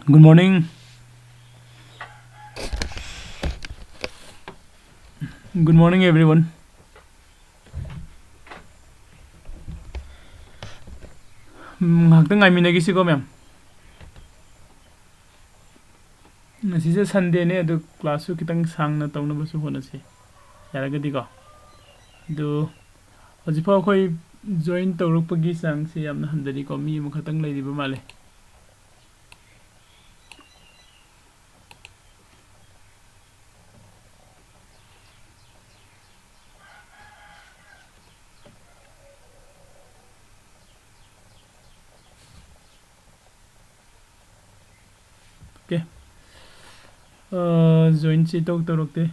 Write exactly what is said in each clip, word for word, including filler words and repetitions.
Good morning. Good morning, everyone. ꯎꯝ, ꯉꯥꯏꯍꯥꯛꯇꯪ ꯉꯥꯏꯃꯤꯟꯅꯈꯤꯁꯤꯀꯣ, ꯃꯌꯥꯝ꯫ ꯉꯁꯤꯁꯦ Sundayꯅꯦ, ꯑꯗꯨ classꯁꯨ ꯈꯤꯇꯪ ꯁꯥꯡꯅ ꯇꯧꯅꯕꯁꯨ ꯍꯣꯠꯅꯁꯤ, ꯌꯥꯔꯒꯗꯤꯀꯣ꯫ ꯑꯗꯨ ꯍꯧꯖꯤꯛꯐꯥꯎ ꯑꯩꯈꯣꯏ join ꯇꯧꯔꯛꯄꯒꯤ ꯆꯥꯡꯁꯦ ꯌꯥꯝꯅ ꯍꯟꯊꯔꯤꯀꯣ, ꯃꯤ ꯑꯃꯈꯛꯇꯪ ꯂꯩꯔꯤꯕ ꯃꯥꯜꯂꯦ꯫ Okay. ꯑ, joinꯁꯤ ꯏꯇꯧ ꯇꯧꯔꯛꯇꯦ꯫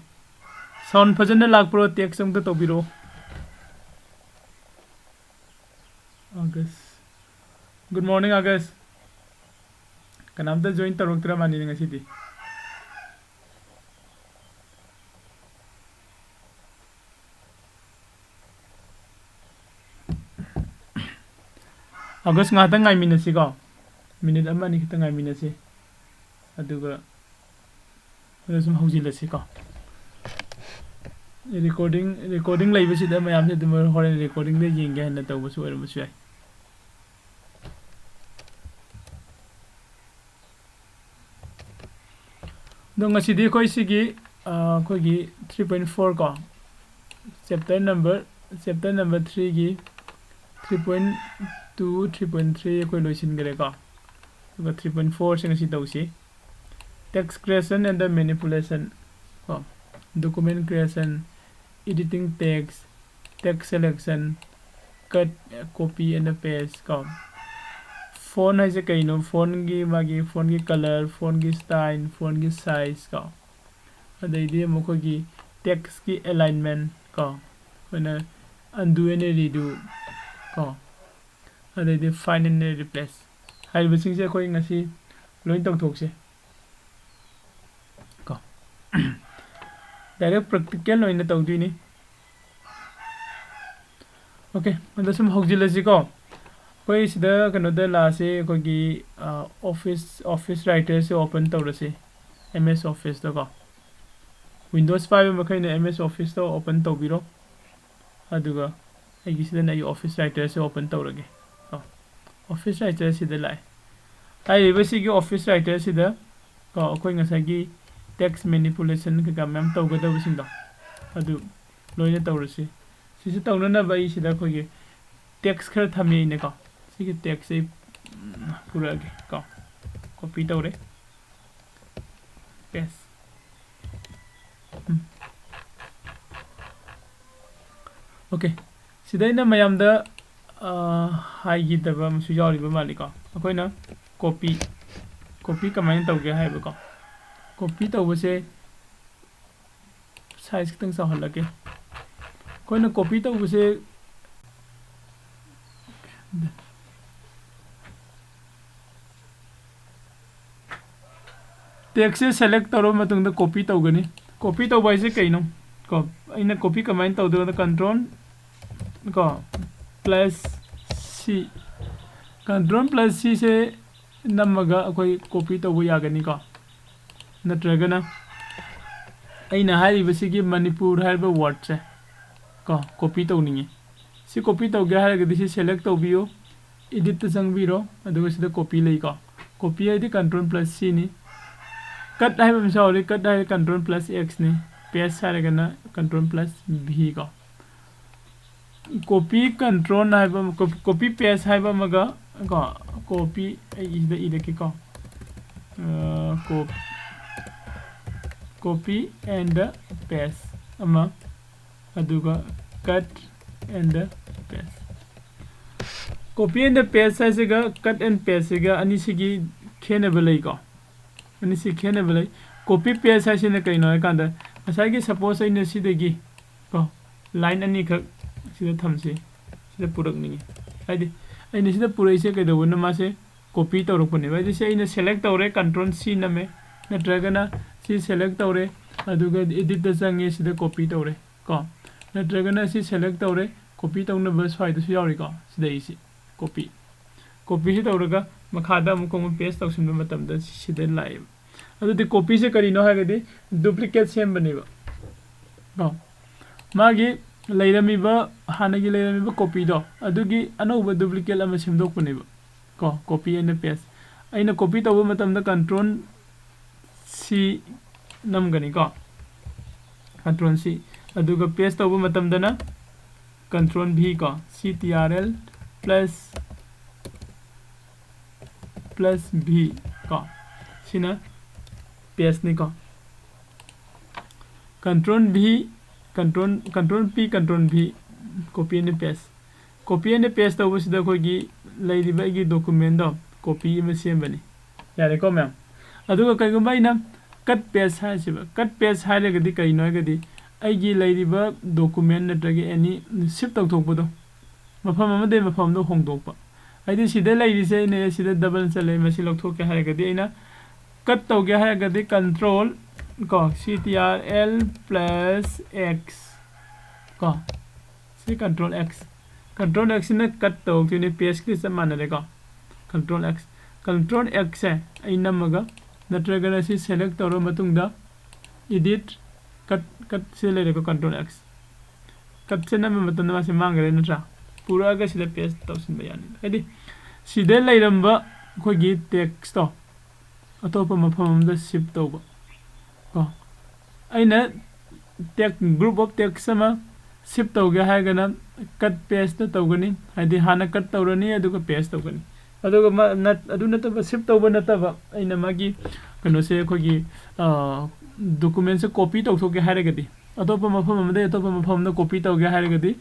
Sound ꯐꯖꯅ ꯂꯥꯛꯄ꯭ꯔꯣ? Text ꯑꯝꯇ ꯇꯧꯕꯤꯔꯛꯑꯣ꯫ August. Good morning, August. ꯀꯅꯥꯝꯇ join ꯇꯧꯔꯛꯇ꯭ꯔ ꯃꯥꯜꯂꯤꯅꯦ ꯉꯁꯤꯗꯤ꯫ August, ꯉꯥꯏꯍꯥꯛꯇꯪ ꯉꯥꯏꯃꯤꯟꯅꯁꯤꯀꯣ, minute ꯑꯃ ꯑꯅꯤ ꯈꯛꯇꯪ ꯉꯥꯏꯃꯤꯟꯅꯁꯤ, ꯑꯗꯨꯒ ꯑꯗꯨ ꯁꯨꯝ ꯍꯧꯖꯤꯜꯂꯁꯤꯀꯣ꯫ Recording, recording ꯂꯩꯕꯁꯤꯗ ꯃꯌꯥꯝꯁꯦ ꯑꯗꯨꯝ ꯍꯣꯔꯦꯟ recordingꯗ ꯌꯦꯡꯒꯦ ꯍꯥꯏꯅ ꯇꯧꯕꯁꯨ ꯑꯣꯏꯔꯝꯕꯁꯨ ꯌꯥꯏ꯫ ꯑꯗꯣ ꯉꯁꯤꯗꯤ ꯑꯩꯈꯣꯏ ꯁꯤꯒꯤ, ꯑ, ꯑꯩꯈꯣꯏꯒꯤ three point four ꯀꯣ, chapter number, chapter number threeꯒꯤ three point two, three point three ꯑꯩꯈꯣꯏ ꯂꯣꯏꯁꯤꯟꯈ꯭ꯔꯦꯀꯣ꯫ ꯑꯗꯨꯒ three point fourꯁꯦ ꯉꯁꯤ ꯇꯧꯁꯤ꯫ Text creation and the manipulation ꯀꯣ, document creation, editing text, text selection, cut, copy and paste ꯀꯣ꯫ Font ꯍꯥꯏꯁꯦ ꯀꯩꯅꯣ? Fontꯒꯤ, ꯃꯥꯒꯤ fontꯒꯤ colour, fontꯒꯤ style, fontꯒꯤ size ꯀꯣ꯫ ꯑꯗꯩꯗꯤ ꯑꯃꯨꯛ ꯑꯩꯈꯣꯏꯒꯤ textꯀꯤ alignment ꯀꯣ, ꯑꯩꯈꯣꯏꯅ undo and redo ꯀꯣ, ꯑꯗꯩꯗꯤ find and replace ꯍꯥꯏꯔꯤꯕꯁꯤꯡꯁꯦ ꯑꯩꯈꯣꯏ ꯉꯁꯤ ꯂꯣꯏ ꯇꯧꯊꯣꯛꯁꯦ ꯀꯣ꯫ Direct practical ꯑꯣꯏꯅ ꯇꯧꯗꯣꯏꯅꯤ꯫ Okay, ꯑꯗꯣ ꯁꯨꯝ ꯍꯧꯖꯤꯜꯂꯁꯤꯀꯣ꯫ ꯑꯩꯈꯣꯏ ꯁꯤꯗ ꯀꯩꯅꯣꯗ ꯂꯥꯛꯑꯁꯤ, ꯑꯩꯈꯣꯏꯒꯤ ꯑꯣꯐꯤꯁ ꯑꯣꯐꯤꯁ ꯔꯥꯏꯇꯔꯁꯦ ꯑꯣꯄꯟ ꯇꯧꯔꯁꯤ, ꯑꯦꯝ ꯑꯦꯁ ꯑꯣꯐꯤꯁꯇꯀꯣ꯫ ꯋꯤꯟꯗꯣꯁ ꯄꯥꯏꯕ ꯃꯈꯩꯅ ꯑꯦꯝ ꯑꯦꯁ ꯑꯣꯐꯤꯁꯇ ꯑꯣꯄꯟ ꯇꯧꯕꯤꯔꯣ꯫ ꯑꯗꯨꯒ ꯑꯩꯒꯤꯁꯤꯗꯅ ꯑꯩꯒꯤ ꯑꯣꯐꯤꯁ ꯔꯥꯏꯇꯔꯁꯦ ꯑꯣꯄꯟ ꯇꯧꯔꯒꯦ ꯀꯣ꯫ ꯑꯣꯐꯤꯁ ꯔꯥꯏꯇꯔꯁꯤꯗ ꯂꯥꯛꯑꯦ꯫ ꯍꯥꯏꯔꯤꯕꯁꯤꯒꯤ ꯑꯣꯐꯤꯁ ꯔꯥꯏꯇꯔꯁꯤꯗ ꯀꯣ, ꯑꯩꯈꯣꯏ ꯉꯁꯥꯏꯒꯤ ꯇꯦꯛꯁ ꯃꯦꯅꯤꯄꯨꯂꯦꯁꯟ ꯀꯩꯀꯥ ꯃꯌꯥꯝ ꯇꯧꯒꯗꯕꯁꯤꯡꯗꯣ ꯑꯗꯨ ꯂꯣꯏꯅ ꯇꯧꯔꯁꯤ꯫ ꯁꯤꯁꯨ ꯇꯧꯅꯅꯕ ꯑꯩ ꯁꯤꯗ ꯑꯩꯈꯣꯏꯒꯤ ꯇꯦꯛꯁ ꯈꯔ ꯊꯝꯃꯤ ꯑꯩꯅꯀꯣ꯫ ꯁꯤꯒꯤ ꯇꯦꯛꯁꯁꯦ ꯑꯩ ꯄꯨꯔꯛꯑꯒꯦ ꯀꯣ꯫ ꯀꯣꯄꯤ ꯇꯧꯔꯦ꯫ ꯄꯦꯁ꯫ ꯎꯝ꯫ ꯑꯣꯀꯦ꯫ ꯁꯤꯗ ꯑꯩꯅ ꯃꯌꯥꯝꯗ, ꯑ, ꯍꯥꯏꯈꯤꯗꯕ ꯑꯃꯁꯨ ꯌꯥꯎꯔꯤꯕ ꯃꯥꯜꯂꯤꯀꯣ꯫ ꯑꯩꯈꯣꯏꯅ ꯀꯣꯄꯤ, ꯀꯣꯄꯤ ꯀꯃꯥꯏꯅ ꯇꯧꯒꯦ ꯍꯥꯏꯕꯀꯣ꯫ ꯀꯣꯄꯤ ꯇꯧꯕꯁꯦ ꯁꯥꯏꯖ ꯈꯤꯇꯪ ꯆꯥꯎꯍꯜꯂꯛꯀꯦ꯫ ꯑꯩꯈꯣꯏꯅ ꯀꯣꯄꯤ ꯇꯧꯕꯁꯦ ꯇꯦꯛꯁꯁꯦ ꯁꯦꯂꯦꯛ ꯇꯧꯔꯕ ꯃꯇꯨꯡꯗ ꯀꯣꯄꯤ ꯇꯧꯒꯅꯤ꯫ ꯀꯣꯄꯤ ꯇꯧꯕ ꯍꯥꯏꯁꯦ ꯀꯩꯅꯣ? ꯀꯣ, ꯑꯩꯅ ꯀꯣꯄꯤ ꯀꯃꯥꯏꯅ ꯇꯧꯗꯣꯏꯅꯣ? ꯀꯟꯇ꯭ꯔꯣꯜ ꯀꯣ, ꯄ꯭ꯂꯁ ꯁꯤ, ꯀꯟꯇ꯭ꯔꯣꯜ ꯄ꯭ꯂꯁ ꯁꯤꯁꯦ ꯅꯝꯃꯒ ꯑꯩꯈꯣꯏ ꯀꯣꯄꯤ ꯇꯧꯕ ꯌꯥꯒꯅꯤꯀꯣ꯫ ꯅꯠꯇ꯭ꯔꯒꯅ ꯑꯩꯅ ꯍꯥꯏꯔꯤꯕꯁꯤꯒꯤ ꯃꯅꯤꯄꯨꯔ ꯍꯥꯏꯔꯤꯕ ꯋꯥꯔꯗꯁꯦ ꯀꯣ, ꯀꯣꯄꯤ ꯇꯧꯅꯤꯡꯉꯤ꯫ ꯁꯤ ꯀꯣꯄꯤ ꯇꯧꯒꯦ ꯍꯥꯏꯔꯒꯗꯤ ꯁꯤ ꯁꯦꯂꯦꯛ ꯇꯧꯕꯤꯌꯨ, ꯏꯗꯤꯠꯇ ꯆꯪꯕꯤꯔꯣ, ꯑꯗꯨꯒ ꯁꯤꯗ ꯀꯣꯄꯤ ꯂꯩꯀꯣ꯫ ꯀꯣꯄꯤ ꯍꯥꯏꯗꯤ ꯀꯟꯇ꯭ꯔꯣꯜ ꯄ꯭ꯂꯁ ꯁꯤꯅꯤ꯫ ꯀꯠ ꯍꯥꯏꯕ ꯑꯃꯁꯨ ꯌꯥꯎꯔꯤ, ꯀꯠ ꯍꯥꯏꯔꯒ ꯀꯟꯇ꯭ꯔꯣꯜ ꯄ꯭ꯂꯁ ꯑꯦꯛꯁꯅꯤ꯫ ꯄꯦꯁ ꯍꯥꯏꯔꯒꯅ ꯀꯟꯇ꯭ꯔꯣꯜ ꯄ꯭ꯂꯁ ꯚꯤ ꯀꯣ꯫ ꯀꯣꯄꯤ ꯀꯟꯇ꯭ꯔꯣꯜ ꯍꯥꯏꯕ ꯑꯃ, ꯀꯣ-, ꯀꯣꯄꯤ ꯄꯦꯁ ꯍꯥꯏꯕ ꯑꯃꯒ ꯀꯣ, ꯀꯣꯄꯤ ꯑꯩ ꯁꯤꯗ ꯏꯔꯛꯀꯦꯀꯣ꯫ ꯑ, ꯀꯣꯞ-, copy and paste ꯑꯃ, ꯑꯗꯨꯒ cut and paste꯫ Copy and paste ꯍꯥꯏꯁꯤꯒ cut and paste ꯁꯤꯒ ꯑꯅꯤꯁꯤꯒꯤ ꯈꯦꯠꯅꯕ ꯂꯩꯀꯣ꯫ ꯑꯅꯤꯁꯤ ꯈꯦꯠꯅꯕ ꯂꯩ꯫ Copy paste ꯍꯥꯏꯁꯤꯅ ꯀꯩꯅꯣ ꯍꯥꯏꯀꯥꯟꯗ, ꯉꯁꯥꯏꯒꯤ suppose ꯑꯩꯅ ꯁꯤꯗꯒꯤ ꯀꯣ, line ꯑꯅꯤꯈꯛ ꯁꯤꯗ ꯊꯝꯁꯤ, ꯁꯤꯗ ꯄꯨꯔꯛꯅꯤꯡꯉꯤ꯫ ꯍꯥꯏꯗꯤ ꯑꯩꯅ ꯁꯤꯗ ꯄꯨꯔꯛꯏꯁꯦ ꯀꯩꯗꯧꯕꯅꯣ, ꯃꯥꯁꯦ copy ꯇꯧꯔꯛꯄꯅꯦꯕ꯫ ꯍꯥꯏꯗꯤ ꯁꯤ ꯑꯩꯅ select ꯇꯧꯔꯦ, control C ꯅꯝꯃꯦ, ꯅꯠꯇ꯭ꯔꯒꯅ ꯁꯤ select ꯇꯧꯔꯦ, ꯑꯗꯨꯒ edit ꯇ ꯆꯪꯉꯦ, ꯁꯤꯗ copy ꯇꯧꯔꯦ ꯀꯣ, ꯅꯠꯇ꯭ꯔꯒꯅ ꯁꯤ select ꯇꯧꯔꯦ, copy ꯇꯧꯅꯕ ꯁ꯭ꯋꯥꯏꯗꯁꯨ ꯌꯥꯎꯔꯤꯀꯣ, ꯁꯤꯗꯩꯁꯤ copy꯫ ꯀꯣꯄꯤꯁꯤ ꯇꯧꯔꯒ ꯃꯈꯥꯗ ꯑꯃꯨꯛꯀ ꯑꯃꯨꯛ ꯄꯦꯁ ꯇꯧꯁꯤꯟꯕ ꯃꯇꯝꯗ ꯁꯤꯗ ꯂꯥꯛꯑꯦꯕ꯫ ꯑꯗꯨꯗꯤ ꯀꯣꯄꯤꯁꯦ ꯀꯔꯤꯅꯣ ꯍꯥꯏꯔꯒꯗꯤ ꯗꯨꯄ꯭ꯂꯤꯀꯦꯠ ꯁꯦꯝꯕꯅꯦꯕ꯫ ꯀꯣ, ꯃꯥꯒꯤ ꯂꯩꯔꯝꯃꯤꯕ, ꯍꯥꯟꯅꯒꯤ ꯂꯩꯔꯝꯃꯤꯕ ꯀꯣꯄꯤꯗꯣ, ꯑꯗꯨꯒꯤ ꯑꯅꯧꯕ ꯗꯨꯄ꯭ꯂꯤꯀꯦꯠ ꯑꯃ ꯁꯦꯝꯗꯣꯛꯄꯅꯦꯕ꯫ ꯀꯣ, ꯀꯣꯄꯤ ꯑꯦꯟ ꯄꯦꯁ꯫ ꯑꯩꯅ ꯀꯣꯄꯤ ꯇꯧꯕ ꯃꯇꯝꯗ ꯀꯟꯇ꯭ꯔꯣꯜ ꯁꯤ ꯅꯝꯒꯅꯤꯀꯣ, ꯀꯟꯇ꯭ꯔꯣꯜ ꯁꯤ꯫ ꯑꯗꯨꯒ ꯄꯦꯁ ꯇꯧꯕ ꯃꯇꯝꯗꯅ ꯀꯟꯇ꯭ꯔꯣꯜ ꯚꯤ ꯀꯣ, C T R L plus plus V ꯀꯣ, ꯁꯤꯅ ꯄꯦꯁꯅꯤꯀꯣ꯫ Control V, control, control P, control V, copy and paste. Copy and paste ꯇꯧꯕꯁꯤꯗ ꯑꯩꯈꯣꯏꯒꯤ ꯂꯩꯔꯤꯕ ꯑꯩꯒꯤ ꯗꯣꯀꯨꯃꯦꯟꯗꯣ ꯀꯣꯄꯤ ꯑꯃ ꯁꯦꯝꯕꯅꯤ꯫ ꯌꯥꯔꯦꯀꯣ ꯃꯌꯥꯝ? ꯑꯗꯨꯒ ꯀꯩꯒꯨꯝꯕ ꯑꯩꯅ ꯀꯠ ꯄꯦꯁ ꯍꯥꯏꯁꯤꯕ, ꯀꯠ ꯄꯦꯁ ꯍꯥꯏꯔꯒꯗꯤ ꯀꯔꯤꯅꯣ ꯍꯥꯏꯔꯒꯗꯤ ꯑꯩꯒꯤ ꯂꯩꯔꯤꯕ ꯗꯣꯀꯨꯃꯦꯟ ꯅꯠꯇ꯭ꯔꯒ ꯑꯦꯅꯤ ꯁꯤꯐ ꯇꯧꯊꯣꯛꯄꯗꯣ, ꯃꯐꯝ ꯑꯃꯗꯒꯤ ꯃꯐꯝꯗ ꯍꯣꯡꯗꯣꯛꯄ꯫ ꯍꯥꯏꯗꯤ ꯁꯤꯗ ꯂꯩꯔꯤꯁꯦ ꯑꯩꯅ ꯁꯤꯗ ꯗꯕꯜ ꯆꯠꯂꯦ, ꯃꯁꯤ ꯂꯧꯊꯣꯛꯀꯦ ꯍꯥꯏꯔꯒꯗꯤ ꯑꯩꯅ ꯀꯠ ꯇꯧꯒꯦ ꯍꯥꯏꯔꯒꯗꯤ ꯀꯟꯇ꯭ꯔꯣꯜ ꯀꯣ, C T R L plus X ꯀꯣ, ꯁꯤ ꯀꯟꯇ꯭ꯔꯣꯜ ꯑꯦꯛꯁ꯫ ꯀꯟꯇ꯭ꯔꯣꯜ ꯑꯦꯛꯁꯁꯤꯅ ꯀꯠ ꯇꯧꯔꯛꯇꯣꯏꯅꯦ, ꯄꯦꯁꯀꯤ ꯆꯞ ꯃꯥꯟꯅꯔꯦꯀꯣ꯫ ꯀꯟꯇ꯭ꯔꯣꯜ ꯑꯦꯛꯁ, ꯀꯟꯇ꯭ꯔꯣꯜ ꯑꯦꯛꯁꯁꯦ ꯑꯩ ꯅꯝꯃꯒ, ꯅꯠꯇ꯭ꯔꯒꯅ ꯁꯤ ꯁꯦꯂꯦꯛ ꯇꯧꯔ ꯃꯇꯨꯡꯗ ꯏꯗꯤꯠ, ꯀꯠ, ꯀꯠꯁꯦ ꯂꯩꯔꯦꯀꯣ, ꯀꯟꯇ꯭ꯔꯣꯜ ꯑꯦꯛꯁ꯫ ꯀꯠꯁꯦ ꯅꯝꯕ ꯃꯇꯝꯗ ꯃꯥꯁꯦ ꯃꯥꯡꯈ꯭ꯔꯦ ꯅꯠꯇ꯭ꯔꯥ? ꯄꯨꯔꯛꯑꯒ ꯁꯤꯗ ꯄꯦꯁ ꯇꯧꯁꯤꯟꯕ ꯌꯥꯅꯤ꯫ ꯍꯥꯏꯗꯤ ꯁꯤꯗ ꯂꯩꯔꯝꯕ ꯑꯩꯈꯣꯏꯒꯤ ꯇꯦꯛꯁꯇꯣ ꯑꯇꯣꯞꯄ ꯃꯐꯝ ꯑꯃꯗ ꯁꯤꯐ ꯇꯧꯕ ꯀꯣ꯫ ꯑꯩꯅ ꯇꯦꯛ, ꯒ꯭ꯔꯨꯞ ꯑꯣꯐ ꯇꯦꯛꯁ ꯑꯃ ꯁꯤꯐ ꯇꯧꯒꯦ ꯍꯥꯏꯔꯒꯅ ꯀꯠ ꯄꯦꯁꯇ ꯇꯧꯒꯅꯤ, ꯍꯥꯏꯗꯤ ꯍꯥꯟꯅ ꯀꯠ ꯇꯧꯔꯅꯤ ꯑꯗꯨꯒ ꯄꯦꯁ ꯇꯧꯒꯅꯤ꯫ ꯑꯗꯨꯒ ꯃꯥ-, ꯅꯠ-, ꯑꯗꯨ ꯅꯠꯇꯕ, ꯁꯤꯐ ꯇꯧꯕ ꯅꯠꯇꯕ, ꯑꯩꯅ ꯃꯥꯒꯤ ꯀꯩꯅꯣꯁꯦ ꯑꯩꯈꯣꯏꯒꯤ, ꯑ, ꯗꯣꯀꯨꯃꯦꯟꯁꯦ ꯀꯣꯄꯤ ꯇꯧꯊꯣꯛꯀꯦ ꯍꯥꯏꯔꯒꯗꯤ, ꯑꯇꯣꯞꯄ ꯃꯐꯝ ꯑꯃꯗꯒꯤ ꯑꯇꯣꯞꯄ ꯃꯐꯝ ꯑꯃꯗ ꯀꯣꯄꯤ ꯇꯧꯒꯦ ꯍꯥꯏꯔꯒꯗꯤ,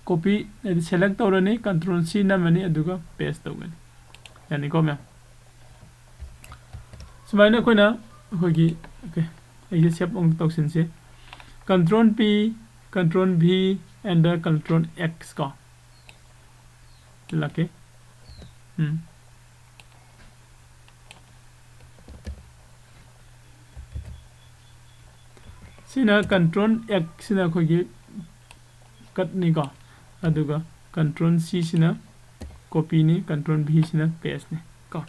ꯀꯣꯄꯤ, ꯍꯥꯏꯗꯤ ꯁꯦꯂꯦꯛ ꯇꯧꯔꯅꯤ, ꯀꯟꯇ꯭ꯔꯣꯜ ꯁꯤ ꯅꯝꯃꯅꯤ, ꯑꯗꯨꯒ ꯄꯦꯁ ꯇꯧꯒꯅꯤ꯫ ꯌꯥꯅꯤꯀꯣ ꯃꯌꯥꯝ? ꯁꯨꯃꯥꯏꯅ ꯑꯩꯈꯣꯏꯅ ꯑꯩꯈꯣꯏꯒꯤ, ꯑꯣꯀꯦ, ꯑꯩꯁꯦ ꯁꯦꯞ ꯑꯃꯨꯛ ꯇꯧꯁꯤꯟꯁꯤ꯫ Control P, control V, and the control X ꯀꯣ꯫ ꯂꯥꯛꯀꯦ꯫ ꯎꯝ꯫ ꯁꯤꯅ ꯀꯟꯇ꯭ꯔꯣꯜ ꯑꯦꯛꯁꯁꯤꯅ ꯑꯩꯈꯣꯏꯒꯤ ꯀꯠꯅꯤꯀꯣ, ꯑꯗꯨꯒ ꯀꯟꯇ꯭ꯔꯣꯜ ꯁꯤꯁꯤꯅ copyꯅꯤ, control V ꯁꯤꯅ pasteꯅꯤ ꯀꯣ꯫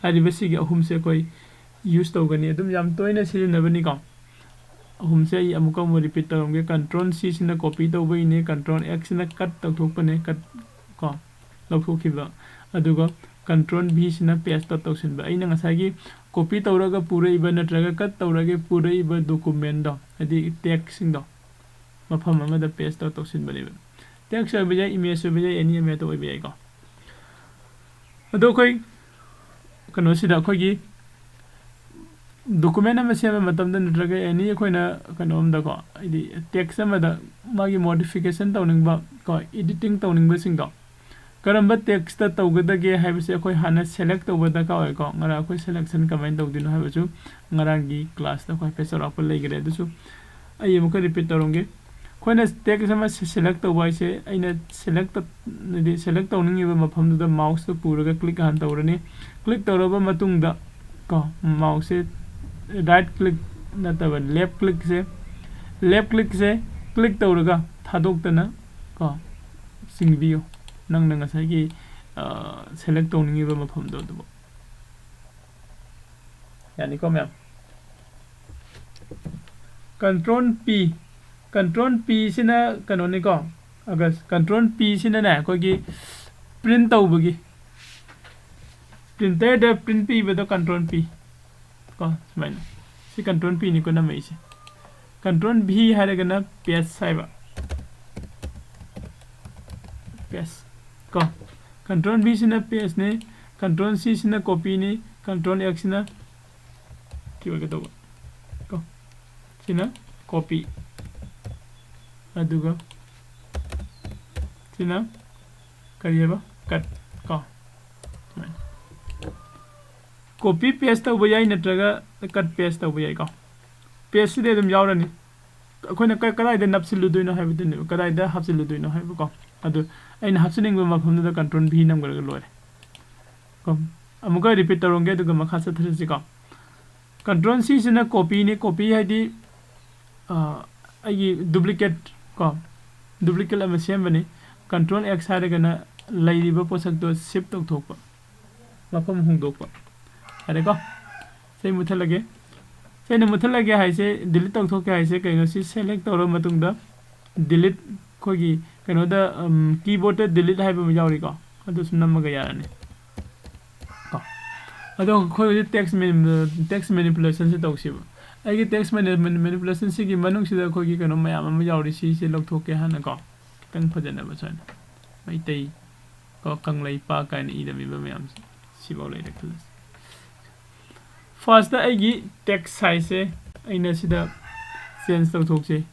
ꯍꯥꯏꯔꯤꯕ ꯁꯤꯒꯤ ꯑꯍꯨꯝꯁꯦ ꯑꯩꯈꯣꯏ use ꯇꯧꯒꯅꯤ, ꯑꯗꯨꯝ ꯌꯥꯝ ꯇꯣꯏꯅ ꯁꯤꯖꯤꯟꯅꯕꯅꯤꯀꯣ꯫ ꯑꯍꯨꯝꯁꯦ ꯑꯩ ꯑꯃꯨꯛꯀ ꯑꯃꯨꯛ repeat ꯇꯧꯔꯝꯒꯦ꯫ Control C ꯁꯤꯅ copy ꯇꯧꯕꯒꯤꯅꯦ, control X ꯁꯤꯅ cut ꯇꯧꯊꯣꯛꯄꯅꯦ, cut ꯀꯣ, ꯂꯧꯊꯣꯛꯈꯤꯕ, ꯑꯗꯨꯒ control V ꯁꯤꯅ paste ꯇꯧꯁꯤꯟꯕ꯫ ꯑꯩꯅ ꯉꯁꯥꯏꯒꯤ copy ꯇꯧꯔꯒ ꯄꯨꯔꯛꯏꯕ ꯅꯠꯇ꯭ꯔꯒ cut ꯇꯧꯔꯒ ꯄꯨꯔꯛꯏꯕ documentꯗꯣ, ꯍꯥꯏꯗꯤ textꯁꯤꯡꯗꯣ ꯃꯐꯝ ꯑꯃꯗ paste ꯇꯧ ꯇꯧꯁꯤꯟꯕꯅꯦꯕ꯫ Text ꯑꯣꯏꯕ ꯌꯥꯏ, image ꯑꯣꯏꯕ ꯌꯥꯏ, any ꯑꯃ ꯍꯦꯛꯇ ꯑꯣꯏꯕ ꯌꯥꯏꯀꯣ꯫ ꯑꯗꯣ ꯑꯩꯈꯣꯏ ꯀꯩꯅꯣꯁꯤꯗ ꯑꯩꯈꯣꯏꯒꯤ document ꯑꯃ ꯁꯦꯝꯕ ꯃꯇꯝꯗ ꯅꯠꯇ꯭ꯔꯒ any ꯑꯩꯈꯣꯏꯅ ꯀꯩꯅꯣꯝꯗꯀꯣ, ꯍꯥꯏꯗꯤ text ꯑꯃꯗ ꯃꯥꯒꯤ modification ꯇꯧꯅꯤꯡꯕ ꯀꯣ, editing ꯇꯧꯅꯤꯡꯕꯁꯤꯡꯗꯣ ꯀꯔꯝꯕ textꯇ ꯇꯧꯒꯗꯒꯦ ꯍꯥꯏꯕꯁꯦ ꯑꯩꯈꯣꯏ ꯍꯥꯟꯅ select ꯇꯧꯕ ꯗꯔꯀꯥꯔ ꯑꯣꯏꯀꯣ꯫ ꯉꯔꯥꯡ ꯑꯩꯈꯣꯏ selection ꯀꯃꯥꯏꯅ ꯇꯧꯗꯣꯏꯅꯣ ꯍꯥꯏꯕꯁꯨ ꯉꯔꯥꯡꯒꯤ classꯇ ꯑꯩꯈꯣꯏ ꯍꯥꯏꯐꯦꯠ ꯆꯥꯎꯔꯥꯛꯄ ꯂꯩꯈ꯭ꯔꯦ꯫ ꯑꯗꯨꯁꯨ ꯑꯩ ꯑꯃꯨꯛꯀ repeat ꯇꯧꯔꯝꯒꯦ꯫ ꯑꯩꯈꯣꯏꯅ text ꯑꯃ se-, select ꯇꯧꯕ ꯍꯥꯏꯁꯦ, ꯑꯩꯅ select ꯇ-, ꯍꯥꯏꯗꯤ select ꯇꯧꯅꯤꯡꯉꯤꯕ ꯃꯐꯝꯗꯨꯗ mouseꯇ ꯄꯨꯔꯒ click ꯍꯥꯟꯅ ꯇꯧꯔꯅꯤ꯫ Click ꯇꯧꯔꯕ ꯃꯇꯨꯡꯗ ꯀꯣ, mouseꯁꯦ right click ꯅꯠꯇꯕ left clickꯁꯦ, left clickꯁꯦ click ꯇꯧꯔꯒ ꯊꯥꯗꯣꯛꯇꯅ ꯀꯣ, ꯆꯤꯡꯕꯤꯌꯨ ꯅꯪꯅ ꯉꯁꯥꯏꯒꯤ, ꯑ, select ꯇꯧꯅꯤꯡꯉꯤꯕ ꯃꯐꯝꯗꯣ ꯑꯗꯨꯕꯨ꯫ ꯌꯥꯅꯤꯀꯣ ꯃꯌꯥꯝ? Control P, control P ꯁꯤꯅ ꯀꯩꯅꯣꯅꯤꯀꯣ, ꯑꯒꯁ, control P ꯁꯤꯅꯅꯦ ꯑꯩꯈꯣꯏꯒꯤ print ꯇꯧꯕꯒꯤ, printerꯗ print ꯄꯤꯕꯗꯣ control P ꯀꯣ, ꯁꯨꯃꯥꯏꯅ꯫ ꯁꯤ control Pꯅꯤꯀꯣ ꯅꯝꯃꯛꯏꯁꯦ꯫ Control V ꯍꯥꯏꯔꯒꯅ paste ꯍꯥꯏꯕ, paste ꯀꯣ꯫ Control V ꯁꯤꯅ pasteꯅꯤ, control C ꯁꯤꯅ copyꯅꯤ, control X ꯁꯤꯅ ꯀꯩ ꯑꯣꯏꯒꯗꯧꯕ ꯀꯣ꯫ ꯁꯤꯅ copy, ꯑꯗꯨꯒ ꯁꯤꯅ ꯀꯔꯤ ꯍꯥꯏꯕ? Cut ꯀꯣ꯫ ꯁꯨꯃꯥꯏꯅ꯫ Copy paste ꯇꯧꯕ ꯌꯥꯏ, ꯅꯠꯇ꯭ꯔꯒ cut paste ꯇꯧꯕ ꯌꯥꯏꯀꯣ꯫ Pasteꯁꯤꯗꯤ ꯑꯗꯨꯝ ꯌꯥꯎꯔꯅꯤ꯫ ꯑꯩꯈꯣꯏꯅ ꯀ-, ꯀꯗꯥꯏꯗ ꯅꯞꯁꯤꯜꯂꯨꯗꯣꯏꯅꯣ ꯍꯥꯏꯕꯗꯨꯅꯦꯕ, ꯀꯗꯥꯏꯗ ꯍꯥꯞꯆꯤꯜꯂꯨꯗꯣꯏꯅꯣ ꯍꯥꯏꯕꯀꯣ꯫ ꯑꯗꯨ ꯑꯩꯅ ꯍꯥꯞꯆꯤꯟꯅꯤꯡꯕ ꯃꯐꯝꯗꯨꯗ control V ꯅꯝꯈ꯭ꯔꯒ ꯂꯣꯏꯔꯦ ꯀꯣ꯫ ꯑꯃꯨꯛꯀ repeat ꯇꯧꯔꯝꯒꯦ, ꯑꯗꯨꯒ ꯃꯈꯥ ꯆꯠꯊꯔꯁꯤꯀꯣ꯫ Control C ꯁꯤꯅ copyꯅꯤ, copy ꯍꯥꯏꯗꯤ, ꯑ, ꯑꯩꯒꯤ duplicate ꯀꯣ, duplicate ꯑꯃ ꯁꯦꯝꯕꯅꯤ꯫ Control X ꯍꯥꯏꯔꯒꯅ ꯂꯩꯔꯤꯕ ꯄꯣꯠꯁꯛꯇꯣ shift ꯇꯧꯊꯣꯛꯄ, ꯃꯐꯝ ꯍꯣꯡꯗꯣꯛꯄ꯫ ꯌꯥꯔꯦꯀꯣ? ꯁꯤ ꯃꯨꯠꯊꯠꯂꯒꯦ꯫ ꯁꯤ ꯑꯩꯅ ꯃꯨꯠꯊꯠꯂꯒꯦ ꯍꯥꯏꯁꯦ, delete ꯇꯧꯊꯣꯛꯀꯦ ꯍꯥꯏꯁꯦ ꯀꯩꯅꯣ? ꯁꯤ select ꯇꯧꯔꯕ ꯃꯇꯨꯡꯗ delete, ꯑꯩꯈꯣꯏꯒꯤ ꯀꯩꯅꯣꯗ, ꯎꯝ, keyboardꯇ delete ꯍꯥꯏꯕ ꯑꯃ ꯌꯥꯎꯔꯤꯀꯣ, ꯑꯗꯨꯁꯨ ꯅꯝꯃꯒ ꯌꯥꯔꯅꯤ ꯀꯣ꯫ ꯑꯗꯣ ꯑꯩꯈꯣꯏ ꯍꯧꯖꯤꯛ text mani-, text manipulationꯁꯦ ꯇꯧꯁꯦꯕ꯫ ꯑꯩꯒꯤ text mani-, mani-, manipulationꯁꯤꯒꯤ ꯃꯅꯨꯡꯁꯤꯗ ꯑꯩꯈꯣꯏꯒꯤ ꯀꯩꯅꯣ ꯃꯌꯥꯝ ꯑꯃ ꯌꯥꯎꯔꯤ, ꯁꯤꯁꯦ ꯂꯧꯊꯣꯛꯀꯦ ꯍꯥꯟꯅꯀꯣ, ꯈꯤꯇꯪ ꯐꯖꯅꯕ ꯁꯨꯃꯥꯏꯅ꯫ ꯃꯩꯇꯩ ꯀꯣ, ꯀꯪꯂꯩꯄꯥꯛ ꯀꯥꯏꯅ ꯏꯔꯝꯃꯤꯕ ꯃꯌꯥꯝꯁꯦ, ꯁꯤꯐꯥꯎ ꯂꯩꯔꯦ ꯈꯜꯂꯁꯤ꯫ Firstꯇ ꯑꯩꯒꯤ text sizeꯁꯦ ꯑꯩꯅ ꯁꯤꯗ change ꯇꯧꯊꯣꯛꯁꯦ꯫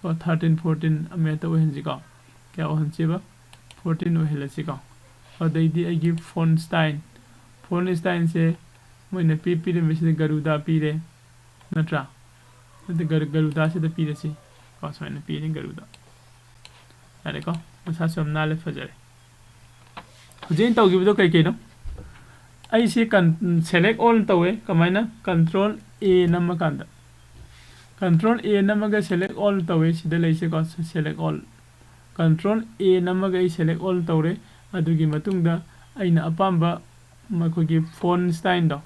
ꯀꯣ, thirteen, fourteen ꯑꯃ ꯍꯦꯛꯇ ꯑꯣꯏꯍꯟꯁꯤꯀꯣ꯫ ꯀꯌꯥ ꯑꯣꯏꯍꯟꯁꯦꯕ? Fourteen ꯑꯣꯏꯍꯜꯂꯁꯤꯀꯣ꯫ ꯑꯗꯩꯗꯤ ꯑꯩꯒꯤ font style, font styleꯁꯦ ꯃꯣꯏꯅ ꯄꯤ-, ꯄꯤꯔꯝꯃꯤꯁꯤꯗ ꯒꯔꯨꯗ ꯄꯤꯔꯦ, ꯅꯠꯇ꯭ꯔꯥ? ꯑꯗꯨ ꯒꯔꯨ-, ꯒꯔꯨꯗꯁꯤꯗ ꯄꯤꯔꯁꯤ ꯀꯣ, ꯁꯨꯃꯥꯏꯅ ꯄꯤꯔꯅꯤ ꯒꯔꯨꯗ꯫ ꯌꯥꯔꯦꯀꯣ? ꯃꯁꯥꯁꯨ ꯌꯥꯝ ꯅꯥꯜꯂꯦ, ꯐꯖꯔꯦ꯫ ꯍꯧꯖꯤꯛ ꯑꯩꯅ ꯇꯧꯈꯤꯕꯗꯣ ꯀꯩ ꯀꯩꯅꯣ? ꯑꯩꯁꯤ ꯀꯟ-, select all ꯇꯧꯋꯦ꯫ ꯀꯃꯥꯏꯅ? Control A ꯅꯝꯃꯀꯥꯟꯗ꯫ Control A ꯅꯝꯃꯒ select all ꯇꯧꯋꯦ꯫ ꯁꯤꯗ ꯂꯩꯁꯦꯀꯣ, select all꯫ Control A ꯅꯝꯃꯒ ꯑꯩ select all ꯇꯧꯔꯦ꯫ ꯑꯗꯨꯒꯤ ꯃꯇꯨꯡꯗ ꯑꯩꯅ ꯑꯄꯥꯝꯕ ꯃꯈꯣꯏꯒꯤ font styleꯗꯣ,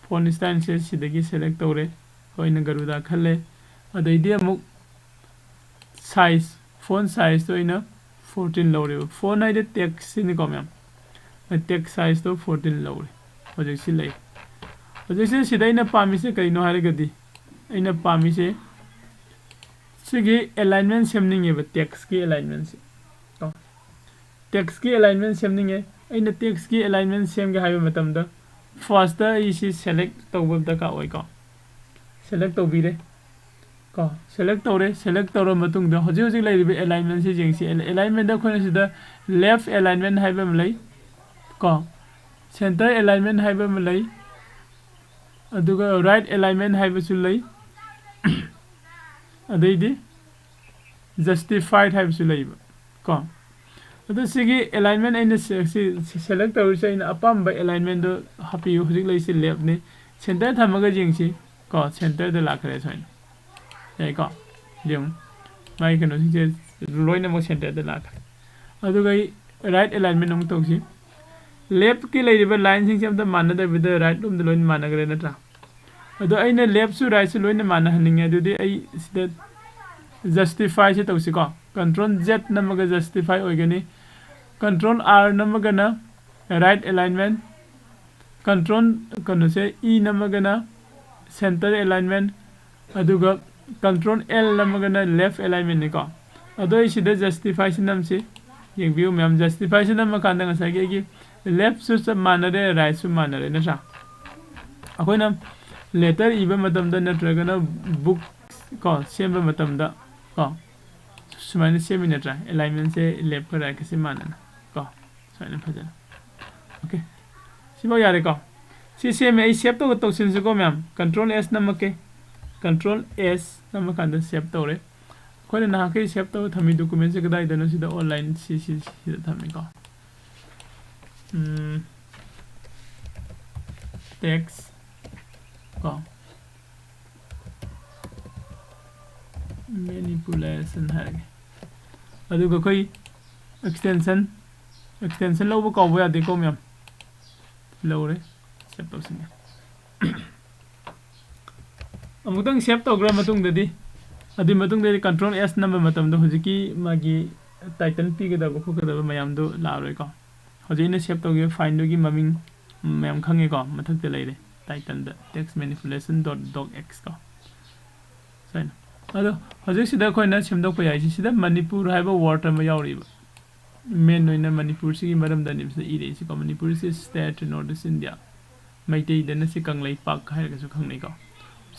font styleꯁꯦ ꯁꯤꯗꯒꯤ select ꯇꯧꯔꯦ꯫ ꯑꯩꯈꯣꯏꯅ ꯒꯔꯨꯗ ꯈꯜꯂꯦ꯫ ꯑꯗꯩꯗꯤ ꯑꯃꯨꯛ size, font sizeꯇꯣ ꯑꯩꯅ fourteen ꯂꯧꯔꯦꯕ꯫ Font ꯍꯥꯏꯗꯤ textꯁꯤꯅꯤꯀꯣ ꯃꯌꯥꯝ꯫ Text sizeꯇꯣ fourteen ꯂꯧꯔꯦ꯫ ꯍꯧꯖꯤꯛꯁꯤ ꯂꯩ꯫ ꯍꯧꯖꯤꯛꯁꯤ ꯁꯤꯗ ꯑꯩꯅ ꯄꯥꯝꯃꯤꯁꯦ ꯀꯩꯅꯣ ꯍꯥꯏꯔꯒꯗꯤ, ꯑꯩꯅ ꯄꯥꯝꯃꯤꯁꯦ ꯁꯤꯒꯤ alignment ꯁꯦꯝꯅꯤꯡꯉꯦꯕ, textꯀꯤ alignmentꯁꯦ ꯀꯣ꯫ Textꯀꯤ alignment ꯁꯦꯝꯅꯤꯡꯉꯦ꯫ ꯑꯩꯅ textꯀꯤ alignment ꯁꯦꯝꯒꯦ ꯍꯥꯏꯕ ꯃꯇꯝꯗ, firstꯇ ꯑꯩꯁꯤ select ꯇꯧꯕ ꯗꯔꯀꯥꯔ ꯑꯣꯏꯀꯣ꯫ Select ꯇꯧꯕꯤꯔꯦ ꯀꯣ꯫ Select ꯇꯧꯔꯦ꯫ Select ꯇꯧꯔꯕ ꯃꯇꯨꯡꯗ ꯍꯧꯖꯤꯛ ꯍꯧꯖꯤꯛ ꯂꯩꯔꯤꯕ alignmentꯁꯤ ꯌꯦꯡꯁꯤ꯫ Al-, alignmentꯗ ꯑꯩꯈꯣꯏꯅ ꯁꯤꯗ left alignment ꯍꯥꯏꯕ ꯑꯃ ꯂꯩ ꯀꯣ꯫ Center alignment ꯍꯥꯏꯕ ꯑꯃ ꯂꯩ꯫ ꯑꯗꯨꯒ right alignment ꯍꯥꯏꯕꯁꯨ ꯂꯩ꯫ ꯑꯗꯩꯗꯤ justified ꯍꯥꯏꯕꯁꯨ ꯂꯩꯕ ꯀꯣ꯫ ꯑꯗꯣ ꯁꯤꯒꯤ alignment ꯑꯩꯅ ꯁꯤ, ꯁꯤ, ꯁꯤ select ꯇꯧꯔꯤꯁꯦ, ꯑꯩꯅ ꯑꯄꯥꯝꯕ alignmentꯗꯣ ꯍꯥꯞꯄꯤꯌꯨ꯫ ꯍꯧꯖꯤꯛ ꯂꯩꯔꯤꯁꯦ leftꯅꯤ꯫ Center ꯊꯝꯃꯒ ꯌꯦꯡꯁꯤ ꯀꯣ꯫ Centerꯗ ꯂꯥꯛꯈ꯭ꯔꯦ ꯁꯨꯃꯥꯏꯅ꯫ ꯌꯥꯏꯀꯣ? ꯌꯦꯡꯉꯨ꯫ ꯃꯥꯒꯤ ꯀꯩꯅꯣꯁꯤꯡꯁꯦ ꯂꯣꯏꯅꯃꯛ centerꯗ ꯂꯥꯛꯈ꯭ꯔꯦ꯫ ꯑꯗꯨꯒ ꯑꯩ right alignment ꯑꯃꯨꯛ ꯇꯧꯁꯤ꯫ Leftꯀꯤ ꯂꯩꯔꯤꯕ lineꯁꯤꯡꯁꯦ ꯑꯝꯇ ꯃꯥꯟꯅꯗꯕꯤꯗ right ꯂꯣꯝꯗ ꯂꯣꯏꯅ ꯃꯥꯟꯅꯈ꯭ꯔꯦ ꯅꯠꯇ꯭ꯔꯥ? ꯑꯗꯣ ꯑꯩꯅ leftꯁꯨ rightꯁꯨ ꯂꯣꯏꯅ ꯃꯥꯟꯅꯍꯟꯅꯤꯡꯉꯦ꯫ ꯑꯗꯨꯗꯤ ꯑꯩ ꯁꯤꯗ justifyꯁꯦ ꯇꯧꯁꯤꯀꯣ꯫ Control Z ꯅꯝꯃꯒ justify ꯑꯣꯏꯒꯅꯤ꯫ Control R ꯅꯝꯃꯒꯅ right alignment, control ꯀꯩꯅꯣꯁꯦ E ꯅꯝꯃꯒꯅ center alignment, ꯑꯗꯨꯒ control L ꯅꯝꯃꯒꯅ left alignmentꯅꯤꯀꯣ꯫ ꯑꯗꯣ ꯑꯩ ꯁꯤꯗ justifyꯁꯤ ꯅꯝꯁꯤ꯫ ꯌꯦꯡꯕꯤꯌꯨ ꯃꯌꯥꯝ, justifyꯁꯤ ꯅꯝꯃꯀꯥꯟꯗ ꯉꯁꯥꯏꯒꯤ ꯑꯩꯒꯤ leftꯁꯨ ꯆꯞ ꯃꯥꯟꯅꯔꯦ, rightꯁꯨ ꯃꯥꯟꯅꯔꯦ ꯅꯠꯇ꯭ꯔꯥ? ꯑꯩꯈꯣꯏꯅ letter ꯏꯕ ꯃꯇꯝꯗ ꯅꯠꯇ꯭ꯔꯒꯅ book ꯀꯣ ꯁꯦꯝꯕ ꯃꯇꯝꯗ ꯀꯣ ꯁꯨꯃꯥꯏꯅ ꯁꯦꯝꯃꯤ ꯅꯠꯇ꯭ꯔꯥ? Alignmentꯁꯦ leftꯀ rightꯀꯁꯦ ꯃꯥꯟꯅꯅ ꯀꯣ ꯁꯨꯃꯥꯏꯅ ꯐꯖꯅ꯫ Okay, ꯁꯤꯐꯥꯎ ꯌꯥꯔꯦꯀꯣ꯫ ꯁꯤ ꯁꯦꯝꯃꯦ꯫ ꯑꯩ save ꯇꯧꯕ ꯇꯧꯁꯤꯟꯁꯤꯀꯣ ꯃꯌꯥꯝ꯫ Control S ꯅꯝꯃꯛꯀꯦ꯫ Control S ꯅꯝꯃꯀꯥꯟꯗ save ꯇꯧꯔꯦ꯫ ꯑꯩꯈꯣꯏꯅ ꯅꯍꯥꯟꯈꯩ save ꯇꯧꯔ ꯊꯝꯃꯤ documentꯁꯦ ꯀꯗꯥꯏꯗꯅꯣ? ꯁꯤꯗ online ꯁꯤ, ꯁꯤ, ꯁꯤꯗ ꯊꯝꯃꯤꯀꯣ꯫ ꯎꯝ, text ꯀꯣ manipulation ꯍꯥꯏꯔꯒꯦ꯫ ꯑꯗꯨꯒ ꯑꯩꯈꯣꯏ extension, extension ꯂꯧꯕ ꯀꯥꯎꯕ ꯌꯥꯗꯦꯀꯣ ꯃꯌꯥꯝ꯫ ꯂꯧꯔꯦ, save ꯇꯧꯁꯤꯟꯒꯦ꯫ ꯑꯃꯨꯛꯇꯪ save ꯇꯧꯈ꯭ꯔ ꯃꯇꯨꯡꯗꯗꯤ, ꯑꯗꯨꯒꯤ ꯃꯇꯨꯡꯗꯗꯤ control S ꯅꯝꯕ ꯃꯇꯝꯗ ꯍꯧꯖꯤꯛꯀꯤ ꯃꯥꯒꯤ title ꯄꯤꯒꯗꯕ ꯈꯣꯠꯀꯗꯕ ꯃꯌꯥꯝꯗꯨ ꯂꯥꯛꯑꯔꯣꯏꯀꯣ꯫ ꯍꯧꯖꯤꯛ ꯑꯩꯅ save ꯇꯧꯈꯤꯕ fileꯗꯨꯒꯤ ꯃꯃꯤꯡ ꯃꯌꯥꯝ ꯈꯪꯉꯦꯀꯣ, ꯃꯊꯛꯇ ꯂꯩꯔꯦ, titleꯗ text manipulation dot docx ꯀꯣ꯫ ꯁꯨꯃꯥꯏꯅ꯫ ꯑꯗꯣ ꯍꯧꯖꯤꯛꯁꯤꯗ ꯑꯩꯈꯣꯏꯅ ꯁꯦꯝꯗꯣꯛꯄ ꯌꯥꯏꯁꯤ, ꯁꯤꯗ ꯃꯅꯤꯄꯨꯔ ꯍꯥꯏꯕ word ꯑꯃ ꯌꯥꯎꯔꯤꯕ꯫ Main ꯑꯣꯏꯅ ꯃꯅꯤꯄꯨꯔꯁꯤꯒꯤ ꯃꯔꯝꯗꯅꯦꯕ ꯁꯤꯗ ꯏꯔꯛꯏꯁꯤꯀꯣ꯫ ꯃꯅꯤꯄꯨꯔꯁꯤ state in North East India꯫ ꯃꯩꯇꯩꯗꯅ ꯁꯤ ꯀꯪꯂꯩꯄꯥꯛ ꯍꯥꯏꯔꯒꯁꯨ ꯈꯪꯅꯩꯀꯣ꯫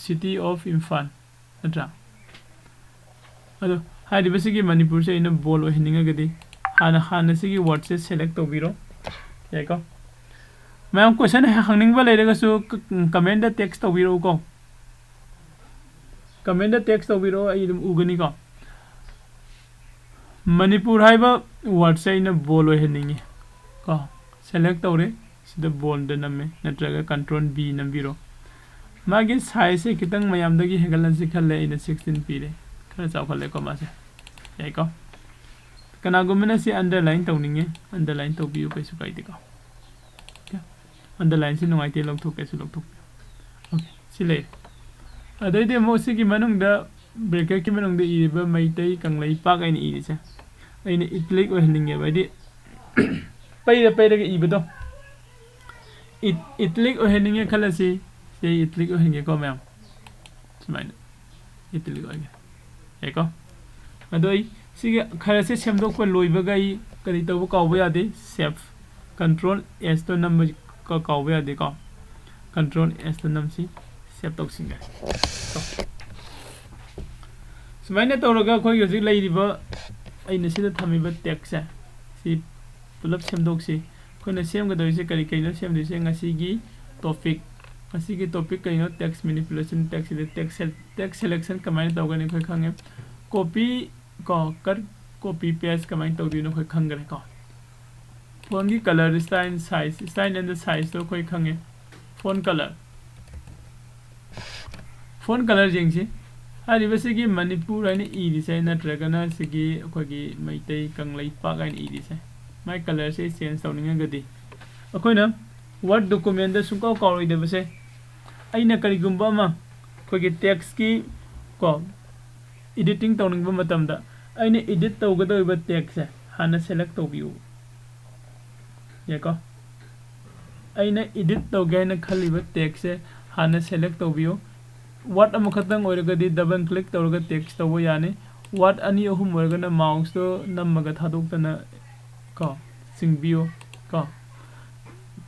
City of Imphal ꯅꯠꯇ꯭ꯔꯥ? ꯑꯗꯣ ꯍꯥꯏꯔꯤꯕꯁꯤꯒꯤ ꯃꯅꯤꯄꯨꯔꯁꯦ ꯑꯩꯅ bold ꯑꯣꯏꯍꯟꯅꯤꯡꯉꯒꯗꯤ ꯍꯥꯟꯅ, ꯍꯥꯟꯅ ꯁꯤꯒꯤ wordꯁꯦ select ꯇꯧꯕꯤꯔꯣ꯫ ꯌꯥꯏꯀꯣ? ꯃꯌꯥꯝ question ꯍꯪꯅꯤꯡꯕ ꯂꯩꯔꯒꯁꯨ ꯀ-, commentꯗ text ꯇꯧꯕꯤꯔꯛꯎꯀꯣ꯫ Commentꯗ text ꯇꯧꯕꯤꯔꯛꯑꯣ, ꯑꯩ ꯑꯗꯨꯝ ꯎꯒꯅꯤꯀꯣ꯫ ꯃꯅꯤꯄꯨꯔ ꯍꯥꯏꯕ wordꯁꯦ ꯑꯩꯅ bold ꯑꯣꯏꯍꯟꯅꯤꯡꯉꯤ ꯀꯣ꯫ Select ꯇꯧꯔꯦ, ꯁꯤꯗ boldꯗ ꯅꯝꯃꯦ, ꯅꯠꯇ꯭ꯔꯒ control V ꯅꯝꯕꯤꯔꯣ꯫ ꯃꯥꯒꯤ sizeꯁꯦ ꯈꯤꯇꯪ ꯃꯌꯥꯝꯗꯒꯤ ꯍꯦꯟꯒꯠꯍꯟꯁꯤ ꯈꯜꯂꯦ, ꯑꯩꯅ sixteen ꯄꯤꯔꯦ, ꯈꯔ ꯆꯥꯎꯈꯠꯂꯦꯀꯣ ꯃꯥꯁꯦ, ꯌꯥꯏꯀꯣ꯫ ꯀꯅꯥꯒꯨꯝꯕꯅ ꯁꯤ underline ꯇꯧꯅꯤꯡꯉꯦ, underline ꯇꯧꯕꯤꯌꯨ, ꯀꯩꯁꯨ ꯀꯥꯏꯗꯦꯀꯣ꯫ Okay, underline ꯁꯤ ꯅꯨꯡꯉꯥꯏꯇꯦ, ꯂꯧꯊꯣꯛꯀꯦꯁꯨ ꯂꯧꯊꯣꯛꯄꯤꯌꯨ꯫ Okay, ꯁꯤ ꯂꯩꯔꯦ꯫ ꯑꯗꯩꯗꯤ ꯑꯃꯨꯛ ꯁꯤꯒꯤ ꯃꯅꯨꯡꯗ bracket ꯀꯤ ꯃꯅꯨꯡꯗ ꯏꯔꯤꯕ ꯃꯩꯇꯩ ꯀꯪꯂꯩꯄꯥꯛ ꯑꯩꯅ ꯏꯔꯤꯁꯦ ꯑꯩꯅ italic ꯑꯣꯏꯍꯟꯅꯤꯡꯉꯦꯕ, ꯍꯥꯏꯗꯤ ꯄꯩꯔ ꯄꯩꯔꯒ ꯏꯕꯗꯣ꯫ It- italic ꯑꯣꯏꯍꯟꯅꯤꯡꯉꯦ ꯈꯜꯂꯁꯤ꯫ ꯁꯤ italic ꯑꯣꯏꯍꯟꯒꯦꯀꯣ ꯃꯌꯥꯝ, ꯁꯨꯃꯥꯏꯅ italic ꯑꯣꯏꯒꯦ꯫ ꯌꯥꯏꯀꯣ? ꯑꯗꯣ ꯑꯩ ꯁꯤꯒꯤ ꯈꯔꯁꯦ ꯁꯦꯝꯗꯣꯛꯄ ꯂꯣꯏꯕꯒ ꯑꯩ ꯀꯔꯤ ꯇꯧꯕ ꯀꯥꯎꯕ ꯌꯥꯗꯦ? Save, control S ꯇꯣ ꯅꯝꯕ ꯀ- ꯀꯥꯎꯕ ꯌꯥꯗꯦꯀꯣ꯫ Control S ꯇꯣ ꯅꯝꯁꯤ, save ꯇꯧꯁꯤꯟꯒꯦ꯫ ꯁꯨꯃꯥꯏꯅ ꯇꯧꯔꯒ ꯑꯩꯈꯣꯏꯒꯤ ꯍꯧꯖꯤꯛ ꯂꯩꯔꯤꯕ, ꯑꯩꯅ ꯁꯤꯗ ꯊꯝꯃꯤꯕ text ꯁꯦ, ꯁꯤ ꯄꯨꯂꯞ ꯁꯦꯝꯗꯣꯛꯁꯤ꯫ ꯑꯩꯈꯣꯏꯅ ꯁꯦꯝꯒꯗꯧꯔꯤꯁꯦ ꯀꯔꯤ ꯀꯔꯤꯅꯣ? ꯁꯦꯝꯗꯣꯏꯁꯦ ꯉꯁꯤꯒꯤ topic, ꯉꯁꯤꯒꯤ topic ꯀꯩꯅꯣ? Text manipulation, text ꯁꯤꯗ text sel- text selection ꯀꯃꯥꯏꯅ ꯇꯧꯒꯅꯤ ꯑꯩꯈꯣꯏ ꯈꯪꯉꯦ꯫ Copy ꯀꯣ, cut, copy paste ꯀꯃꯥꯏꯅ ꯇꯧꯗꯣꯏꯅꯣ ꯑꯩꯈꯣꯏ ꯈꯪꯈ꯭ꯔꯦꯀꯣ꯫ Font ꯀꯤ colour, style, size, style and size ꯇꯣ ꯑꯩꯈꯣꯏ ꯈꯪꯉꯦ꯫ Font colour, font colour ꯌꯦꯡꯁꯤ꯫ ꯍꯥꯏꯔꯤꯕꯁꯤꯒꯤ ꯃꯅꯤꯄꯨꯔ ꯍꯥꯏꯅ ꯏꯔꯤꯁꯦ ꯅꯠꯇ꯭ꯔꯒꯅ ꯁꯤꯒꯤ ꯑꯩꯈꯣꯏꯒꯤ ꯃꯩꯇꯩ ꯀꯪꯂꯩꯄꯥꯛ ꯍꯥꯏꯅ ꯏꯔꯤꯁꯦ, ꯃꯥꯏ colour ꯁꯦ change ꯇꯧꯅꯤꯡꯉꯒꯗꯤ ꯑꯩꯈꯣꯏꯅ Word document ꯇ ꯁꯨꯡꯀꯥꯎ ꯀꯥꯎꯔꯣꯏꯗꯕꯁꯦ, ꯑꯩꯅ ꯀꯔꯤꯒꯨꯝꯕ ꯑꯃ ꯑꯩꯈꯣꯏꯒꯤ text ꯀꯤ ꯀꯣ editing ꯇꯧꯅꯤꯡꯕ ꯃꯇꯝꯗ ꯑꯩꯅ edit ꯇꯧꯒꯗꯧꯔꯤꯕ text ꯁꯦ ꯍꯥꯟꯅ select ꯇꯧꯕꯤꯌꯨ꯫ ꯌꯥꯏꯀꯣ? ꯑꯩꯅ edit ꯇꯧꯒꯦ ꯍꯥꯏꯅ ꯈꯜꯂꯤꯕ text ꯁꯦ ꯍꯥꯟꯅ select ꯇꯧꯕꯤꯌꯨ꯫ Word ꯑꯃꯈꯛꯇꯪ ꯑꯣꯏꯔꯒꯗꯤ double click ꯇꯧꯔꯒ text ꯇꯧꯕ ꯌꯥꯅꯤ꯫ Word ꯑꯅꯤ ꯑꯍꯨꯝ ꯑꯣꯏꯔꯒꯅ mouse ꯇꯣ ꯅꯝꯃꯒ ꯊꯥꯗꯣꯛꯇꯅ ꯀꯣ ꯆꯤꯡꯕꯤꯌꯨ ꯀꯣ꯫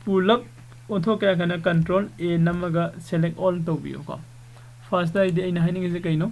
ꯄꯨꯂꯞ ꯑꯣꯟꯊꯣꯛꯀꯦ ꯍꯥꯏꯔꯒꯅ control A ꯅꯝꯃꯒ select all ꯇꯧꯕꯤꯌꯨ ꯀꯣ꯫ First ꯇ ꯑꯩꯗꯤ ꯑꯩꯅ ꯍꯥꯏꯅꯤꯡꯉꯤꯁꯦ ꯀꯩꯅꯣ?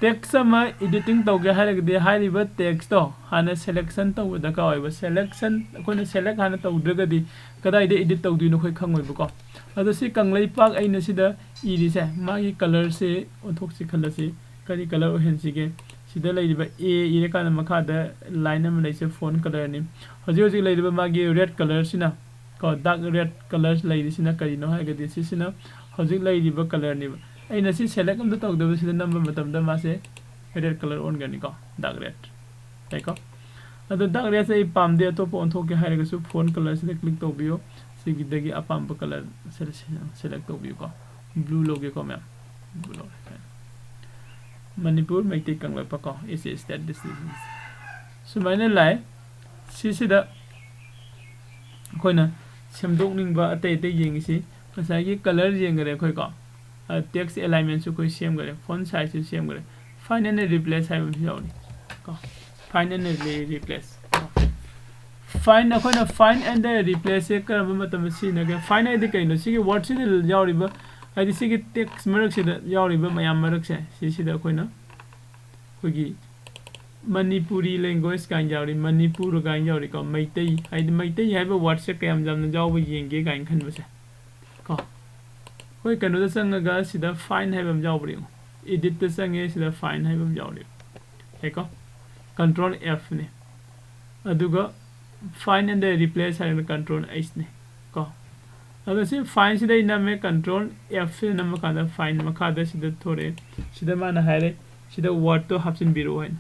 Text ꯑꯃ editing ꯇꯧꯒꯦ ꯍꯥꯏꯔꯒꯗꯤ ꯍꯥꯏꯔꯤꯕ text ꯇꯣ ꯍꯥꯟꯅ selection ꯇꯧꯕ ꯗꯔꯀꯥꯔ ꯑꯣꯏꯕ꯫ Selection ꯑꯩꯈꯣꯏꯅ select ꯍꯥꯟꯅ ꯇꯧꯗ꯭ꯔꯒꯗꯤ ꯀꯗꯥꯏꯗ edit ꯇꯧꯗꯣꯏꯅꯣ ꯑꯩꯈꯣꯏ ꯈꯪꯉꯣꯏꯕꯀꯣ꯫ ꯑꯗꯣ ꯁꯤ ꯀꯪꯂꯩꯄꯥꯛ ꯑꯩꯅ ꯁꯤꯗ ꯏꯔꯤꯁꯦ ꯃꯥꯒꯤ colour ꯁꯦ ꯑꯣꯟꯊꯣꯛꯁꯤ ꯈꯜꯂꯁꯤ꯫ ꯀꯔꯤ colour ꯑꯣꯏꯍꯟꯁꯤꯒꯦ? ꯁꯤꯗ ꯂꯩꯔꯤꯕ A ꯏꯔꯀꯥꯟꯗ ꯃꯈꯥꯗ line ꯑꯃ ꯂꯩꯁꯦ, font colour ꯅꯤ꯫ ꯍꯧꯖꯤꯛ ꯍꯧꯖꯤꯛ ꯂꯩꯔꯤꯕ ꯃꯥꯒꯤ red colour ꯁꯤꯅ ꯀꯣ, dark red colour ꯂꯩꯔꯤꯁꯤꯅ ꯀꯔꯤꯅꯣ ꯍꯥꯏꯔꯒꯗꯤ ꯁꯤꯁꯤꯅ ꯍꯧꯖꯤꯛ ꯂꯩꯔꯤꯕ colour ꯅꯦꯕ꯫ ꯑꯩꯅ ꯁꯤ select ꯑꯝꯇ ꯇꯧꯗꯕꯁꯤꯗ ꯅꯝꯕ ꯃꯇꯝꯗ ꯃꯥꯁꯦ red colour ꯑꯣꯟꯒꯅꯤꯀꯣ, dark red꯫ ꯌꯥꯏꯀꯣ? ꯑꯗꯣ dark red ꯁꯦ ꯑꯩ ꯄꯥꯝꯗꯦ, ꯑꯇꯣꯞꯄ ꯑꯣꯟꯊꯣꯛꯀꯦ ꯍꯥꯏꯔꯒꯁꯨ font color ꯁꯤꯗ click ꯇꯧꯕꯤꯌꯨ꯫ ꯁꯤꯒꯤꯗꯒꯤ ꯑꯄꯥꯝꯕ color select ꯇꯧꯕꯤꯌꯨꯀꯣ꯫ Blue ꯂꯧꯒꯦꯀꯣ ꯃꯌꯥꯝ꯫ Blue ꯂꯧꯔꯦ꯫ ꯃꯅꯤꯄꯨꯔ ꯃꯩꯇꯩ ꯀꯪꯂꯩꯄꯥꯛ ꯀꯣ꯫ It's a state distinction꯫ ꯁꯨꯃꯥꯏꯅ ꯂꯥꯛꯑꯦ꯫ ꯁꯤꯁꯤꯗ ꯑꯩꯈꯣꯏꯅ ꯁꯦꯝꯗꯣꯛꯅꯤꯡꯕ ꯑꯇꯩ ꯑꯇꯩ ꯌꯦꯡꯉꯤꯁꯤ, ꯉꯁꯥꯏꯒꯤ color ꯌꯦꯡꯈꯔꯦ ꯑꯩꯈꯣꯏꯀꯣ꯫ ꯑ, text alignment ꯁꯨ ꯑꯩꯈꯣꯏ ꯁꯦꯝꯈꯔꯦ, font size ꯁꯨ ꯁꯦꯝꯈꯔꯦ꯫ Find and replace ꯍꯥꯏꯕ ꯑꯃꯁꯨ ꯌꯥꯎꯔꯤ ꯀꯣ꯫ Find and re-, replace꯫ Find, ꯑꯩꯈꯣꯏꯅ find and replace ꯁꯦ ꯀꯔꯝꯕ ꯃꯇꯝꯗ ꯁꯤꯖꯤꯟꯅꯒꯦ? Find ꯍꯥꯏꯗꯤ ꯀꯩꯅꯣ? ꯁꯤꯒꯤ word ꯁꯤꯗ ꯌꯥꯎꯔꯤꯕ, ꯍꯥꯏꯗꯤ ꯁꯤꯒꯤ text ꯃꯔꯛꯁꯤꯗ ꯌꯥꯎꯔꯤꯕ ꯃꯌꯥꯝ ꯃꯔꯛꯁꯦ, ꯁꯤꯁꯤꯗ ꯑꯩꯈꯣꯏꯅ ꯑꯩꯈꯣꯏꯒꯤ ꯃꯅꯤꯄꯨꯔꯤ language ꯀꯥꯏꯅ ꯌꯥꯎꯔꯤ, ꯃꯅꯤꯄꯨꯔ ꯀꯥꯏꯅ ꯌꯥꯎꯔꯤꯀꯣ, ꯃꯩꯇꯩ, ꯍꯥꯏꯗꯤ ꯃꯩꯇꯩ ꯍꯥꯏꯕ word ꯁꯦ ꯀꯌꯥꯝ ꯌꯥꯝꯅ ꯌꯥꯎꯕ ꯌꯦꯡꯒꯦ ꯀꯥꯏꯅ ꯈꯟꯕꯁꯦ ꯀꯣ꯫ ꯑꯩꯈꯣꯏ ꯀꯩꯅꯣꯗ ꯆꯪꯉꯒ ꯁꯤꯗ find ꯍꯥꯏꯕ ꯑꯃ ꯌꯥꯎꯕ꯭ꯔꯥ ꯌꯦꯡꯉꯨ꯫ Edit ꯇ ꯆꯪꯉꯦ, ꯁꯤꯗ find ꯍꯥꯏꯕ ꯑꯃ ꯌꯥꯎꯔꯦ꯫ ꯌꯥꯏꯀꯣ? Control F ꯅꯦ꯫ ꯑꯗꯨꯒ find and replace ꯍꯥꯏꯔꯒꯅ Control H ꯅꯦ ꯀꯣ꯫ ꯑꯗꯣ ꯁꯤ find ꯁꯤꯗ ꯑꯩ ꯅꯝꯃꯦ, Control F ꯁꯤꯗ ꯅꯝꯕ ꯀꯥꯟꯗ find ꯃꯈꯥꯗ ꯁꯤꯗ ꯊꯣꯔꯛꯑꯦ꯫ ꯁꯤꯗ ꯃꯥꯅ ꯍꯥꯏꯔꯦ, ꯁꯤꯗ word ꯇꯣ ꯍꯥꯞꯆꯤꯟꯕꯤꯔꯛꯑꯣ ꯍꯥꯏꯅ꯫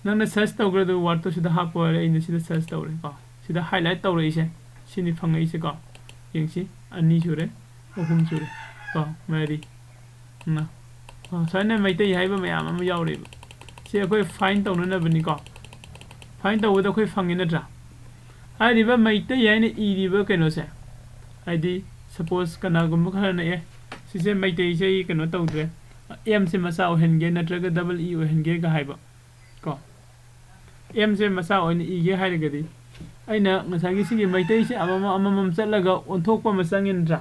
ꯅꯪꯅ search ꯇꯧꯈ꯭ꯔꯗꯣ word ꯇꯣ ꯁꯤꯗ ꯍꯥꯞꯄꯣ ꯍꯥꯏꯔꯦ, ꯑꯩꯅ ꯁꯤꯗ search ꯇꯧꯔꯦ ꯀꯣ꯫ ꯁꯤꯗ highlight ꯇꯧꯔꯛꯏꯁꯦ, ꯁꯤꯅꯤ ꯐꯪꯉꯛꯏꯁꯦ ꯀꯣ꯫ ꯌꯦꯡꯁꯤ, ꯑꯅꯤ ꯁꯨꯔꯦ, ꯑꯍꯨꯝ ꯁꯨꯔꯦ ꯀꯣ, ꯃꯔꯤ, ꯃꯉꯥ꯫ ꯑꯣ, ꯁꯨꯃꯥꯏꯅ ꯃꯩꯇꯩ ꯍꯥꯏꯕ ꯃꯌꯥꯝ ꯑꯃ ꯌꯥꯎꯔꯤꯕ꯫ ꯁꯤ ꯑꯩꯈꯣꯏ find ꯇꯧꯅꯅꯕꯅꯤꯀꯣ꯫ Find ꯇꯧꯕꯗ ꯑꯩꯈꯣꯏ ꯐꯪꯉꯤ ꯅꯠꯇ꯭ꯔꯥ? ꯍꯥꯏꯔꯤꯕ ꯃꯩꯇꯩ ꯍꯥꯏꯅ ꯏꯔꯤꯕ ꯀꯩꯅꯣꯁꯦ, ꯍꯥꯏꯗꯤ suppose ꯀꯅꯥꯒꯨꯝꯕ ꯈꯔꯅ, "ꯑꯦ, ꯁꯤꯁꯦ ꯃꯩꯇꯩꯁꯦ ꯑꯩ ꯀꯩꯅꯣ ꯇꯧꯗ꯭ꯔꯦ, M ꯁꯦ ꯃꯆꯥ ꯑꯣꯏꯍꯟꯒꯦ ꯅꯠꯇ꯭ꯔꯒ double E ꯑꯣꯏꯍꯟꯒꯦꯒ" ꯍꯥꯏꯕ ꯀꯣ꯫ M ꯁꯦ ꯃꯆꯥ ꯑꯣꯏꯅ ꯏꯒꯦ ꯍꯥꯏꯔꯒꯗꯤ ꯑꯩꯅ ꯉꯁꯥꯏꯒꯤ ꯁꯤꯒꯤ ꯃꯩꯇꯩꯁꯦ ꯑꯃꯃꯝ ꯑꯃꯃꯝ ꯆꯠꯂꯒ ꯑꯣꯟꯊꯣꯛꯄ ꯑꯃ ꯆꯪꯉꯤ ꯅꯠꯇ꯭ꯔꯥ?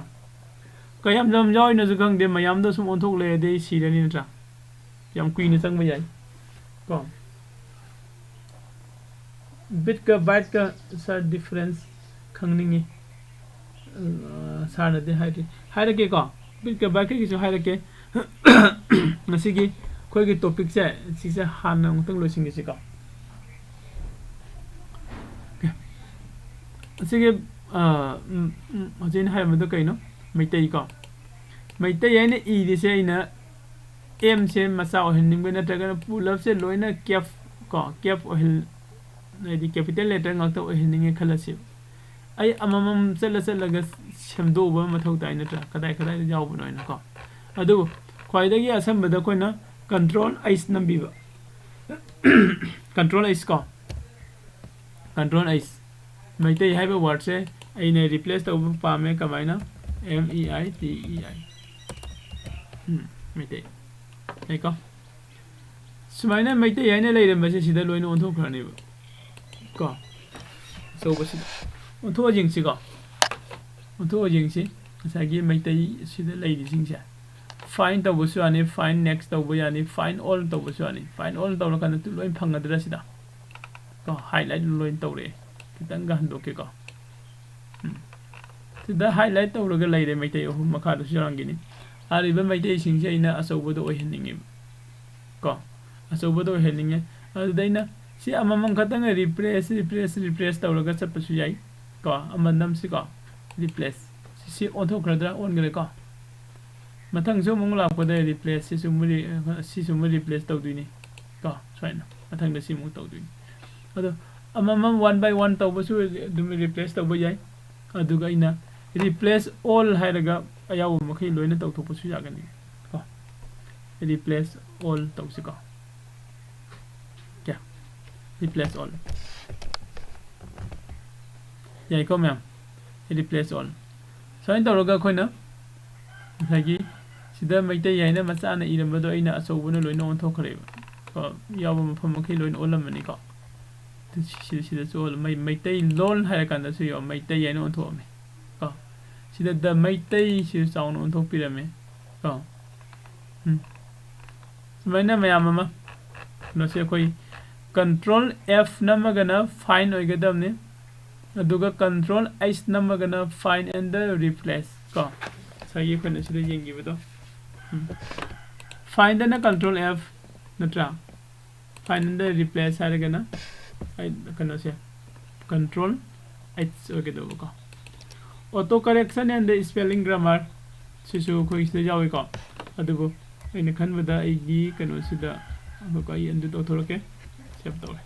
ꯀꯌꯥꯝ ꯌꯥꯝ ꯌꯥꯎꯔꯤꯅꯣꯁꯨ ꯈꯪꯗꯦ, ꯃꯌꯥꯝꯗꯣ ꯁꯨꯝ ꯑꯣꯟꯊꯣꯛ ꯂꯩꯔꯗꯤ ꯑꯩ ꯁꯤꯔꯅꯤ ꯅꯠꯇ꯭ꯔꯥ? ꯌꯥꯝ ꯀꯨꯏꯅ ꯆꯪꯕ ꯌꯥꯏ ꯀꯣ꯫ Bit ꯀ byte ꯀ sir difference ꯈꯪꯅꯤꯡꯉꯤ꯫ ꯑ, sir ꯅꯗꯤ ꯍꯥꯏꯗ꯭ꯔꯤ꯫ ꯍꯥꯏꯔꯛꯀꯦꯀꯣ꯫ Bit ꯀ byte ꯀꯒꯤꯁꯨ ꯍꯥꯏꯔꯛꯀꯦ꯫ ꯉꯁꯤꯒꯤ ꯑꯩꯈꯣꯏꯒꯤ topic ꯁꯦ ꯁꯤꯁꯦ ꯍꯥꯟꯅ ꯑꯃꯨꯛꯇꯪ ꯂꯣꯏꯁꯤꯟꯈꯤꯁꯤꯀꯣ꯫ ꯑꯁꯤꯒꯤ, ꯑ, ꯎꯝ, ꯎꯝ, ꯍꯧꯖꯤꯛ ꯑꯩꯅ ꯍꯥꯏꯔꯝꯕꯗꯣ ꯀꯩꯅꯣ? ꯃꯩꯇꯩ ꯀꯣ꯫ ꯃꯩꯇꯩ ꯍꯥꯏꯅ ꯏꯔꯤꯁꯦ ꯑꯩꯅ M ꯁꯦ ꯃꯆꯥ ꯑꯣꯏꯍꯟꯅꯤꯡꯕ ꯅꯠꯇ꯭ꯔꯒꯅ ꯄꯨꯂꯞꯁꯦ ꯂꯣꯏꯅ cap ꯀꯣ, ꯀꯦꯞ ꯑꯣꯏꯍꯜ ꯍꯥꯏꯗꯤ ꯀꯦꯄꯤꯇꯦꯜ ꯂꯦꯇꯔ ꯉꯥꯛꯇ ꯑꯣꯏꯍꯟꯅꯤꯡꯉꯦ ꯈꯜꯂꯁꯤ꯫ ꯑꯩ ꯑꯃꯃꯝ ꯆꯠꯂ ꯆꯠꯂꯒ ꯁꯦꯝꯗꯣꯛꯎꯕ ꯃꯊꯧ ꯇꯥꯏ ꯅꯠꯇ꯭ꯔꯥ? ꯀꯗꯥꯏ ꯀꯗꯥꯏꯗ ꯌꯥꯎꯕꯅꯣ ꯍꯥꯏꯅꯀꯣ꯫ ꯑꯗꯨꯕꯨ ꯈ꯭ꯋꯥꯏꯗꯒꯤ ꯑꯁꯝꯕꯗ ꯑꯩꯈꯣꯏꯅ ꯀꯟꯇ꯭ꯔꯣꯜ ꯑꯩꯁ ꯅꯝꯕꯤꯕ꯫ ꯀꯟꯇ꯭ꯔꯣꯜ ꯑꯩꯁ ꯀꯣ, ꯀꯟꯇ꯭ꯔꯣꯜ ꯑꯩꯁ꯫ ꯃꯩꯇꯩ ꯍꯥꯏꯕ ꯋꯥꯔꯗꯁꯦ ꯑꯩꯅ ꯔꯤꯄ꯭ꯂꯦꯁ ꯇꯧꯕ ꯄꯥꯝꯃꯦ꯫ ꯀꯃꯥꯏꯅ? ꯑꯦꯝ ꯏ ꯑꯥꯏ ꯇꯤ ꯏ ꯑꯥꯏ꯫ ꯎꯝ, ꯃꯩꯇꯩ꯫ ꯌꯥꯏꯀꯣ? ꯁꯨꯃꯥꯏꯅ ꯃꯩꯇꯩ ꯍꯥꯏꯅ ꯂꯩꯔꯝꯕꯁꯦ ꯁꯤꯗ ꯂꯣꯏꯅ ꯑꯣꯟꯊꯣꯛꯈ꯭ꯔꯅꯦꯕ ꯀꯣ꯫ ꯑꯆꯧꯕꯁꯤꯗ ꯑꯣꯟꯊꯣꯛꯑ ꯌꯦꯡꯁꯤꯀꯣ꯫ ꯑꯣꯟꯊꯣꯛꯑ ꯌꯦꯡꯁꯤ꯫ ꯉꯁꯥꯏꯒꯤ ꯃꯩꯇꯩ ꯁꯤꯗ ꯂꯩꯔꯤꯁꯤꯡꯁꯦ ꯐꯥꯏꯟ ꯇꯧꯕꯁꯨ ꯌꯥꯅꯤ, ꯐꯥꯏꯟ ꯅꯦꯛꯁ ꯇꯧꯕ ꯌꯥꯅꯤ, ꯐꯥꯏꯟ ꯑꯣꯜ ꯇꯧꯕꯁꯨ ꯌꯥꯅꯤ꯫ ꯐꯥꯏꯟ ꯑꯣꯜ ꯇꯧꯔꯀꯥꯟꯗ ꯂꯣꯏ ꯐꯪꯒꯗ꯭ꯔꯥ ꯁꯤꯗ? ꯀꯣ, ꯍꯥꯏꯂꯥꯏꯠ ꯂꯣꯏ ꯇꯧꯔꯛꯑꯦ꯫ ꯈꯤꯇꯪꯒ ꯍꯟꯗꯣꯛꯀꯦꯀꯣ꯫ ꯎꯝ꯫ ꯁꯤꯗ ꯍꯥꯏꯂꯥꯏꯠ ꯇꯧꯔꯒ ꯂꯩꯔꯦ ꯃꯩꯇꯩ ꯑꯍꯨꯝ, ꯃꯈꯥꯗꯁꯨ ꯌꯥꯎꯔꯝꯒꯅꯤ꯫ ꯍꯥꯏꯔꯤꯕ ꯃꯩꯇꯩꯁꯤꯡꯁꯦ ꯑꯩꯅ ꯑꯆꯧꯕꯗ ꯑꯣꯏꯍꯟꯅꯤꯡꯉꯦꯕ ꯀꯣ꯫ ꯑꯆꯧꯕꯗ ꯑꯣꯏꯍꯟꯅꯤꯡꯉꯦ꯫ ꯑꯗꯨꯗ ꯑꯩꯅ ꯁꯤ ꯑꯃꯃꯝ ꯈꯛꯇꯪ ꯔꯤꯄ꯭ꯂꯦꯁ, ꯔꯤꯄ꯭ꯂꯦꯁ, ꯔꯤꯄ꯭ꯂꯦꯁ ꯇꯧꯔꯒ ꯆꯠꯄꯁꯨ ꯌꯥꯏ ꯀꯣ꯫ ꯑꯃ ꯅꯝꯁꯤꯀꯣ꯫ ꯔꯤꯄ꯭ꯂꯦꯁ꯫ ꯁꯤ, ꯁꯤ ꯑꯣꯟꯊꯣꯛꯈ꯭ꯔꯗ꯭ꯔꯥ? ꯑꯣꯟꯈ꯭ꯔꯦꯀꯣ꯫ ꯃꯊꯪꯁꯨ ꯑꯃꯨꯛ ꯂꯥꯛꯄꯗ ꯔꯤꯄ꯭ꯂꯦꯁ, ꯁꯤꯁꯨ ꯑꯃꯨꯛ ꯔꯤ-, ꯁꯤꯁꯨ ꯑꯃꯨꯛ ꯔꯤꯄ꯭ꯂꯦꯁ ꯇꯧꯗꯣꯏꯅꯤ ꯀꯣ꯫ ꯁꯨꯃꯥꯏꯅ ꯃꯊꯪꯗ ꯁꯤ ꯑꯃꯨꯛ ꯇꯧꯗꯣꯏꯅꯤ꯫ ꯑꯗꯣ ꯑꯃꯃꯝ ꯋꯥꯟ ꯕꯥꯏ ꯋꯥꯟ ꯇꯧꯕꯁꯨ ꯑꯗꯨꯝ ꯔꯤꯄ꯭ꯂꯦꯁ ꯇꯧꯕ ꯌꯥꯏ꯫ ꯑꯗꯨꯒ ꯑꯩꯅ ꯔꯤꯄ꯭ꯂꯦꯁ ꯑꯣꯜ ꯍꯥꯏꯔꯒ ꯑꯌꯥꯎꯕ ꯃꯈꯩ ꯂꯣꯏꯅ ꯇꯧꯊꯣꯛꯄꯁꯨ ꯌꯥꯒꯅꯤ ꯀꯣ꯫ ꯔꯤꯄ꯭ꯂꯦꯁ ꯑꯣꯜ ꯇꯧꯁꯤꯀꯣ꯫ ꯀꯌꯥ? Replace all. ꯌꯥꯏꯀꯣ ꯃꯌꯥꯝ? Replace all. ꯁꯨꯃꯥꯏꯅ ꯇꯧꯔꯒ ꯑꯩꯈꯣꯏꯅ ꯉꯁꯥꯏꯒꯤ ꯁꯤꯗ ꯃꯩꯇꯩ ꯍꯥꯏꯅ ꯃꯆꯥꯅ ꯏꯔꯝꯕꯗꯣ ꯑꯩꯅ ꯑꯆꯧꯕꯅ ꯂꯣꯏꯅ ꯑꯣꯟꯊꯣꯛꯈ꯭ꯔꯦꯕ꯫ ꯀꯣ, ꯌꯥꯎꯕ ꯃꯐꯝ ꯃꯈꯩ ꯂꯣꯏꯅ ꯑꯣꯜꯂꯝꯃꯅꯤꯀꯣ꯫ ꯁꯤ-, ꯁꯤꯗ, ꯁꯤꯗꯁꯨ ꯑꯣꯜ-, ꯃꯩ-, ꯃꯩꯇꯩ ꯂꯣꯟ ꯍꯥꯏꯔ ꯀꯥꯟꯗꯁꯨ ꯌꯥꯎ-, ꯃꯩꯇꯩ ꯍꯥꯏꯅ ꯑꯣꯟꯊꯣꯛꯑꯝꯃꯦ꯫ ꯀꯣ, ꯁꯤꯗ ꯗ ꯃꯩꯇꯩ ꯁꯤꯁꯨ ꯆꯥꯎꯅ ꯑꯣꯟꯊꯣꯛꯄꯤꯔꯝꯃꯦ꯫ ꯀꯣ, ꯎꯝ꯫ ꯁꯨꯃꯥꯏꯅ ꯃꯌꯥꯝ ꯑꯃ ꯀꯩꯅꯣꯁꯦ ꯑꯩꯈꯣꯏ ꯀꯟꯇ꯭ꯔꯣꯜ ꯑꯦꯐ ꯅꯝꯃꯒꯅ ꯐꯥꯏꯟ ꯑꯣꯏꯒꯗꯕꯅꯤ, ꯑꯗꯨꯒ ꯀꯟꯇ꯭ꯔꯣꯜ ꯑꯩꯁ ꯅꯝꯃꯒꯅ ꯐꯥꯏꯟ ꯑꯦꯟ ꯗ ꯔꯤꯄ꯭ꯂꯦꯁ ꯀꯣ, ꯉꯁꯥꯏꯒꯤ ꯑꯩꯈꯣꯏꯅ ꯁꯤꯗ ꯌꯦꯡꯈꯤꯕꯗꯣ꯫ ꯎꯝ꯫ ꯐꯥꯏꯟꯗꯅ ꯀꯟꯇ꯭ꯔꯣꯜ ꯑꯦꯐ ꯅꯠꯇ꯭ꯔꯥ? ꯐꯥꯏꯟ ꯑꯦꯟ ꯗ ꯔꯤꯄ꯭ꯂꯦꯁ ꯍꯥꯏꯔꯒꯅ ꯑꯩ ꯀꯩꯅꯣꯁꯦ ꯀꯟꯇ꯭ꯔꯣꯜ ꯑꯩꯆ ꯑꯣꯏꯒꯗꯧꯕꯀꯣ꯫ Auto correction and the spelling grammar ꯁꯤꯁꯨ ꯑꯩꯈꯣꯏ ꯁꯤꯗ ꯌꯥꯎꯏꯀꯣ꯫ ꯑꯗꯨꯕꯨ ꯑꯩꯅ ꯈꯟꯕꯗ ꯑꯩꯒꯤ ꯀꯩꯅꯣꯁꯤꯗ, ꯑꯗꯨꯒ ꯑꯩ ꯑꯟꯗꯨ ꯇꯧꯊꯣꯔꯛꯀꯦ꯫ ꯁꯦꯞ ꯇꯧꯔꯦ꯫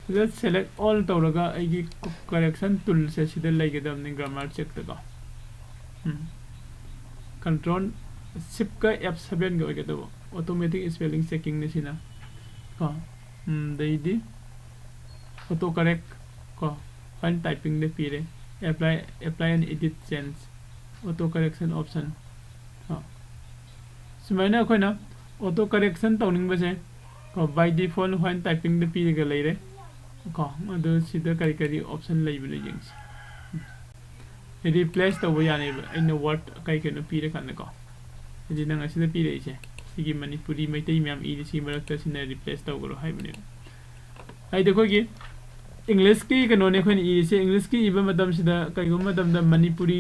ꯁꯤꯗ select all ꯇꯧꯔꯒ ꯑꯩꯒꯤ correction toolꯁꯦ ꯁꯤꯗ ꯂꯩꯒꯗꯕꯅꯤ, grammar checkꯇꯀꯣ꯫ ꯎꯝ꯫ Control Shiftꯀ F sevenꯒ ꯑꯣꯏꯒꯗꯕ automatic spelling checkingꯅꯤ ꯁꯤꯅ ꯀꯣ꯫ ꯎꯝ, ꯑꯗꯩꯗꯤ autocorrect ꯀꯣ, while typingꯗ ꯄꯤꯔꯦ꯫ Apply, apply and edit change, auto correction option ꯀꯣ꯫ ꯁꯨꯃꯥꯏꯅ ꯑꯩꯈꯣꯏꯅ auto correction ꯇꯧꯅꯤꯡꯕꯁꯦ ꯀꯣ, by default while typingꯗ ꯄꯤꯔꯒ ꯂꯩꯔꯦ ꯀꯣ꯫ ꯑꯗꯨ ꯁꯤꯗ ꯀꯔꯤ ꯀꯔꯤ option ꯂꯩꯕꯅꯣ ꯌꯦꯡꯁꯤ꯫ Replace ꯇꯧꯕ ꯌꯥꯅꯦꯕ, ꯑꯩꯅ word ꯀꯩ ꯀꯩꯅꯣ ꯄꯤꯔꯀꯥꯟꯗꯀꯣ꯫ ꯍꯥꯏꯗꯤ ꯅꯪ ꯑꯁꯤꯗ ꯄꯤꯔꯛꯏꯁꯦ, ꯁꯤꯒꯤ ꯃꯅꯤꯄꯨꯔꯤ ꯃꯩꯇꯩ ꯃꯌꯥꯝ ꯏꯔꯤꯁꯤꯒꯤ ꯃꯔꯛꯇ ꯁꯤꯅ replace ꯇꯧꯈ꯭ꯔꯣ ꯍꯥꯏꯕꯅꯦꯕ꯫ ꯍꯥꯏꯗꯤ ꯑꯩꯈꯣꯏꯒꯤ Englishꯀꯤ ꯀꯩꯅꯣꯅꯦ ꯑꯩꯈꯣꯏꯅ ꯏꯔꯤꯁꯦ꯫ Englishꯀꯤ ꯏꯕ ꯃꯇꯝꯁꯤꯗ ꯀꯩꯒꯨꯝꯕ ꯃꯇꯝꯗ ꯃꯅꯤꯄꯨꯔꯤ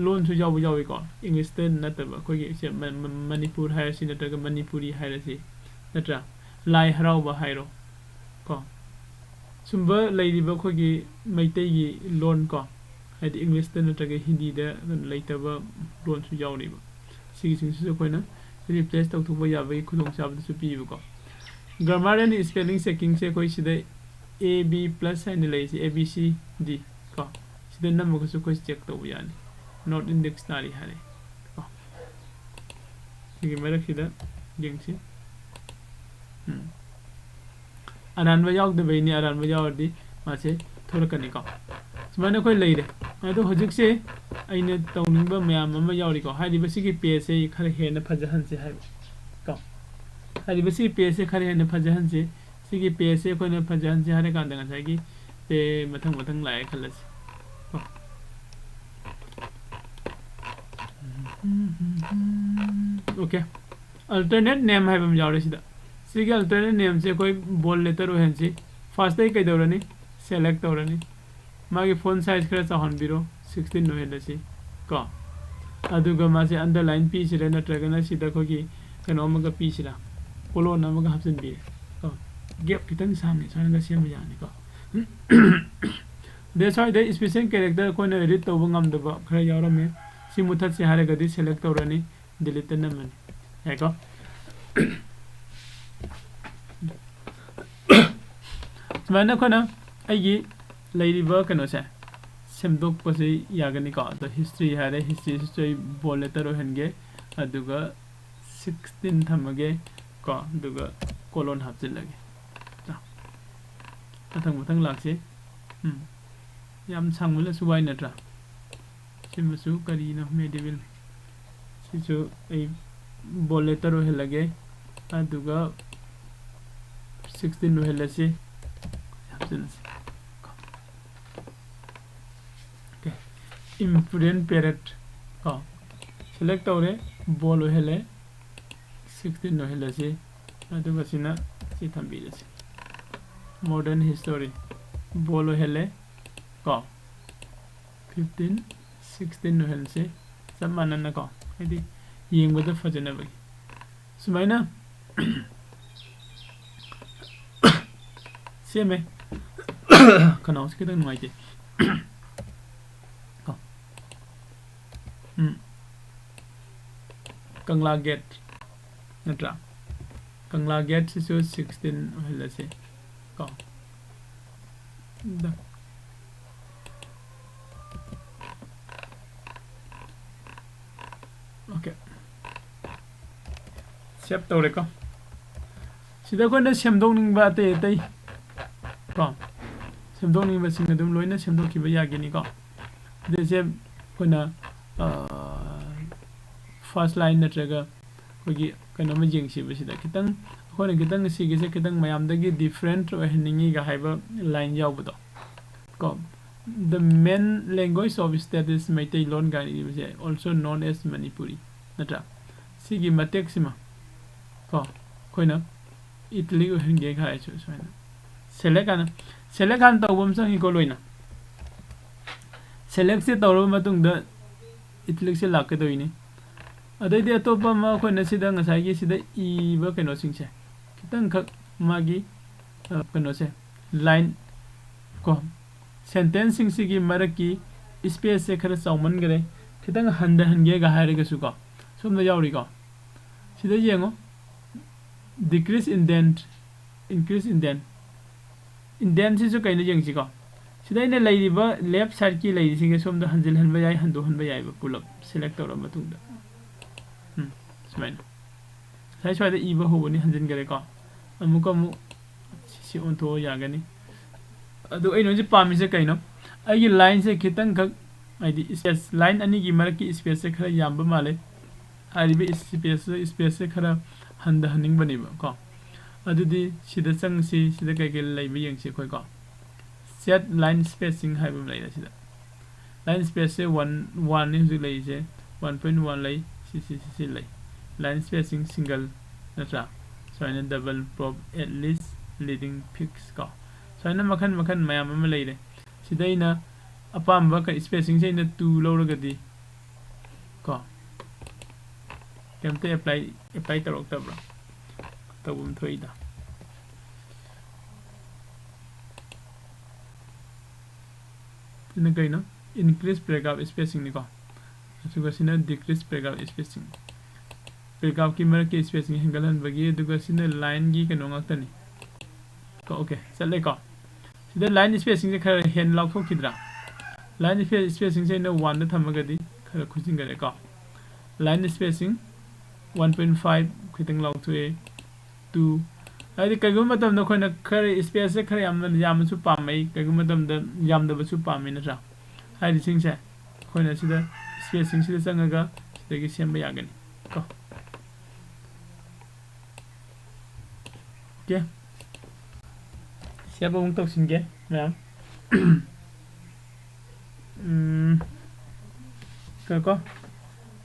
ꯂꯣꯟꯁꯨ ꯌꯥꯎꯕ ꯌꯥꯎꯏꯀꯣ꯫ Englishꯇ ꯅꯠꯇꯕ ꯑꯩꯈꯣꯏꯒꯤ ꯁꯦ ꯃ-, ꯃ-, ꯃꯅꯤꯄꯨꯔ ꯍꯥꯏꯔꯁꯤ ꯅꯠꯇ꯭ꯔꯒ ꯃꯅꯤꯄꯨꯔꯤ ꯍꯥꯏꯔꯁꯤ, ꯅꯠꯇ꯭ꯔꯥ? ꯂꯥꯏ ꯍꯔꯥꯎꯕ ꯍꯥꯏꯔꯣ ꯀꯣ꯫ ꯁꯨꯝꯕ ꯂꯩꯔꯤꯕ ꯑꯩꯈꯣꯏꯒꯤ ꯃꯩꯇꯩꯒꯤ ꯂꯣꯟ ꯀꯣ, ꯍꯥꯏꯗꯤ Englishꯇ ꯅꯠꯇ꯭ꯔꯒ ꯍꯤꯟꯗꯤꯗ ꯂꯩꯇꯕ ꯂꯣꯟꯁꯨ ꯌꯥꯎꯔꯤꯕ꯫ ꯁꯤꯒꯤꯁꯤꯡꯁꯤꯁꯨ ꯑꯩꯈꯣꯏꯅ replace ꯇꯧꯊꯣꯛꯄ ꯌꯥꯕꯒꯤ ꯈꯨꯗꯣꯡꯆꯥꯕꯗꯨꯁꯨ ꯄꯤꯕꯀꯣ꯫ Grammar and spelling checkingꯁꯦ ꯑꯩꯈꯣꯏ ꯁꯤꯗ A B plus ꯍꯥꯏꯅ ꯂꯩꯔꯤꯁꯦ, A B C D ꯀꯣ꯫ ꯁꯤꯗ ꯅꯝꯃꯒꯁꯨ ꯑꯩꯈꯣꯏ check ꯇꯧꯕ ꯌꯥꯅꯤ꯫ Not in dictionary ꯍꯥꯏꯔꯦ ꯀꯣ꯫ ꯁꯤꯒꯤ ꯃꯔꯛꯁꯤꯗ ꯌꯦꯡꯁꯤ꯫ ꯎꯝ꯫ ꯑꯔꯥꯟꯕ ꯌꯥꯎꯗꯕꯩꯅꯤ, ꯑꯔꯥꯟꯕ ꯌꯥꯎꯔꯗꯤ ꯃꯥꯁꯦ ꯊꯣꯛꯂꯛꯀꯅꯤꯀꯣ꯫ ꯁꯨꯃꯥꯏꯅ ꯑꯩꯈꯣꯏ ꯂꯩꯔꯦ꯫ ꯑꯗꯣ ꯍꯧꯖꯤꯛꯁꯦ ꯑꯩꯅ ꯇꯧꯅꯤꯡꯕ ꯃꯌꯥꯝ ꯑꯃ ꯌꯥꯎꯔꯤꯀꯣ꯫ ꯍꯥꯏꯔꯤꯕ ꯁꯤꯒꯤ pageꯁꯦ ꯈꯔ ꯍꯦꯟꯅ ꯐꯖꯍꯟꯁꯦ ꯍꯥꯏꯕ ꯀꯣ꯫ ꯍꯥꯏꯔꯤꯕ ꯁꯤꯒꯤ pageꯁꯦ ꯈꯔ ꯍꯦꯟꯅ ꯐꯖꯍꯟꯁꯦ꯫ ꯁꯤꯒꯤ pageꯁꯦ ꯑꯩꯈꯣꯏꯅ ꯐꯖꯍꯟꯁꯦ ꯍꯥꯏꯔꯀꯥꯟꯗ ꯉꯁꯥꯏꯒꯤ ꯁꯦ ꯃꯊꯪ ꯃꯊꯪ ꯂꯥꯛꯑꯦ ꯈꯜꯂꯁꯤ ꯀꯣ꯫ Okay꯫ Alternate name ꯍꯥꯏꯕ ꯑꯃ ꯌꯥꯎꯔꯦ ꯁꯤꯗ꯫ ꯁꯤꯒꯤ alternate nameꯁꯦ ꯑꯩꯈꯣꯏ bold letter ꯑꯣꯏꯍꯟꯁꯤ꯫ Firstꯇꯩ ꯀꯩꯗꯧꯔꯅꯤ? Select ꯇꯧꯔꯅꯤ꯫ ꯃꯥꯒꯤ font size ꯈꯔ ꯆꯥꯎꯍꯟꯕꯤꯔꯣ, sixteen ꯑꯣꯏꯍꯜꯂꯁꯤ ꯀꯣ꯫ ꯑꯗꯨꯒ ꯃꯥꯁꯦ underline ꯄꯤꯁꯤꯔꯥ ꯅꯠꯇ꯭ꯔꯒꯅ ꯁꯤꯗ ꯑꯩꯈꯣꯏꯒꯤ ꯀꯩꯅꯣ ꯑꯃꯒ ꯄꯤꯁꯤꯔꯥ, colon ꯑꯃꯒ ꯍꯥꯞꯆꯤꯟꯕꯤꯔꯦ ꯀꯣ꯫ Gap ꯈꯤꯇꯪ ꯁꯥꯡꯅ ꯁꯨꯃꯥꯏꯅꯒ ꯁꯦꯝꯕ ꯌꯥꯅꯤꯀꯣ꯫ ꯑꯗꯩ ꯁ꯭ꯋꯥꯏꯗ special character ꯑꯩꯈꯣꯏꯅ edit ꯇꯧꯕ ꯉꯝꯗꯕ ꯈꯔ ꯌꯥꯎꯔꯝꯃꯦ꯫ ꯁꯤ ꯃꯨꯊꯠꯁꯦ ꯍꯥꯏꯔꯒꯗꯤ select ꯇꯧꯔꯅꯤ, deleteꯇ ꯅꯝꯃꯅꯤ꯫ ꯌꯥꯏꯀꯣ? ꯁꯨꯃꯥꯏꯅ ꯑꯩꯈꯣꯏꯅ ꯑꯩꯒꯤ ꯂꯩꯔꯤꯕ ꯀꯩꯅꯣꯁꯦ ꯁꯦꯝꯗꯣꯛꯄꯁꯦ ꯌꯥꯒꯅꯤꯀꯣ꯫ ꯑꯗꯣ ꯍꯤꯁꯇ꯭ꯔꯤ ꯍꯥꯏꯔꯦ, ꯍꯤꯁꯇ꯭ꯔꯤꯁꯤꯁꯨ ꯑꯩ ꯕꯣꯜ ꯂꯦꯇꯔ ꯑꯣꯏꯍꯟꯒꯦ, ꯑꯗꯨꯒ ꯁꯤꯛꯁꯇꯤꯟ ꯊꯝꯃꯒꯦ ꯀꯣ, ꯑꯗꯨꯒ ꯀꯣꯂꯣꯟ ꯍꯥꯞꯆꯤꯜꯂꯒꯦ꯫ ꯆꯥ꯫ ꯃꯊꯪ ꯃꯊꯪ ꯂꯥꯛꯁꯤ꯫ ꯎꯝ꯫ ꯌꯥꯝ ꯁꯥꯡꯃꯜꯂꯁꯨ ꯋꯥꯏ ꯅꯠꯇ꯭ꯔꯥ? ꯁꯤꯃꯁꯨ ꯀꯔꯤꯅꯣ? ꯃꯦꯗꯤꯕꯤꯜ꯫ ꯁꯤꯁꯨ ꯑꯩ ꯕꯣꯜ ꯂꯦꯇꯔ ꯑꯣꯏꯍꯜꯂꯒꯦ, ꯑꯗꯨꯒ ꯁꯤꯛꯁꯇꯤꯟ ꯑꯣꯏꯍꯜꯂꯁꯤ꯫ ꯍꯥꯞꯆꯤꯜꯂꯁꯤ꯫ Okay. Important period ꯀꯣ, ꯁꯦꯂꯦꯛ ꯇꯧꯔꯦ, ꯕꯣꯜ ꯑꯣꯏꯍꯜꯂꯦ, ꯁꯤꯛꯁꯇꯤꯟ ꯑꯣꯏꯍꯜꯂꯁꯤ꯫ ꯑꯗꯨꯒ ꯁꯤꯅ ꯁꯤ ꯊꯝꯕꯤꯔꯁꯤ꯫ Modern history ꯕꯣꯜ ꯑꯣꯏꯍꯜꯂꯦ ꯀꯣ, ꯐꯤꯐꯇꯤꯟ, ꯁꯤꯛꯁꯇꯤꯟ ꯑꯣꯏꯍꯜꯂꯁꯤ꯫ ꯆꯞ ꯃꯥꯟꯅꯅꯀꯣ, ꯍꯥꯏꯗꯤ ꯌꯦꯡꯕꯗ ꯐꯖꯅꯕꯒꯤ꯫ ꯁꯨꯃꯥꯏꯅ ꯁꯦꯝꯃꯦ꯫ ꯈꯅꯥꯎꯁꯤ ꯈꯤꯇꯪ ꯅꯨꯡꯉꯥꯏꯇꯦ꯫ ꯀꯣ꯫ ꯎꯝ꯫ ꯀꯪꯂꯥ ꯒꯦꯠ ꯅꯠꯇ꯭ꯔꯥ? ꯀꯪꯂꯥ ꯒꯦꯠꯁꯤꯁꯨ ꯁꯤꯛꯁꯇꯤꯟ ꯑꯣꯏꯍꯜꯂꯁꯤ ꯀꯣ꯫ ꯗ-, okay. ꯁꯦꯚ ꯇꯧꯔꯦꯀꯣ꯫ ꯁꯤꯗ ꯑꯩꯈꯣꯏꯅ ꯁꯦꯝꯗꯣꯛꯅꯤꯡꯕ ꯑꯇꯩ ꯑꯇꯩ ꯀꯣ, ꯁꯦꯝꯗꯣꯛꯅꯤꯡꯕꯁꯤꯡ ꯑꯗꯨꯝ ꯂꯣꯏꯅ ꯁꯦꯝꯗꯣꯛꯈꯤꯕ ꯌꯥꯒꯅꯤꯀꯣ꯫ ꯑꯗꯩꯁꯦ ꯑꯩꯈꯣꯏꯅ, ꯑ, ꯐꯥꯔꯁ ꯂꯥꯏꯟ ꯅꯠꯇ꯭ꯔꯒ ꯑꯩꯈꯣꯏꯒꯤ ꯀꯩꯅꯣꯝꯃ ꯌꯦꯡꯁꯤꯕ ꯁꯤꯗ꯫ ꯈꯤꯇꯪ ꯑꯩꯈꯣꯏꯅ ꯈꯤꯇꯪ ꯁꯤꯒꯤꯁꯦ ꯈꯤꯇꯪ ꯃꯌꯥꯝꯗꯒꯤ ꯗꯤꯐ꯭ꯔꯦꯟꯠ ꯑꯣꯏꯍꯟꯅꯤꯡꯉꯤꯒ ꯍꯥꯏꯕ ꯂꯥꯏꯟ ꯌꯥꯎꯕꯗꯣ ꯀꯣ꯫ The main language of state is Meiteilon ꯀꯥꯏꯅ ꯏꯕꯁꯦ, also known as Manipuri, ꯅꯠꯇ꯭ꯔꯥ? ꯁꯤꯒꯤ ꯃꯇꯦꯛꯁꯤꯃ ꯀꯣ ꯑꯩꯈꯣꯏꯅ ꯏꯇꯥꯂꯤꯛ ꯑꯣꯏꯍꯟꯒꯦ ꯍꯥꯏꯔꯁꯨ ꯁꯨꯃꯥꯏꯅ ꯁꯦꯂꯦꯛ ꯍꯥꯟꯅ, ꯁꯦꯂꯦꯛ ꯍꯥꯟꯅ ꯇꯧꯕ ꯑꯃ ꯆꯪꯉꯤꯀꯣ ꯂꯣꯏꯅ꯫ ꯁꯦꯂꯦꯛꯁꯦ ꯇꯧꯔꯕ ꯃꯇꯨꯡꯗ ꯏꯇꯥꯂꯤꯛꯁꯦ ꯂꯥꯛꯀꯗꯣꯏꯅꯤ꯫ ꯑꯗꯩꯗꯤ ꯑꯇꯣꯞꯄ ꯑꯃ ꯑꯩꯈꯣꯏꯅ ꯁꯤꯗ ꯉꯁꯥꯏꯒꯤ ꯁꯤꯗ ꯏꯕ ꯀꯩꯅꯣꯁꯤꯡꯁꯦ ꯈꯤꯇꯪꯈꯛ ꯃꯥꯒꯤ, ꯑ, ꯀꯩꯅꯣꯁꯦ, ꯂꯥꯏꯟ ꯀꯣ, ꯁꯦꯟꯇꯦꯟꯁꯁꯤꯡꯁꯤꯒꯤ ꯃꯔꯛꯀꯤ ꯏꯁꯄꯦꯁꯁꯦ ꯈꯔ ꯆꯥꯎꯃꯟꯈꯔꯦ, ꯈꯤꯇꯪ ꯍꯟꯊꯍꯟꯒꯦꯒ ꯍꯥꯏꯔꯒꯁꯨ ꯀꯣ, ꯁꯣꯝꯗ ꯌꯥꯎꯔꯤꯀꯣ, ꯁꯤꯗ ꯌꯦꯡꯉꯣ, decrease indent, increase indent, Indentsꯤꯁꯨ ꯀꯩꯅꯣ ꯌꯦꯡꯁꯤꯀꯣ꯫ ꯁꯤꯗ ꯑꯩꯅ ꯂꯩꯔꯤꯕ left sideꯀꯤ ꯂꯩꯔꯤꯁꯤꯡꯁꯦ ꯁꯣꯝꯗ ꯍꯟꯖꯤꯜꯍꯟꯕ ꯌꯥꯏ, ꯍꯟꯗꯣꯛꯍꯟꯕ ꯌꯥꯏꯕ, ꯄꯨꯂꯞ select ꯇꯧꯔ ꯃꯇꯨꯡꯗ꯫ ꯎꯝ, ꯁꯨꯃꯥꯏꯅ꯫ ꯉꯁꯥꯏ ꯁ꯭ꯋꯥꯏꯗ ꯏꯕ ꯍꯧꯕꯅꯤ, ꯍꯟꯖꯤꯟꯈꯔꯦꯀꯣ꯫ ꯑꯃꯨꯛꯀ ꯑꯃꯨꯛ ꯁꯤ ꯑꯣꯟꯊꯣꯛꯑ ꯌꯥꯒꯅꯤ꯫ ꯑꯗꯨ ꯑꯩꯅ ꯍꯧꯖꯤꯛ ꯄꯥꯝꯃꯤꯁꯦ ꯀꯩꯅꯣ? ꯑꯩꯒꯤ lineꯁꯦ ꯈꯤꯇꯪꯈꯛ, ꯍꯥꯏꯗꯤ space, line ꯑꯅꯤꯒꯤ ꯃꯔꯛꯀꯤ spaceꯁꯦ ꯈꯔ ꯌꯥꯝꯕ ꯃꯥꯜꯂꯦ꯫ ꯍꯥꯏꯔꯤꯕ space, spaceꯁꯦ ꯈꯔ ꯍꯟꯊꯍꯟꯅꯤꯡꯕꯅꯦꯕ ꯀꯣ꯫ ꯑꯗꯨꯗꯤ ꯁꯤꯗ ꯆꯪꯁꯤ, ꯁꯤꯗ ꯀꯩ ꯀꯩ ꯂꯩꯕ ꯌꯦꯡꯁꯤ ꯑꯩꯈꯣꯏ ꯀꯣ꯫ Set line spacing ꯍꯥꯏꯕ ꯑꯃ ꯂꯩꯔꯦ ꯁꯤꯗ꯫ Line spaceꯁꯦ one, oneꯅꯤ ꯍꯧꯖꯤꯛ ꯂꯩꯔꯤꯁꯦ, one point one ꯂꯩ, ꯁꯤ, ꯁꯤ, ꯁꯤ, ꯁꯤ ꯂꯩ꯫ Line spacing single ꯅꯠꯇ꯭ꯔꯥ? ꯁꯨꯃꯥꯏꯅ double, probe, at least, leading, fix ꯀꯣ꯫ ꯁꯨꯃꯥꯏꯅ ꯃꯈꯟ ꯃꯈꯟ ꯃꯌꯥꯝ ꯑꯃ ꯂꯩꯔꯦ꯫ ꯁꯤꯗ ꯑꯩꯅ ꯑꯄꯥꯝꯕ ꯀꯩ spacingꯁꯦ ꯑꯩꯅ two ꯂꯧꯔꯒꯗꯤ ꯀꯣ, ꯀꯩꯝꯇ apply, apply ꯇꯧꯔꯛꯇꯕ꯭ꯔꯥ? ꯇꯧꯐꯝ ꯊꯣꯛꯏꯗ꯫ ꯁꯤꯅ ꯀꯩꯅꯣ? Increase paragraph spacingꯅꯤꯀꯣ꯫ ꯑꯗꯨꯒ ꯁꯤꯅ decrease paragraph spacing꯫ Paragraphꯀꯤ ꯃꯔꯛꯀꯤ spacing ꯍꯦꯟꯒꯠꯍꯟꯕꯒꯤ, ꯑꯗꯨꯒ ꯁꯤꯅ lineꯒꯤ ꯀꯩꯅꯣ ꯉꯥꯛꯇꯅꯤ꯫ ꯀꯣ, okay, ꯆꯠꯂꯦꯀꯣ꯫ ꯁꯤꯗ line spacingꯁꯦ ꯈꯔ ꯍꯦꯟꯅ ꯂꯥꯎꯊꯣꯛꯈꯤꯗ꯭ꯔꯥ? Line space, spacingꯁꯦ ꯑꯩꯅ oneꯗ ꯊꯝꯃꯒꯗꯤ ꯈꯔ ꯈꯨꯖꯤꯟꯈꯔꯦꯀꯣ꯫ Line spacing one point five ꯈꯤꯇꯪ ꯂꯥꯎꯊꯣꯛꯑꯦ, two꯫ ꯍꯥꯏꯗꯤ ꯀꯩꯒꯨꯝꯕ ꯃꯇꯝꯗ ꯑꯩꯈꯣꯏꯅ ꯈꯔ spaceꯁꯦ ꯈꯔ ꯌꯥꯝꯅ, ꯌꯥꯝꯅꯁꯨ ꯄꯥꯝꯃꯤ, ꯀꯩꯒꯨꯝꯕ ꯃꯇꯝꯗ ꯌꯥꯝꯗꯕꯁꯨ ꯄꯥꯝꯃꯤ ꯅꯠꯇ꯭ꯔꯥ? ꯍꯥꯏꯔꯤꯁꯤꯡꯁꯦ ꯑꯩꯈꯣꯏꯅ ꯁꯤꯗ spacingꯁꯤꯗ ꯆꯪꯉꯒ ꯁꯤꯗꯒꯤ ꯁꯦꯝꯕ ꯌꯥꯒꯅꯤ ꯀꯣ꯫ Okay, save ꯑꯃꯨꯛ ꯇꯧꯁꯤꯟꯒꯦ ꯃꯌꯥꯝ꯫ ꯎꯝ, ꯀꯣ,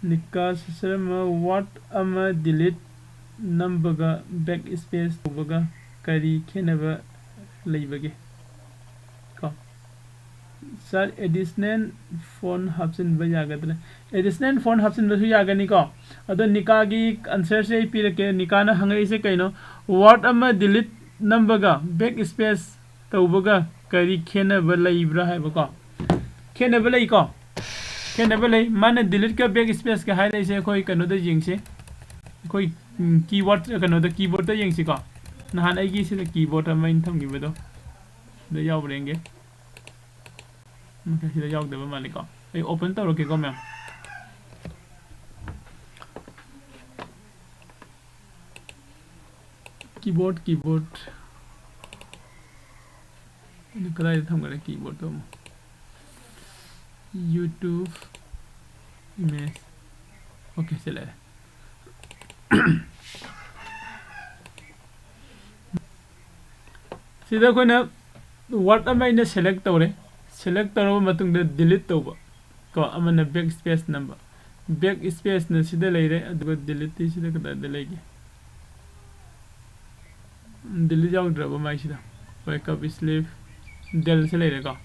ꯅꯤꯀꯥ ꯁꯔꯃ, word ꯑꯃ delete ꯅꯝꯕꯒ backspace ꯇꯧꯕꯒ ꯀꯔꯤ ꯈꯦꯠꯅꯕ ꯂꯩꯕꯒꯦ? ꯀꯣ, sir, additional font ꯍꯥꯞꯆꯤꯟꯕ ꯌꯥꯒꯗ꯭ꯔꯥ? Additional font ꯍꯥꯞꯆꯤꯟꯕꯁꯨ ꯌꯥꯒꯅꯤꯀꯣ꯫ ꯑꯗꯣ ꯅꯤꯀꯥꯒꯤ answerꯁꯦ ꯑꯩ ꯄꯤꯔꯛꯀꯦ꯫ ꯅꯤꯀꯥꯅ ꯍꯪꯉꯛꯏꯁꯦ ꯀꯩꯅꯣ? Word ꯑꯃ delete ꯅꯝꯕꯒ backspace ꯇꯧꯕꯒ ꯀꯔꯤ ꯈꯦꯠꯅꯕ ꯂꯩꯕ꯭ꯔꯥ ꯍꯥꯏꯕꯀꯣ꯫ ꯈꯦꯠꯅꯕ ꯂꯩꯀꯣ꯫ ꯈꯦꯠꯅꯕ ꯂꯩ꯫ ꯃꯥꯅ deleteꯀ backspaceka ꯍꯥꯏꯔꯛꯏꯁꯦ ꯑꯩꯈꯣꯏ ꯀꯩꯅꯣꯗ ꯌꯦꯡꯁꯤ꯫ ꯑꯩꯈꯣꯏ, ꯎꯝ, keyboard, ꯀꯩꯅꯣꯗ, keyboardꯇ ꯌꯦꯡꯁꯤꯀꯣ꯫ ꯅꯍꯥꯟ ꯑꯩꯒꯤ ꯁꯤꯗ keyboard ꯑꯃ ꯑꯩꯅ ꯊꯝꯈꯤꯕꯗꯣ꯫ ꯁꯤꯗ ꯌꯥꯎꯕ꯭ꯔꯥ ꯌꯦꯡꯒꯦ꯫ ꯁꯤꯗ ꯌꯥꯎꯗꯕ ꯃꯥꯜꯂꯤꯀꯣ꯫ ꯑꯩ open ꯇꯧꯔꯛꯀꯦꯀꯣ, ꯃꯌꯥꯝ꯫ Keyboard, keyboard꯫ ꯑꯗꯨ ꯀꯗꯥꯏꯗ ꯊꯝꯈ꯭ꯔꯦ keyboardꯇꯣ ꯑꯃꯨꯛ? YouTube image꯫ Okay, ꯁꯤ ꯂꯩꯔꯦ꯫ ꯁꯤꯗ ꯑꯩꯈꯣꯏꯅ word ꯑꯃ ꯑꯩꯅ select ꯇꯧꯔꯦ꯫ Select ꯇꯧꯔꯕ ꯃꯇꯨꯡꯗ delete ꯇꯧꯕ꯫ ꯀꯣ, ꯑꯃꯅ backspace ꯅꯝꯕ꯫ Backspaceꯅ ꯁꯤꯗ ꯂꯩꯔꯦ, ꯑꯗꯨꯒ deleteꯇꯤ ꯁꯤꯗ ꯀꯗꯥꯏꯗ ꯂꯩꯒꯦ? Delete ꯌꯥꯎꯗ꯭ꯔꯕ ꯃꯥꯏꯁꯤꯗ? Wake up, sleep, delꯁꯦ ꯂꯩꯔꯦꯀꯣ꯫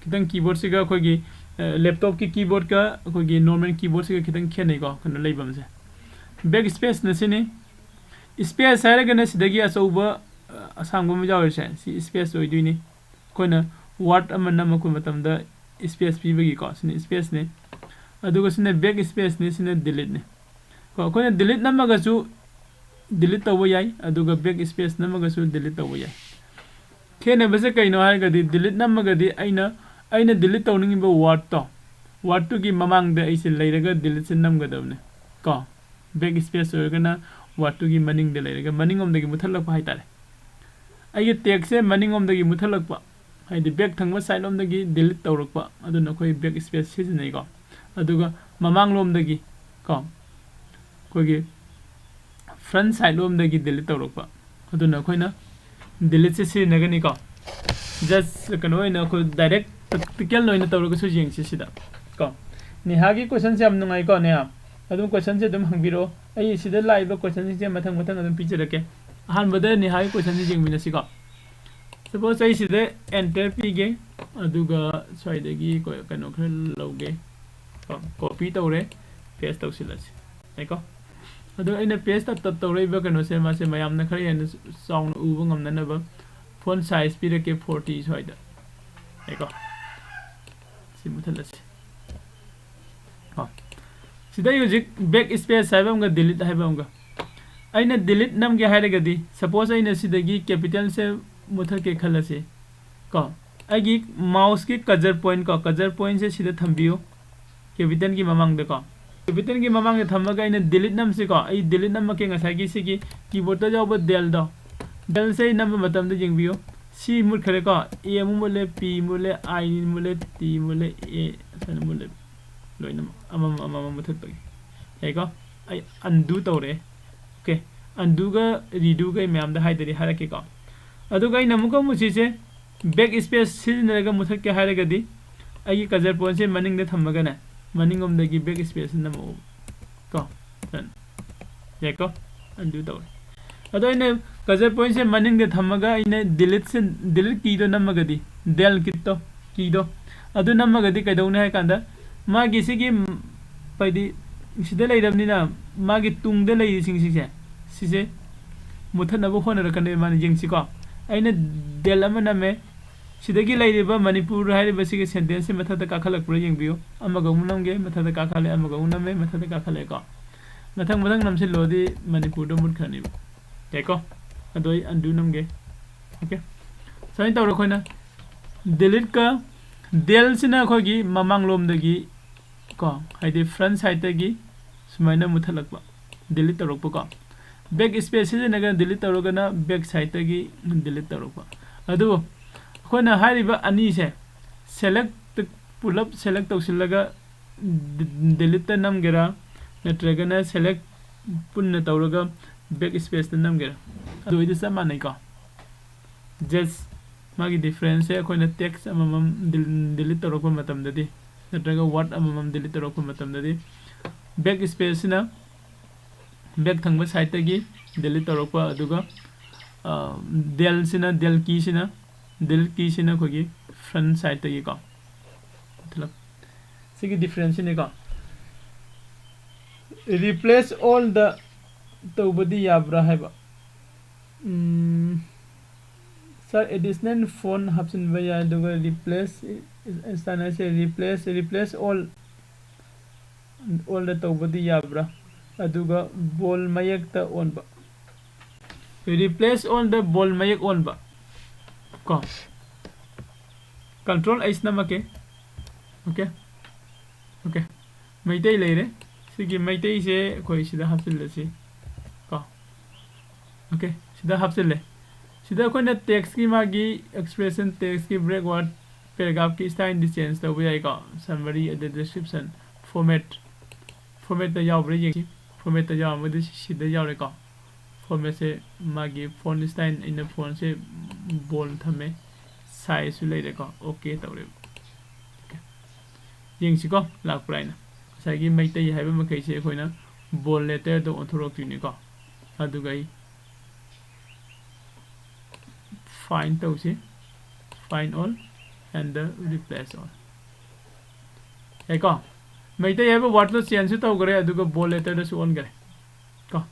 ꯈꯤꯇꯪ keyboardꯁꯤꯒ ꯑꯩꯈꯣꯏꯒꯤ, ꯑ, laptopꯀꯤ keyboardꯀ ꯑꯩꯈꯣꯏꯒꯤ normal keyboardꯁꯤꯒ ꯈꯤꯇꯪ ꯈꯦꯠꯅꯩꯀꯣ, ꯀꯩꯅꯣ ꯂꯩꯐꯝꯁꯦ꯫ Backspaceꯅ ꯁꯤꯅꯤ꯫ Space ꯍꯥꯏꯔꯒꯅ ꯁꯤꯗꯒꯤ ꯑꯆꯧꯕ, ꯑ, ꯑꯁꯥꯡꯕ ꯑꯃ ꯌꯥꯎꯔꯤꯁꯦ, ꯁꯤ space ꯑꯣꯏꯗꯣꯏꯅꯤ꯫ ꯑꯩꯈꯣꯏꯅ word ꯑꯃ ꯅꯝꯃꯛꯄ ꯃꯇꯝꯗ space ꯄꯤꯕꯒꯤꯀꯣ, ꯁꯤꯅ spaceꯅꯤ꯫ ꯑꯗꯨꯒ ꯁꯤꯅ backspaceꯅꯤ, ꯁꯤꯅ deleteꯅꯤ꯫ ꯀꯣ, ꯑꯩꯈꯣꯏꯅ delete ꯅꯝꯃꯒꯁꯨ delete ꯇꯧꯕ ꯌꯥꯏ, ꯑꯗꯨꯒ backspace ꯅꯝꯃꯒꯁꯨ delete ꯇꯧꯕ ꯌꯥꯏ꯫ ꯈꯦꯠꯅꯕꯁꯦ ꯀꯩꯅꯣ ꯍꯥꯏꯔꯒꯗꯤ, delete ꯅꯝꯃꯒꯗꯤ ꯑꯩꯅ, ꯑꯩꯅ delete ꯇꯧꯅꯤꯡꯉꯤꯕ wordꯇꯣ, wordꯇꯨꯒꯤ ꯃꯃꯥꯡꯗ ꯑꯩꯁꯦ ꯂꯩꯔꯒ deleteꯁꯦ ꯅꯝꯒꯗꯕꯅꯦ꯫ ꯀꯣ, backspace ꯑꯣꯏꯔꯒꯅ wordꯇꯨꯒꯤ ꯃꯅꯤꯡꯗ ꯂꯩꯔꯒ ꯃꯅꯤꯡꯂꯣꯝꯗꯒꯤ ꯃꯨꯊꯠꯂꯛꯄ ꯍꯥꯏꯇꯥꯔꯦ꯫ ꯑꯩꯒꯤ textꯁꯦ ꯃꯅꯤꯡꯂꯣꯝꯗꯒꯤ ꯃꯨꯊꯠꯂꯛꯄ, ꯍꯥꯏꯗꯤ back ꯊꯪꯕ sideꯂꯣꯝꯗꯒꯤ delete ꯇꯧꯔꯛꯄ, ꯑꯗꯨꯅ ꯑꯩꯈꯣꯏ backspace ꯁꯤꯖꯤꯟꯅꯩꯀꯣ꯫ ꯑꯗꯨꯒ ꯃꯃꯥꯡꯂꯣꯝꯗꯒꯤ ꯀꯣ, ꯑꯩꯈꯣꯏꯒꯤ front sideꯂꯣꯝꯗꯒꯤ delete ꯇꯧꯔꯛꯄ, ꯑꯗꯨꯅ ꯑꯩꯈꯣꯏꯅ deleteꯁꯦ ꯁꯤꯖꯤꯟꯅꯒꯅꯤꯀꯣ꯫ Just ꯀꯩꯅꯣ ꯑꯣꯏꯅ ꯑꯩꯈꯣꯏ direct practical ꯑꯣꯏꯅ ꯇꯧꯔꯒꯁꯨ ꯌꯦꯡꯁꯤ ꯁꯤꯗ ꯀꯣ꯫ ꯅꯦꯍꯥꯒꯤ questionꯁꯦ ꯌꯥꯝ ꯅꯨꯡꯉꯥꯏꯀꯣ, ꯅꯦꯍꯥ꯫ ꯑꯗꯨꯝ questionꯁꯦ ꯑꯗꯨꯝ ꯍꯪꯕꯤꯔꯛꯑꯣ꯫ ꯑꯩ ꯁꯤꯗ ꯂꯥꯛꯏꯕ questionꯁꯤꯡꯁꯦ ꯃꯊꯪ ꯃꯊꯪ ꯑꯗꯨꯝ ꯄꯤꯖꯔꯛꯀꯦ꯫ ꯑꯍꯥꯟꯕꯗ ꯅꯦꯍꯥꯒꯤ questionꯁꯦ ꯌꯦꯡꯃꯤꯟꯅꯁꯤꯀꯣ꯫ Suppose ꯑꯩ ꯁꯤꯗ enter ꯄꯤꯒꯦ, ꯑꯗꯨꯒ ꯁ꯭ꯋꯥꯏꯗꯒꯤ ꯀꯣ-, ꯀꯩꯅꯣ ꯈꯔ ꯂꯧꯒꯦ꯫ ꯀꯣ, copy ꯇꯧꯔꯦ, paste ꯇꯧꯁꯤꯜꯂꯁꯤ꯫ ꯌꯥꯏꯀꯣ? ꯑꯗꯣ ꯑꯩꯅ paste ꯇꯞ ꯇꯞ ꯇꯧꯔꯛꯏꯕ ꯀꯩꯅꯣꯁꯦ, ꯃꯥꯁꯦ ꯃꯌꯥꯝꯅ ꯈꯔ ꯍꯦꯟꯅ ꯆꯥꯎꯅ ꯎꯕ ꯉꯝꯅꯅꯕ font size ꯄꯤꯔꯛꯀꯦ, forty ꯁ꯭ꯋꯥꯏꯗ꯫ ꯌꯥꯏꯀꯣ? ꯁꯤ ꯃꯨꯊꯠꯂꯁꯤ꯫ ꯀꯣ꯫ ꯁꯤꯗ ꯑꯩ ꯍꯧꯖꯤꯛ backspace ꯍꯥꯏꯕ ꯑꯃꯒ delete ꯍꯥꯏꯕ ꯑꯃꯒ꯫ ꯑꯩꯅ delete ꯅꯝꯒꯦ ꯍꯥꯏꯔꯒꯗꯤ, suppose ꯑꯩꯅ ꯁꯤꯗꯒꯤ capitalꯁꯦ ꯃꯨꯊꯠꯀꯦ ꯈꯜꯂꯁꯤ ꯀꯣ꯫ ꯑꯩꯒꯤ ꯃꯥꯎꯁꯀꯤ ꯀꯖꯔ ꯄꯣꯏꯟ ꯀꯣ, ꯀꯖꯔ ꯄꯣꯏꯟꯁꯦ ꯁꯤꯗ ꯊꯝꯕꯤꯌꯨ, ꯀꯦꯄꯤꯇꯦꯜꯒꯤ ꯃꯃꯥꯡꯗ ꯀꯣ꯫ ꯀꯦꯄꯤꯇꯦꯜꯒꯤ ꯃꯃꯥꯡꯗ ꯊꯝꯃꯒ ꯑꯩꯅ ꯗꯤꯂꯤꯠ ꯅꯝꯁꯤꯀꯣ꯫ ꯑꯩ ꯗꯤꯂꯤꯠ ꯅꯝꯃꯛꯀꯦ ꯉꯁꯥꯏꯒꯤ ꯁꯤꯒꯤ ꯀꯤꯕꯣꯔꯗꯇ ꯌꯥꯎꯕ ꯗꯦꯜꯗꯣ꯫ ꯗꯦꯜꯁꯦ ꯑꯩ ꯅꯝꯕ ꯃꯇꯝꯗ ꯌꯦꯡꯕꯤꯌꯨ, ꯁꯤ ꯃꯨꯠꯈ꯭ꯔꯦꯀꯣ꯫ ꯑꯦ ꯑꯃꯨꯛ ꯃꯨꯠꯂꯦ, ꯄꯤ ꯃꯨꯠꯂꯦ, ꯑꯥꯏ ꯃꯨꯠꯂꯦ, ꯇꯤ ꯃꯨꯠꯂꯦ, ꯑꯦ ꯁꯨꯃꯥꯏꯅ ꯃꯨꯠꯂꯦ꯫ ꯂꯣꯏꯅꯃꯛ ꯑꯃꯃꯝ ꯑꯃꯃꯝ ꯃꯨꯊꯠꯄꯒꯤ꯫ ꯌꯥꯏꯀꯣ? ꯑꯩ ꯑꯟꯗꯨ ꯇꯧꯔꯦ꯫ ꯑꯣꯀꯦ, ꯑꯟꯗꯨꯒ ꯔꯤꯗꯨꯒ ꯑꯩ ꯃꯌꯥꯝꯗ ꯍꯥꯏꯗꯗꯤ ꯍꯥꯏꯔꯛꯀꯦꯀꯣ꯫ ꯑꯗꯨꯒ ꯑꯩꯅ ꯑꯃꯨꯛꯀ ꯑꯃꯨꯛ ꯁꯤꯁꯦ ꯕꯦꯛ ꯁ꯭ꯄꯦꯁ ꯁꯤꯖꯤꯟꯅꯔꯒ ꯃꯨꯊꯠꯀꯦ ꯍꯥꯏꯔꯒꯗꯤ, ꯑꯩꯒꯤ ꯀꯖꯔ ꯄꯣꯏꯟꯁꯦ ꯃꯅꯤꯡꯗ ꯊꯝꯃꯒꯅꯦ, ꯃꯅꯤꯡꯂꯣꯝꯗꯒꯤ ꯕꯦꯛ ꯁ꯭ꯄꯦꯁ ꯅꯝꯃꯛꯎ ꯀꯣ꯫ ꯌꯥꯏꯀꯣ? ꯑꯟꯗꯨ ꯇꯧꯔꯦ꯫ ꯑꯗꯣ ꯑꯩꯅ ꯀꯖꯔ ꯄꯣꯏꯟꯁꯦ ꯃꯅꯤꯡꯗ ꯊꯝꯃꯒ ꯑꯩꯅ ꯗꯤꯂꯤꯠꯁꯦ, ꯗꯤꯂꯤꯠ ꯀꯤꯗꯣ ꯅꯝꯃꯒꯗꯤ, ꯗꯦꯜ ꯀꯤꯠꯇꯣ, ꯀꯤꯗꯣ, ꯑꯗꯨ ꯅꯝꯃꯒꯗꯤ ꯀꯩꯗꯧꯅꯤ ꯍꯥꯏ ꯀꯥꯟꯗ, ꯃꯥꯒꯤ ꯁꯤꯒꯤ, ꯎꯝ, ꯍꯥꯏꯗꯤ ꯁꯤꯗ ꯂꯩꯔꯕꯅꯤꯅ, ꯃꯥꯒꯤ ꯇꯨꯡꯗ ꯂꯩꯔꯤꯁꯤꯡꯁꯤꯁꯦ, ꯁꯤꯁꯦ ꯃꯨꯊꯠꯅꯕ ꯍꯣꯠꯅꯔꯛꯀꯅꯦꯕ ꯃꯥꯅ꯫ ꯌꯦꯡꯁꯤꯀꯣ, ꯑꯩꯅ ꯗꯦꯜ ꯑꯃ ꯅꯝꯃꯦ, ꯁꯤꯗꯒꯤ ꯂꯩꯔꯤꯕ ꯃꯅꯤꯄꯨꯔ ꯍꯥꯏꯔꯤꯕ ꯁꯤꯒꯤ ꯁꯦꯟꯇꯦꯟꯁꯁꯤ ꯃꯊꯛꯇ ꯀꯥꯈꯠꯂꯛꯄ꯭ꯔꯥ ꯌꯦꯡꯕꯤꯌꯨ꯫ ꯑꯃꯒ ꯑꯃꯨꯛ ꯅꯝꯒꯦ, ꯃꯊꯛꯇ ꯀꯥꯈꯠꯂꯦ, ꯑꯃꯒ ꯑꯃꯨꯛ ꯅꯝꯃꯦ, ꯃꯊꯛꯇ ꯀꯥꯈꯠꯂꯛꯑꯦꯀꯣ꯫ ꯃꯊꯪ ꯃꯊꯪ ꯅꯝꯁꯤꯜꯂꯨꯔꯗꯤ ꯃꯅꯤꯄꯨꯔꯗ ꯃꯨꯠꯈ꯭ꯔꯅꯤꯕ꯫ ꯌꯥꯏꯀꯣ? ꯑꯗꯣ ꯑꯩ ꯑꯟꯗꯨ ꯅꯝꯒꯦ꯫ ꯑꯣꯀꯦ, ꯁꯨꯃꯥꯏꯅ ꯇꯧꯔ ꯑꯩꯈꯣꯏꯅ ꯗꯤꯂꯤꯠꯀ, ꯗꯦꯜꯁꯤꯅ ꯑꯩꯈꯣꯏꯒꯤ ꯃꯃꯥꯡꯂꯣꯝꯗꯒꯤ ꯀꯣ, ꯍꯥꯏꯗꯤ ꯐ꯭ꯔꯟ ꯁꯥꯏꯠꯇꯒꯤ ꯁꯨꯃꯥꯏꯅ ꯃꯨꯊꯠꯂꯛꯄ, ꯗꯤꯂꯤꯠ ꯇꯧꯔꯛꯄꯀꯣ꯫ ꯕꯦꯛ ꯁ꯭ꯄꯦꯁ ꯁꯤꯖꯤꯟꯅꯒꯅ ꯗꯤꯂꯤꯠ ꯇꯧꯔꯒꯅ ꯕꯦꯛ ꯁꯥꯏꯠꯇꯒꯤ ꯗꯤꯂꯤꯠ ꯇꯧꯔꯛꯄ꯫ ꯑꯗꯨꯕꯨ ꯑꯩꯈꯣꯏꯅ ꯍꯥꯏꯔꯤꯕ ꯑꯅꯤꯁꯦ ꯁꯦꯂꯦꯛ, ꯄꯨꯂꯞ ꯁꯦꯂꯦꯛ ꯇꯧꯁꯤꯜꯂꯒ ꯗꯤ-, ꯗꯤꯂꯤꯠꯇ ꯅꯝꯒꯦꯔꯥ, ꯅꯠꯇ꯭ꯔꯒꯅ ꯁꯦꯂꯦꯛ ꯄꯨꯟꯅ ꯇꯧꯔꯒ ꯕꯦꯛ ꯁ꯭ꯄꯦꯁꯇ ꯅꯝꯒꯦꯔꯥ, ꯑꯗꯨ ꯑꯣꯏꯗꯤ ꯆꯞ ꯃꯥꯟꯅꯩꯀꯣ꯫ ꯖꯁ ꯃꯥꯒꯤ ꯗꯤꯐ꯭ꯔꯦꯟꯁꯁꯦ ꯑꯩꯈꯣꯏꯅ ꯇꯦꯛꯁ ꯑꯃꯃꯝ ꯗꯤꯜ-, ꯗꯤꯂꯤꯠ ꯇꯧꯔꯛꯄ ꯃꯇꯝꯗꯗꯤ, ꯅꯠꯇ꯭ꯔꯒ ꯋꯥꯔꯗ ꯑꯃꯃꯝ ꯗꯤꯂꯤꯠ ꯇꯧꯔꯛꯄ ꯃꯇꯝꯗꯗꯤ, ꯕꯦꯛ ꯁ꯭ꯄꯦꯁꯁꯤꯅ ꯕꯦꯛ ꯊꯪꯕ ꯁꯥꯏꯠꯇꯒꯤ ꯗꯤꯂꯤꯠ ꯇꯧꯔꯛꯄ, ꯑꯗꯨꯒ, ꯑ, ꯗꯦꯜꯁꯤꯅ, ꯗꯦꯜ ꯀꯤꯁꯤꯅ, ꯗꯤꯂꯤꯠ ꯀꯤꯁꯤꯅ ꯑꯩꯈꯣꯏꯒꯤ ꯐ꯭ꯔꯟ ꯁꯥꯏꯠꯇꯒꯤꯀꯣ꯫ ꯁꯤꯒꯤ ꯗꯤꯐ꯭ꯔꯦꯟꯁꯁꯤꯅꯤꯀꯣ꯫ Replace all ꯗ ꯇꯧꯕꯗꯤ ꯌꯥꯕ꯭ꯔꯥ ꯍꯥꯏꯕ꯫ ꯎꯝ, ꯁꯥꯔ, ꯑꯦꯗꯤꯁꯅꯦꯜ ꯐꯣꯟ ꯍꯥꯞꯆꯤꯟꯕ ꯌꯥꯏ, ꯑꯗꯨꯒ ꯔꯤꯄ꯭ꯂꯦꯁ, ꯁꯥꯔꯅ ꯍꯥꯏꯁꯦ ꯔꯤꯄ꯭ꯂꯦꯁ, ꯔꯤꯄ꯭ꯂꯦꯁ ꯑꯣꯜ, ꯑꯣꯜꯗ ꯇꯧꯕꯗꯤ ꯌꯥꯕ꯭ꯔꯥ? ꯑꯗꯨꯒ ꯕꯣꯜ ꯃꯌꯦꯛꯇ ꯑꯣꯟꯕ꯫ Replace all ꯗ ꯕꯣꯜ ꯃꯌꯦꯛ ꯑꯣꯟꯕ꯫ ꯀꯣ, Control H ꯅꯝꯃꯛꯀꯦ꯫ Okay, okay, Meitei ꯂꯩꯔꯦ꯫ ꯁꯤꯒꯤ ꯃꯩꯇꯩꯁꯦ ꯑꯩꯈꯣꯏ ꯁꯤꯗ ꯍꯥꯞꯆꯤꯜꯂꯁꯤ ꯀꯣ꯫ Okay, ꯁꯤꯗ ꯍꯥꯞꯆꯤꯜꯂꯦ꯫ ꯁꯤꯗ ꯑꯩꯈꯣꯏꯅ text ꯀꯤ ꯃꯥꯒꯤ expression, text ꯀꯤ break word, paragraph ꯀꯤ style ꯗꯤ change ꯇꯧꯕ ꯌꯥꯏꯀꯣ꯫ Summary, ꯑꯗꯩ description, format, format ꯇ ꯌꯥꯎꯕ꯭ꯔꯥ ꯌꯦꯡꯁꯤ꯫ Format ꯇ ꯌꯥꯎꯔꯝꯃꯗꯤ ꯁꯤꯗ ꯌꯥꯎꯔꯦꯀꯣ꯫ Format ꯁꯦ ꯃꯥꯒꯤ font style, ꯑꯩꯅ font ꯁꯦ bold ꯊꯝꯃꯦ, size ꯁꯨ ꯂꯩꯔꯦꯀꯣ꯫ Okay ꯇꯧꯔꯦ꯫ Okay, ꯌꯦꯡꯁꯤꯀꯣ, ꯂꯥꯛꯄ꯭ꯔꯥ ꯍꯥꯏꯅ꯫ ꯉꯁꯥꯏꯒꯤ ꯃꯩꯇꯩ ꯍꯥꯏꯕ ꯃꯈꯩꯁꯦ ꯑꯩꯈꯣꯏꯅ bold letter ꯗ ꯑꯣꯟꯊꯣꯔꯛꯇꯣꯏꯅꯤꯀꯣ꯫ ꯑꯗꯨꯒ ꯑꯩ find ꯇꯧꯁꯤ, find all and replace all꯫ ꯌꯥꯏꯀꯣ? ꯃꯩꯇꯩ ꯍꯥꯏꯕ word ꯇꯣ change ꯁꯨ ꯇꯧꯈ꯭ꯔꯦ, ꯑꯗꯨꯒ bold letter ꯗꯁꯨ ꯑꯣꯟꯈ꯭ꯔꯦ ꯀꯣ꯫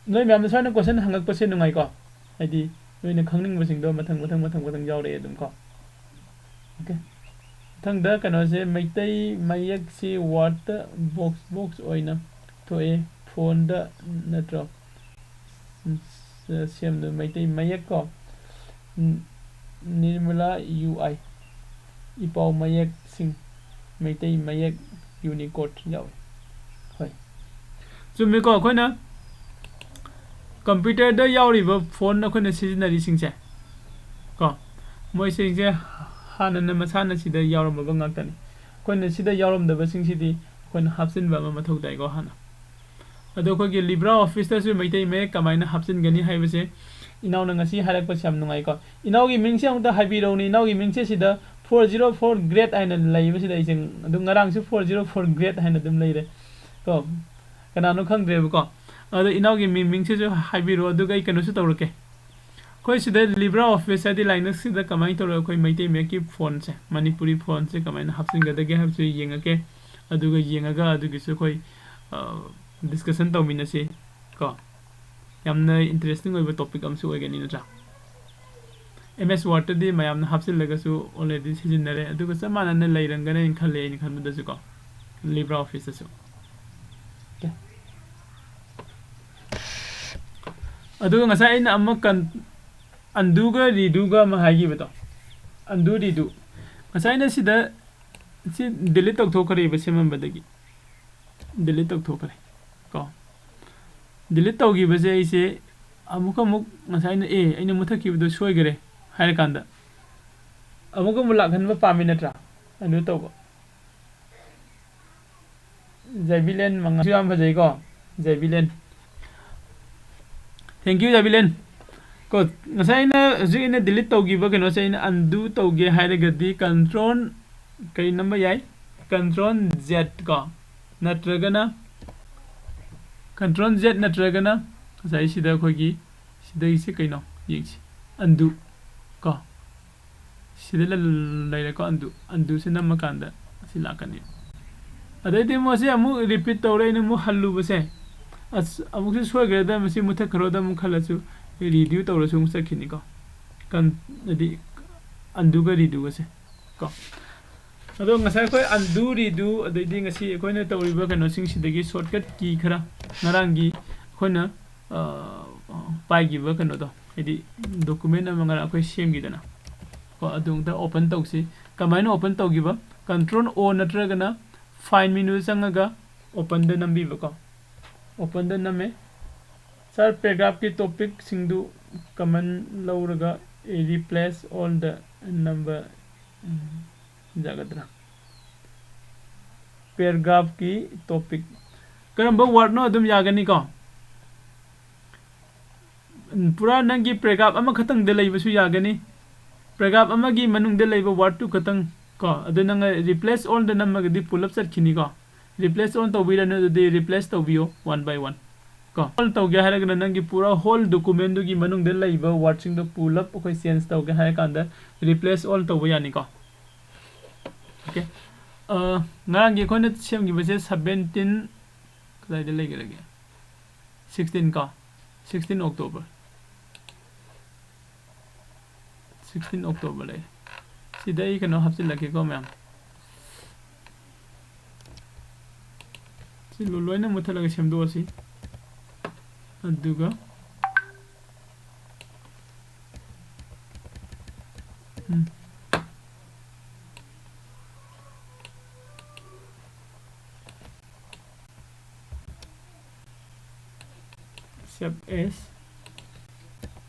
ꯅꯣꯏ ꯃꯌꯥꯝꯅ ꯁꯨꯃꯥꯏꯅ question ꯍꯪꯉꯛꯄꯁꯦ ꯅꯨꯡꯉꯥꯏꯀꯣ? ꯍꯥꯏꯗꯤ ꯅꯣꯏꯅ ꯈꯪꯅꯤꯡꯕꯁꯤꯡꯗꯣ ꯃꯊꯪ, ꯃꯊꯪ, ꯃꯊꯪ, ꯃꯊꯪ ꯌꯥꯎꯔꯛꯑꯦ ꯑꯗꯨꯝ ꯀꯣ꯫ Okay, ꯃꯊꯪꯗ ꯀꯩꯅꯣꯁꯦ, ꯃꯩꯇꯩ ꯃꯌꯦꯛꯁꯤ word ꯇ box, box ꯑꯣꯏꯅ ꯊꯣꯛꯑꯦ, font ꯗ ꯅꯠꯇ꯭ꯔꯣ? ꯎꯝ, ꯁꯦꯝꯗꯣꯏ ꯃꯩꯇꯩ ꯃꯌꯦꯛ ꯀꯣ꯫ ꯎꯝ, ꯅꯤꯔꯃꯂꯥ U I, ꯏꯄꯥꯎ ꯃꯌꯦꯛꯁꯤꯡ, ꯃꯩꯇꯩ ꯃꯌꯦꯛ Unicode ꯌꯥꯎꯏ꯫ ꯍꯣꯏ, ꯆꯨꯝꯃꯤꯀꯣ꯫ ꯑꯩꯈꯣꯏꯅ computer ꯗ ꯌꯥꯎꯔꯤꯕ font ꯑꯩꯈꯣꯏꯅ ꯁꯤꯖꯤꯟꯅꯔꯤꯁꯤꯡꯁꯦ ꯀꯣ, ꯃꯣꯏꯁꯤꯡꯁꯦ ꯍꯥꯟꯅꯅ ꯃꯁꯥꯅ ꯁꯤꯗ ꯌꯥꯎꯔꯝꯃꯕ ꯉꯥꯛꯇꯅꯤ꯫ ꯑꯩꯈꯣꯏꯅ ꯁꯤꯗ ꯌꯥꯎꯔꯝꯗꯕꯁꯤꯡꯁꯤꯗꯤ ꯑꯩꯈꯣꯏꯅ ꯍꯥꯞꯆꯤꯟꯕ ꯑꯃ ꯃꯊꯧ ꯇꯥꯏꯀꯣ ꯍꯥꯟꯅ꯫ ꯑꯗꯣ ꯑꯩꯈꯣꯏꯒꯤ LibreOffice ꯇꯁꯨ ꯃꯩꯇꯩ ꯃꯌꯦꯛ ꯀꯃꯥꯏꯅ ꯍꯥꯞꯆꯤꯟꯒꯅꯤ ꯍꯥꯏꯕꯁꯦ ꯏꯅꯥꯎꯅ ꯉꯁꯤ ꯍꯥꯏꯔꯛꯄꯁꯦ ꯌꯥꯝ ꯅꯨꯡꯉꯥꯏꯀꯣ꯫ ꯏꯅꯥꯎꯒꯤ ꯃꯤꯡꯁꯦ ꯑꯃꯨꯛꯇ ꯍꯥꯏꯕꯤꯔꯛꯎꯅꯦ꯫ ꯏꯅꯥꯎꯒꯤ ꯃꯤꯡꯁꯦ ꯁꯤꯗ four zero four grade ꯍꯥꯏꯅ ꯂꯩꯕꯁꯤꯗ ꯑꯩꯁꯦ ꯑꯗꯨꯝ ꯉꯔꯥꯡꯁꯨ four zero four grade ꯍꯥꯏꯅ ꯑꯗꯨꯝ ꯂꯩꯔꯦ ꯀꯣ꯫ ꯀꯅꯥꯅꯣ ꯈꯪꯗ꯭ꯔꯦꯕꯀꯣ꯫ ꯑꯗꯣ ꯏꯅꯥꯎꯒꯤ ꯃꯤ-, ꯃꯤꯡꯁꯤꯁꯨ ꯍꯥꯏꯕꯤꯔꯛꯑꯣ, ꯑꯗꯨꯒ ꯑꯩ ꯀꯩꯅꯣꯁꯨ ꯇꯧꯔꯛꯀꯦ꯫ ꯑꯩꯈꯣꯏ ꯁꯤꯗ LibreOffice ꯍꯥꯏꯗꯤ Linux ꯁꯤꯗ ꯀꯃꯥꯏꯅ ꯇꯧꯔꯒ ꯑꯩꯈꯣꯏ ꯃꯩꯇꯩ ꯃꯌꯦꯛꯀꯤ font ꯁꯦ, ꯃꯅꯤꯄꯨꯔꯤ font ꯁꯦ ꯀꯃꯥꯏꯅ ꯍꯥꯞꯆꯤꯟꯒꯗꯒꯦ ꯍꯥꯏꯕꯁꯨ ꯌꯦꯡꯉꯛꯀꯦ꯫ ꯑꯗꯨꯒ ꯌꯦꯡꯉꯒ ꯑꯗꯨꯒꯤꯁꯨ ꯑꯩꯈꯣꯏ, ꯑ, discussion ꯇꯧꯃꯤꯟꯅꯁꯤ ꯀꯣ꯫ ꯌꯥꯝꯅ interesting ꯑꯣꯏꯕ topic ꯑꯃꯁꯨ ꯑꯣꯏꯒꯅꯤ, ꯅꯠꯇ꯭ꯔꯥ? MS Word ꯇꯗꯤ ꯃꯌꯥꯝꯅ ꯍꯥꯞꯆꯤꯜꯂꯒꯁꯨ already ꯁꯤꯖꯤꯟꯅꯔꯦ, ꯑꯗꯨꯒ ꯆꯞ ꯃꯥꯟꯅꯅ ꯂꯩꯔꯝꯒꯅꯤ ꯍꯥꯏꯅ ꯈꯜꯂꯦ, ꯑꯩꯅ ꯈꯟꯕꯗꯁꯨ ꯀꯣ, LibreOffice ꯇꯁꯨ꯫ Okay꯫ ꯑꯗꯨꯒ ꯉꯁꯥꯏ ꯑꯩꯅ ꯑꯃ ꯀꯟ-, Undoꯒ redoꯒ ꯑꯃ ꯍꯥꯏꯈꯤꯕꯗꯣ, undo redo, ꯉꯁꯥꯏꯅ ꯁꯤꯗ ꯁꯤ delete ꯇꯧꯊꯣꯛꯈ꯭ꯔꯦꯕ, ꯁꯦꯝꯃꯝꯕꯗꯒꯤ delete ꯇꯧꯊꯣꯛꯈ꯭ꯔꯦ ꯀꯣ꯫ Delete ꯇꯧꯈꯤꯕꯁꯦ ꯑꯩꯁꯦ ꯑꯃꯨꯛ ꯑꯃꯨꯛ ꯉꯁꯥꯏꯅ ꯑꯦ ꯑꯩꯅ ꯃꯨꯊꯠꯈꯤꯕꯗꯣ ꯁꯣꯏꯈꯔꯦ ꯍꯥꯏꯔꯀꯥꯟꯗ ꯑꯃꯨꯛ ꯑꯃꯨꯛ ꯂꯥꯛꯍꯟꯕ ꯄꯥꯝꯃꯤ ꯅꯠꯇ꯭ꯔꯥ? ꯑꯗꯨ ꯇꯧꯕ꯫ ꯖꯥꯏꯕꯤꯂꯦꯟ ꯃꯉꯥꯁꯨ ꯌꯥꯝ ꯐꯖꯩꯀꯣ, ꯖꯥꯏꯕꯤꯂꯦꯟ꯫ Thank you, ꯖꯥꯏꯕꯤꯂꯦꯟ꯫ ꯀꯣ, ꯉꯁꯥꯏ ꯑꯩꯅ ꯍꯧꯖꯤꯛ ꯑꯩꯅ delete ꯇꯧꯈꯤꯕ ꯀꯩꯅꯣꯁꯦ ꯑꯩꯅ undo ꯇꯧꯒꯦ ꯍꯥꯏꯔꯒꯗꯤ control ꯀꯔꯤ ꯅꯝꯕ ꯌꯥꯏ? Control Z ꯀꯣ, ꯅꯠꯇ꯭ꯔꯒꯅ control Z ꯅꯠꯇ꯭ꯔꯒꯅ ꯉꯁꯥꯏ ꯁꯤꯗ ꯑꯩꯈꯣꯏꯒꯤ ꯁꯤꯗꯩꯁꯦ ꯀꯩꯅꯣ ꯌꯦꯡꯁꯤ, undo ꯀꯣ꯫ ꯁꯤꯗ ꯂ-, ꯂꯩꯔꯦꯀꯣ, undo꯫ Undoꯁꯦ ꯅꯝꯃꯀꯥꯟꯗ ꯑꯁꯤ ꯂꯥꯛꯀꯅꯤ꯫ ꯑꯗꯩꯗꯤ ꯃꯁꯤ ꯑꯃꯨꯛ repeat ꯇꯧꯔꯦ, ꯑꯩꯅ ꯑꯃꯨꯛ ꯍꯜꯂꯨꯕꯁꯦ, ꯑꯁ, ꯑꯃꯨꯛꯁꯨ ꯁꯣꯏꯈ꯭ꯔꯦꯗ, ꯃꯁꯤ ꯃꯨꯊꯠꯈ꯭ꯔꯣꯗ ꯑꯃꯨꯛ ꯈꯜꯂꯁꯨ, redo ꯇꯧꯔꯁꯨ ꯑꯃꯨꯛ ꯆꯠꯈꯤꯅꯤꯀꯣ꯫ ꯀꯟ-, ꯍꯥꯏꯗꯤ undoꯒ redoꯒꯁꯦ ꯀꯣ꯫ ꯑꯗꯣ ꯉꯁꯥꯏ ꯑꯩꯈꯣꯏ undo, redo, ꯑꯗꯩꯗꯤ ꯉꯁꯤ ꯑꯩꯈꯣꯏꯅ ꯇꯧꯔꯤꯕ ꯀꯩꯅꯣꯁꯤꯡꯁꯤꯗꯒꯤ shortcut key ꯈꯔ, ꯉꯔꯥꯡꯒꯤ ꯑꯩꯈꯣꯏꯅ, ꯑ, ꯄꯥꯏꯈꯤꯕ ꯀꯩꯅꯣꯗꯣ, ꯍꯥꯏꯗꯤ document ꯑꯃ ꯉꯔꯥꯡ ꯑꯩꯈꯣꯏ ꯁꯦꯝꯈꯤꯗꯅ ꯀꯣ, ꯑꯗꯨ ꯑꯃꯨꯛꯇ open ꯇꯧꯁꯤ꯫ ꯀꯃꯥꯏꯅ open ꯇꯧꯈꯤꯕ? Control O ꯅꯠꯇ꯭ꯔꯒꯅ file menuꯗ ꯆꯪꯉꯒ openꯗ ꯅꯝꯕꯤꯕꯀꯣ꯫ Openꯗ ꯅꯝꯃꯦ꯫ Sir, paragraphꯀꯤ topicꯁꯤꯡꯗꯨ common ꯂꯧꯔꯒ replace all the number, ꯎꯝ, ꯌꯥꯒꯗ꯭ꯔꯥ? Paragraphꯀꯤ topic ꯀꯔꯝꯕ wordꯅꯣ ꯑꯗꯨꯝ ꯌꯥꯒꯅꯤꯀꯣ꯫ ꯎꯝ, ꯄꯨꯔꯥ ꯅꯪꯒꯤ paragraph ꯑꯃꯈꯛꯇꯪꯗ ꯂꯩꯕꯁꯨ ꯌꯥꯒꯅꯤ꯫ Paragraph ꯑꯃꯒꯤ ꯃꯅꯨꯡꯗ ꯂꯩꯕ wordꯇꯨ ꯈꯛꯇꯪ ꯀꯣ, ꯑꯗꯨ ꯅꯪ replace allꯗ ꯅꯝꯃꯒꯗꯤ pull up ꯆꯠꯈꯤꯅꯤꯀꯣ꯫ Replace all ꯇꯧꯕꯤꯔꯅꯨ, ꯑꯗꯨꯗꯤ replace ꯇꯧꯕꯤꯌꯣ one by one ꯀꯣ꯫ All ꯇꯧꯒꯦ ꯍꯥꯏꯔꯒꯅ ꯅꯪꯒꯤ ꯄꯨꯔꯥ whole documentꯗꯨꯒꯤ ꯃꯅꯨꯡꯗ ꯂꯩꯕ wordꯁꯤꯡꯗꯣ pull up ꯑꯩꯈꯣꯏ change ꯇꯧꯒꯦ ꯍꯥꯏꯔ ꯀꯥꯟꯗ replace all ꯇꯧꯕ ꯌꯥꯅꯤꯀꯣ꯫ Okay꯫ ꯑ, ꯉꯔꯥꯡꯒꯤ ꯑꯩꯈꯣꯏꯅ ꯁꯦꯝꯈꯤꯕꯁꯦ seventeen, ꯀꯗꯥꯏꯗ ꯂꯩꯈ꯭ꯔꯒꯦ? Sixteen ꯀꯣ, sixteen October, sixteen October ꯂꯩ꯫ ꯁꯤꯗ ꯑꯩ ꯀꯩꯅꯣ ꯍꯥꯞꯆꯤꯜꯂꯛꯀꯦꯀꯣ ꯃꯌꯥꯝ꯫ ꯁꯤ ꯂꯣ-, ꯂꯣꯏꯅ ꯃꯨꯠꯊꯠꯂꯒ ꯁꯦꯝꯗꯣꯛꯑꯁꯤ꯫ ꯑꯗꯨꯒ ꯎꯝ꯫ Save as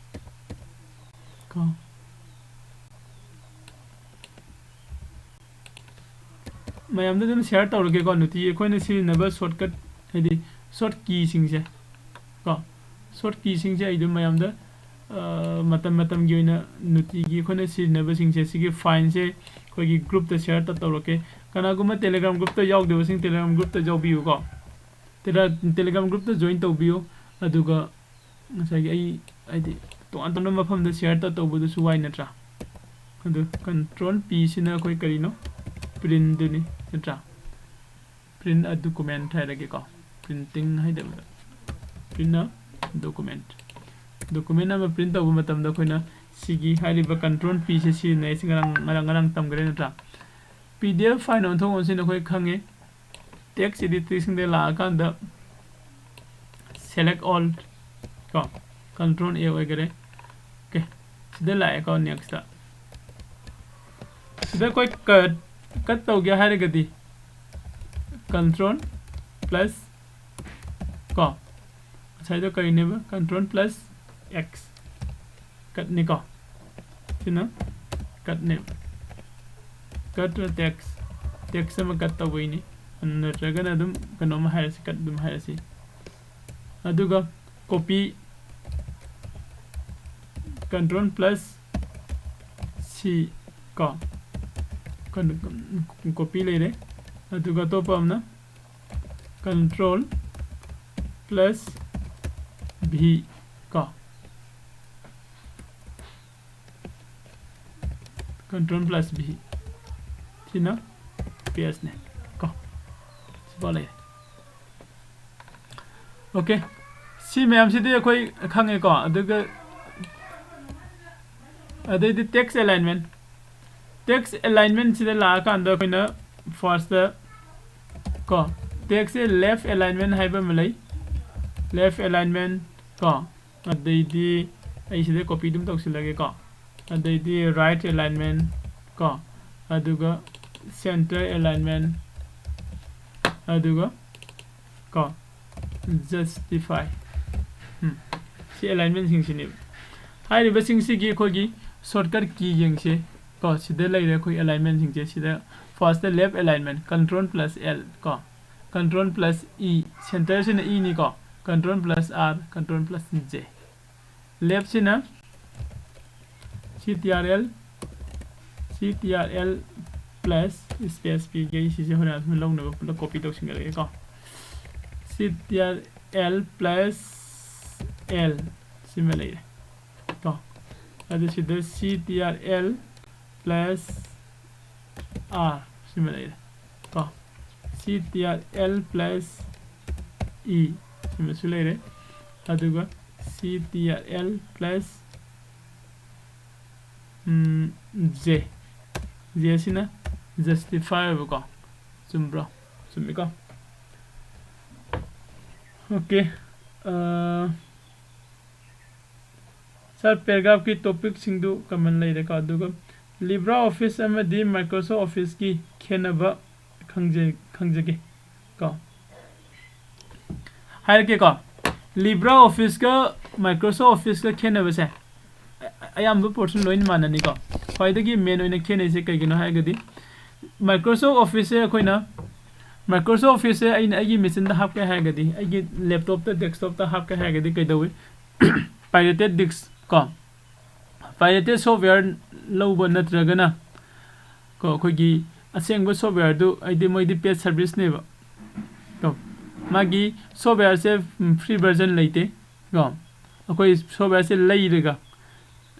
ꯀꯣ꯫ ꯃꯌꯥꯝꯗ ꯑꯗꯨꯝ share ꯇꯧꯔꯒꯦꯀꯣ, ꯅꯨꯡꯇꯤꯒꯤ ꯑꯩꯈꯣꯏꯅ ꯁꯤꯖꯤꯟꯅꯕ shortcut, ꯍꯥꯏꯗꯤ short keyꯁꯤꯡꯁꯦ ꯀꯣ, short keyꯁꯤꯡꯁꯦ ꯑꯩ ꯑꯗꯨꯝ ꯃꯌꯥꯝꯗ, ꯑ, ꯃꯇꯝ ꯃꯇꯝꯒꯤ ꯑꯣꯏꯅ ꯅꯨꯡꯇꯤꯒꯤ ꯑꯩꯈꯣꯏꯅ ꯁꯤꯖꯤꯟꯅꯕꯁꯤꯡꯁꯦ, ꯁꯤꯒꯤ fileꯁꯦ ꯑꯩꯈꯣꯏꯒꯤ groupꯇ share ꯇ ꯇꯧꯔꯛꯀꯦ꯫ ꯀꯅꯥꯒꯨꯝꯕ Telegram groupꯇ ꯌꯥꯎꯗꯕꯁꯤꯡ Telegram groupꯇ ꯌꯥꯎꯕꯤꯌꯨꯀꯣ꯫ Tele-, Telegram groupꯇ join ꯇꯧꯕꯤꯌꯨ꯫ ꯑꯗꯨꯒ ꯉꯁꯥꯏꯒꯤ ꯑꯩ, ꯍꯥꯏꯗꯤ, ꯇꯣꯉꯥꯟ ꯇꯣꯉꯥꯟꯕ ꯃꯐꯝꯗ share ꯇ ꯇꯧꯕꯗꯨꯁꯨ ꯋꯥꯏ ꯅꯠꯇ꯭ꯔꯥ? ꯑꯗꯨ control P ꯁꯤꯅ ꯑꯩꯈꯣꯏ ꯀꯔꯤꯅꯣ? Printꯗꯨꯅꯤ ꯅꯠꯇ꯭ꯔꯥ? Print a document ꯍꯥꯏꯔꯒꯦꯀꯣ꯫ Printing ꯍꯥꯏꯗꯕꯗ, print a document꯫ Document ꯑꯃ print ꯇꯧꯕ ꯃꯇꯝꯗ ꯑꯩꯈꯣꯏꯅ ꯁꯤꯒꯤ ꯍꯥꯏꯔꯤꯕ control Pꯁꯦ ꯁꯤꯖꯤꯟꯅꯩ꯫ ꯁꯤ ꯉꯔꯥꯡ, ꯉꯔꯥꯡ, ꯉꯔꯥꯡ ꯇꯝꯈ꯭ꯔꯦ ꯅꯠꯇ꯭ꯔꯥ? P D F file ꯑꯣꯟꯊꯣꯛ ꯑꯣꯟꯁꯤꯟ ꯑꯩꯈꯣꯏ ꯈꯪꯉꯦ꯫ Text edit ꯁꯤꯡꯗ ꯂꯥꯛꯑꯀꯥꯟꯗ select all ꯀꯣ, control A ꯑꯣꯏꯈꯔꯦ꯫ Okay, ꯁꯤꯗ ꯂꯥꯛꯑꯦꯀꯣ, next꯫ ꯁꯤꯗ ꯑꯩꯈꯣꯏ cut, cut ꯇꯧꯒꯦ ꯍꯥꯏꯔꯒꯗꯤ control plus ꯀꯣ, ꯉꯁꯥꯏꯗꯣ ꯀꯔꯤꯅꯦꯕ? Control plus X꯫ Cutꯅꯤꯀꯣ꯫ ꯁꯤꯅ cutꯅꯦꯕ꯫ Cut text, text ꯑꯃ cut ꯇꯧꯕꯩꯅꯤ꯫ ꯅꯠꯇ꯭ꯔꯒꯅ ꯑꯗꯨꯝ ꯀꯩꯅꯣꯝꯃ ꯍꯥꯏꯔꯁꯤ, cut ꯑꯗꯨꯝ ꯍꯥꯏꯔꯁꯤ꯫ ꯑꯗꯨꯒ copy, control plus C ꯀꯣ꯫ Copy ꯂꯩꯔꯦ꯫ ꯑꯗꯨꯒ ꯑꯇꯣꯞꯄ ꯑꯃꯅ control plus V ꯀꯣ꯫ Control plus V꯫ ꯁꯤꯅ pasteꯅꯦ ꯀꯣ꯫ ꯁꯤꯐꯥꯎ ꯂꯩꯔꯦ꯫ Okay, ꯁꯤ ꯃꯌꯥꯝꯁꯤꯗꯤ ꯑꯩꯈꯣꯏ ꯈꯪꯉꯦꯀꯣ꯫ ꯑꯗꯨꯒ ꯑꯗꯩꯗꯤ text alignment꯫ Text alignmentꯁꯤꯗ ꯂꯥꯛꯑꯀꯥꯟꯗ ꯑꯩꯈꯣꯏꯅ firstꯇ ꯀꯣ, textꯁꯦ left alignment ꯍꯥꯏꯕ ꯑꯃ ꯂꯩ꯫ Left alignment ꯀꯣ꯫ ꯑꯗꯩꯗꯤ ꯑꯩ ꯁꯤꯗ copy ꯑꯗꯨꯝ ꯇꯧꯁꯤꯜꯂꯒꯦꯀꯣ꯫ ꯑꯗꯩꯗꯤ right alignment ꯀꯣ, ꯑꯗꯨꯒ center alignment, ꯑꯗꯨꯒ ꯀꯣ justify꯫ ꯎꯝ, ꯁꯤ alignment ꯁꯤꯡꯁꯤꯅꯦꯕ꯫ ꯍꯥꯏꯔꯤꯕꯁꯤꯡꯁꯤꯒꯤ ꯑꯩꯈꯣꯏꯒꯤ shortcut key ꯌꯦꯡꯁꯤ ꯀꯣ꯫ ꯁꯤꯗ ꯂꯩꯔꯦ ꯑꯩꯈꯣꯏ alignment ꯁꯤꯡꯁꯦ꯫ ꯁꯤꯗ first left alignment, control plus L ꯀꯣ, control plus E, center ꯁꯤꯅ E ꯅꯤꯀꯣ, control plus R, control plus J꯫ Left ꯁꯤꯅ C T R L, C T R L plus space ꯄꯤꯒꯦ꯫ ꯑꯩ ꯁꯤꯁꯦ ꯍꯣꯔꯦꯟ ꯑꯗꯨꯝ ꯂꯧꯅꯕ ꯄꯨꯂꯞ copy ꯇꯧꯁꯤꯟꯈ꯭ꯔꯒꯦꯀꯣ꯫ C T R L plus L ꯁꯤꯃ ꯂꯩꯔꯦ ꯀꯣ꯫ ꯑꯗꯨ ꯁꯤꯗ C T R L plus R ꯁꯤꯃ ꯂꯩꯔꯦ ꯀꯣ꯫ C T R L plus E ꯁꯤꯃꯁꯨ ꯂꯩꯔꯦ꯫ ꯑꯗꯨꯒ C T R L plus, ꯎꯝ, J, J ꯁꯤꯅ justify ꯑꯣꯏꯕꯀꯣ꯫ ꯆꯨꯝꯕ꯭ꯔꯣ? ꯆꯨꯝꯃꯤꯀꯣ? Okay꯫ ꯑ, Sir, paragraphꯀꯤ topicꯁꯤꯡꯗꯨ common ꯂꯩꯔꯦꯀꯣ꯫ ꯑꯗꯨꯒ LibreOffice ꯑꯃꯗꯤ Microsoft Officeꯀꯤ ꯈꯦꯠꯅꯕ ꯈꯪꯖ-, ꯈꯪꯖꯒꯦ ꯀꯣ꯫ ꯍꯥꯏꯔꯛꯀꯦꯀꯣ꯫ LibreOfficeꯀ Microsoft Officeꯀ ꯈꯦꯠꯅꯕꯁꯦ ꯑ-, ꯑꯌꯥꯝꯕ portion ꯂꯣꯏꯅ ꯃꯥꯟꯅꯅꯤꯀꯣ꯫ ꯈ꯭ꯋꯥꯏꯗꯒꯤ main ꯑꯣꯏꯅ ꯈꯦꯠꯅꯩꯁꯦ ꯀꯩꯒꯤꯅꯣ ꯍꯥꯏꯔꯒꯗꯤ, Microsoft Officeꯁꯦ ꯑꯩꯈꯣꯏꯅ, Microsoft Officeꯁꯦ ꯑꯩꯅ ꯑꯩꯒꯤ machineꯗ ꯍꯥꯞꯀꯦ ꯍꯥꯏꯔꯒꯗꯤ, ꯑꯩꯒꯤ laptopꯇ, desktopꯇ ꯍꯥꯞꯀꯦ ꯍꯥꯏꯔꯒꯗꯤ ꯀꯩꯗꯧꯏ? Pirated disk ꯀꯣ, pirated software ꯂꯧꯕ ꯅꯠꯇ꯭ꯔꯒꯅ ꯀꯣ, ꯑꯩꯈꯣꯏꯒꯤ ꯑꯁꯦꯡꯕ softwareꯗꯨ, ꯍꯥꯏꯗꯤ ꯃꯣꯏꯗꯤ paid serviceꯅꯦꯕ ꯀꯣ꯫ ꯃꯥꯒꯤ softwareꯁꯦ, ꯎꯝ, free version ꯂꯩꯇꯦ ꯀꯣ꯫ ꯑꯩꯈꯣꯏ softwareꯁꯦ ꯂꯩꯔꯒ,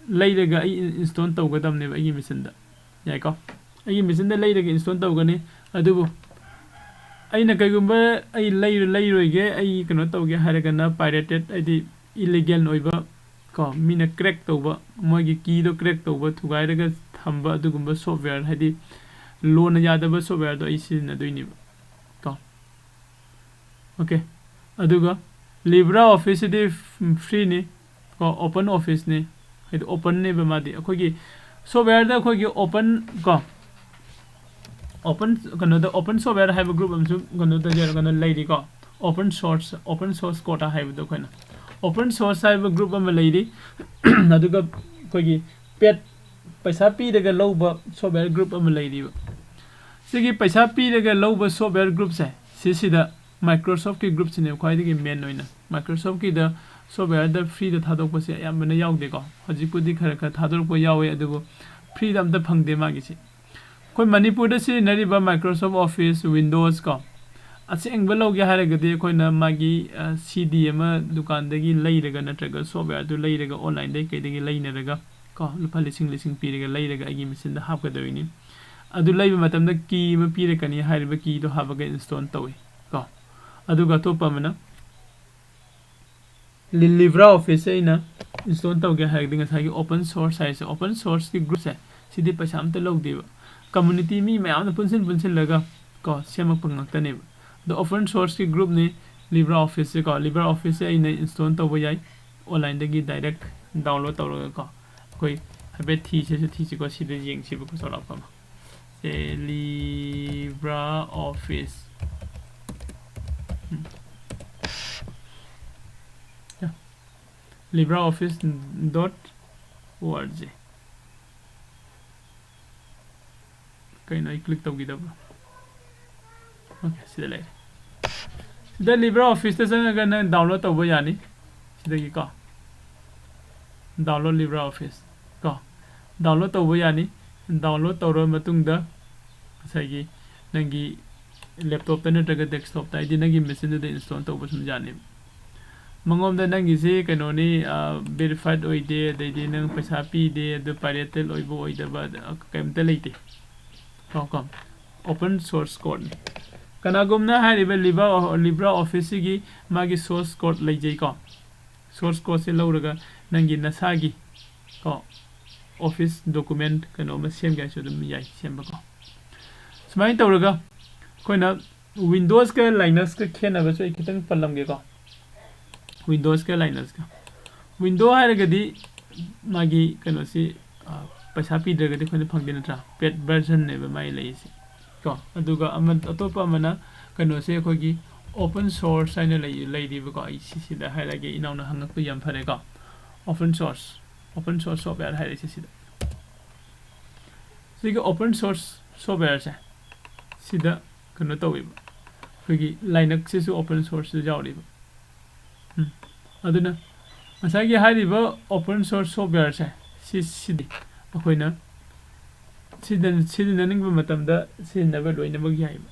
ꯂꯩꯔꯒ ꯑꯩ in-, install ꯇꯧꯒꯗꯕꯅꯦꯕ ꯑꯩꯒꯤ machineꯗ꯫ ꯌꯥꯏꯀꯣ? ꯑꯩꯒꯤ machineꯗ ꯂꯩꯔꯒ install ꯇꯧꯒꯅꯤ꯫ ꯑꯗꯨꯕꯨ ꯑꯩꯅ ꯀꯩꯒꯨꯝꯕ ꯑꯩ ꯂꯩꯔ-, ꯂꯩꯔꯣꯏꯒꯦ, ꯑꯩ ꯀꯩꯅꯣ ꯇꯧꯒꯦ ꯍꯥꯏꯔꯒꯅ, pirated, ꯍꯥꯏꯗꯤ illegal ꯑꯣꯏꯕ ꯀꯣ, ꯃꯤꯅ crack ꯇꯧꯕ, ꯃꯣꯏꯒꯤ keyꯗꯣ crack ꯇꯧꯕ, ꯊꯨꯒꯥꯏꯔꯒ ꯊꯝꯕ, ꯑꯗꯨꯒꯨꯝꯕ software, ꯍꯥꯏꯗꯤ ꯂꯣꯅ ꯌꯥꯗꯕ softwareꯗꯣ ꯑꯩ ꯁꯤꯖꯤꯟꯅꯗꯣꯏꯅꯦꯕ ꯀꯣ꯫ Okay꯫ ꯑꯗꯨꯒ LibreOfficeꯁꯤꯗꯤ f-, freeꯅꯤ ꯀꯣ, open officeꯅꯤ꯫ ꯍꯥꯏꯗꯤ openꯅꯦꯕ ꯃꯥꯗꯤ꯫ ꯑꯩꯈꯣꯏꯒꯤ softwareꯗ ꯑꯩꯈꯣꯏꯒꯤ open ꯀꯣ, open ꯀꯩꯅꯣꯗ open software ꯍꯥꯏꯕ group ꯑꯃꯁꯨ ꯀꯩꯅꯣꯗ ꯀꯩꯅꯣ ꯂꯩꯔꯤꯀꯣ, open source, open source code ꯍꯥꯏꯕꯗꯣ ꯑꯩꯈꯣꯏꯅ open source ꯍꯥꯏꯕ group ꯑꯃ ꯂꯩꯔꯤ꯫ ꯑꯗꯨꯒ ꯑꯩꯈꯣꯏꯒꯤ paid, ꯄꯩꯁꯥ ꯄꯤꯔꯒ ꯂꯧꯕ software group ꯑꯃ ꯂꯩꯔꯤꯕ꯫ ꯁꯤꯒꯤ ꯄꯩꯁꯥ ꯄꯤꯔꯒ ꯂꯧꯕ software groupꯁꯦ, ꯁꯤꯁꯤꯗ Microsoftꯀꯤ groupꯁꯤꯅꯦꯕ ꯈ꯭ꯋꯥꯏꯗꯒꯤ main ꯑꯣꯏꯅ꯫ Microsoftꯀꯤꯗ softwareꯗ freeꯗ ꯊꯥꯗꯣꯛꯄꯁꯦ ꯑꯌꯥꯝꯕꯅ ꯌꯥꯎꯗꯦꯀꯣ꯫ ꯍꯧꯖꯤꯛꯄꯨꯗꯤ ꯈꯔ ꯈꯔ ꯊꯥꯗꯣꯔꯛꯄ ꯌꯥꯎꯋꯦ, ꯑꯗꯨꯕꯨ freeꯗ ꯑꯝꯇ ꯐꯪꯗꯦ ꯃꯥꯒꯤꯁꯤ꯫ ꯑꯩꯈꯣꯏ ꯃꯅꯤꯄꯨꯔꯗ ꯁꯤꯖꯤꯟꯅꯔꯤꯕ Microsoft Office, Windows ꯀꯣ, ꯑꯁꯦꯡꯕ ꯂꯧꯒꯦ ꯍꯥꯏꯔꯒꯗꯤ ꯑꯩꯈꯣꯏꯅ ꯃꯥꯒꯤ, ꯑ, CD ꯑꯃ ꯗꯨꯀꯥꯟꯗꯒꯤ ꯂꯩꯔꯒ ꯅꯠꯇ꯭ꯔꯒ softwareꯗꯨ ꯂꯩꯔꯒ onlineꯗꯒꯤ ꯀꯩꯗꯒꯤ ꯂꯩꯅꯔꯒ ꯀꯣ, ꯂꯨꯄꯥ ꯂꯤꯁꯤꯡ ꯂꯤꯁꯤꯡ ꯄꯤꯔꯒ ꯂꯩꯔꯒ ꯑꯩꯒꯤ machineꯗ ꯍꯥꯞꯀꯗꯧꯔꯤꯅꯤ꯫ ꯑꯗꯨ ꯂꯩꯕ ꯃꯇꯝꯗ key ꯑꯃ ꯄꯤꯔꯛꯀꯅꯤ, ꯍꯥꯏꯔꯤꯕ keyꯗꯣ ꯍꯥꯞꯄꯒ install ꯇꯧꯏ ꯀꯣ꯫ ꯑꯗꯨꯒ ꯑꯇꯣꯞꯄ ꯑꯃꯅ Li-, LibreOfficeꯁꯦ ꯑꯩꯅ install ꯇꯧꯒꯦ ꯍꯥꯏꯔꯒꯗꯤ ꯉꯁꯥꯏꯒꯤ open source ꯍꯥꯏꯔꯤꯁꯦ, open sourceꯀꯤ groupꯁꯦ, ꯁꯤꯗꯤ ꯄꯩꯁꯥ ꯑꯝꯇ ꯂꯧꯗꯦꯕ꯫ Community ꯃꯤ ꯃꯌꯥꯝꯅ ꯄꯨꯟꯁꯤꯟ ꯄꯨꯟꯁꯤꯜꯂꯒ ꯀꯣ, ꯁꯦꯝꯃꯛꯄ ꯉꯥꯛꯇꯅꯦꯕ꯫ ꯑꯗꯣ open sourceꯀꯤ groupꯅꯤ LibreOfficeꯁꯦ ꯀꯣ꯫ LibreOfficeꯁꯦ ꯑꯩꯅ install ꯇꯧꯕ ꯌꯥꯏ, onlineꯗꯒꯤ direct download ꯇꯧꯔꯒ ꯀꯣ꯫ ꯑꯩꯈꯣꯏ ꯍꯥꯏꯐꯦꯠ ꯊꯤꯁꯤꯁꯨ ꯊꯤꯁꯤꯀꯣ, ꯁꯤꯗ ꯌꯦꯡꯁꯤꯕꯀꯣ ꯆꯥꯎꯔꯥꯛꯄ ꯑꯃ꯫ ꯁꯦ, LibreOffice꯫ ꯎꯝ꯫ ꯌꯥ꯫ LibreOffice dot org꯫ ꯀꯩꯅꯣ ꯑꯩ click ꯇꯧꯈꯤꯗꯕ꯭ꯔꯣ? Okay, ꯁꯤꯗ ꯂꯩꯔꯦ꯫ ꯁꯤꯗ LibreOfficeꯇ ꯆꯪꯉꯒ ꯅꯪ download ꯇꯧꯕ ꯌꯥꯅꯤ꯫ ꯁꯤꯗꯒꯤꯀꯣ, download LibreOffice ꯀꯣ, download ꯇꯧꯕ ꯌꯥꯅꯤ꯫ Download ꯇꯧꯔꯕ ꯃꯇꯨꯡꯗ ꯉꯁꯥꯏꯒꯤ ꯅꯪꯒꯤ laptopꯇ ꯅꯠꯇ꯭ꯔꯒ desktopꯇ, ꯍꯥꯏꯗꯤ ꯅꯪꯒꯤ machineꯗꯨꯗ install ꯇꯧꯕ ꯁꯨꯝ ꯌꯥꯅꯦꯕ꯫ ꯃꯉꯣꯟꯗ ꯅꯪꯒꯤꯁꯤ ꯀꯩꯅꯣꯅꯤ, ꯑ, verified ꯑꯣꯏꯗꯦ, ꯑꯗꯩꯗꯤ ꯅꯪ ꯄꯩꯁꯥ ꯄꯤꯗꯦ, ꯑꯗꯨ pirated ꯑꯣꯏꯕ ꯑꯣꯏꯗꯕ, ꯑꯗ ꯀꯩꯝꯇ ꯂꯩꯇꯦ꯫ ꯀꯣ, ꯀꯣ꯫ Open source codeꯅꯤ꯫ ꯀꯅꯥꯒꯨꯝꯅ ꯍꯥꯏꯔꯤꯕ Libre, LibreOfficeꯁꯤꯒꯤ ꯃꯥꯒꯤ source code ꯂꯩꯖꯩꯀꯣ꯫ Source codeꯁꯦ ꯂꯧꯔꯒ ꯅꯪꯒꯤ ꯅꯁꯥꯒꯤ ꯀꯣ, office document ꯀꯩꯅꯣ ꯑꯃ ꯁꯦꯝꯒꯦ ꯍꯥꯏꯁꯨ ꯑꯗꯨꯝ ꯌꯥꯏ ꯁꯦꯝꯕꯀꯣ꯫ ꯁꯨꯃꯥꯏꯅ ꯇꯧꯔꯒ ꯑꯩꯈꯣꯏꯅ Windowsꯀ Linuxꯀ ꯈꯦꯠꯅꯕꯁꯨ ꯑꯩ ꯈꯤꯇꯪ ꯄꯜꯂꯝꯒꯦꯀꯣ꯫ Windowsꯀ Linuxꯀ꯫ Windows ꯍꯥꯏꯔꯒꯗꯤ ꯃꯥꯒꯤ ꯀꯩꯅꯣꯁꯤ ꯄꯩꯁꯥ ꯄꯤꯗ꯭ꯔꯒꯗꯤ ꯑꯩꯈꯣꯏꯅ ꯐꯪꯗꯦ ꯅꯠꯇ꯭ꯔꯥ? ꯄꯦꯠ ꯚꯔꯖꯟꯅꯦꯕ ꯃꯥꯒꯤ ꯂꯩꯔꯤꯁꯦ ꯀꯣ꯫ ꯑꯗꯨꯒ ꯑꯃ, ꯑꯇꯣꯞꯄ ꯑꯃꯅ ꯀꯩꯅꯣꯁꯦ ꯑꯩꯈꯣꯏꯒꯤ open source ꯍꯥꯏꯅ ꯂꯩꯔꯤꯕꯀꯣ꯫ ꯑꯩ ꯁꯤꯁꯤꯗ ꯍꯥꯏꯔꯒꯦ, ꯏꯅꯥꯎꯅ ꯍꯪꯉꯛꯄ ꯌꯥꯝ ꯐꯔꯦꯀꯣ꯫ Open source, open source software ꯍꯥꯏꯔꯤꯁꯦ ꯁꯤꯗ꯫ ꯁꯤꯒꯤ open source softwareꯁꯦ ꯁꯤꯗ ꯀꯩꯅꯣ ꯇꯧꯋꯦꯕ, ꯑꯩꯈꯣꯏꯒꯤ ꯂꯥꯏꯅꯛꯁꯤꯁꯨ open sourceꯇ ꯌꯥꯎꯔꯤꯕ꯫ ꯎꯝ꯫ ꯑꯗꯨꯅ ꯉꯁꯥꯏꯒꯤ ꯍꯥꯏꯔꯤꯕ open source softwareꯁꯦ ꯁꯤ, ꯁꯤꯗꯤ ꯑꯩꯈꯣꯏꯅ ꯁꯤꯗ, ꯁꯤꯖꯤꯟꯅꯅꯤꯡꯕ ꯃꯇꯝꯗ ꯁꯤꯖꯤꯟꯅꯕ ꯂꯣꯏꯅꯃꯛ ꯌꯥꯏꯕ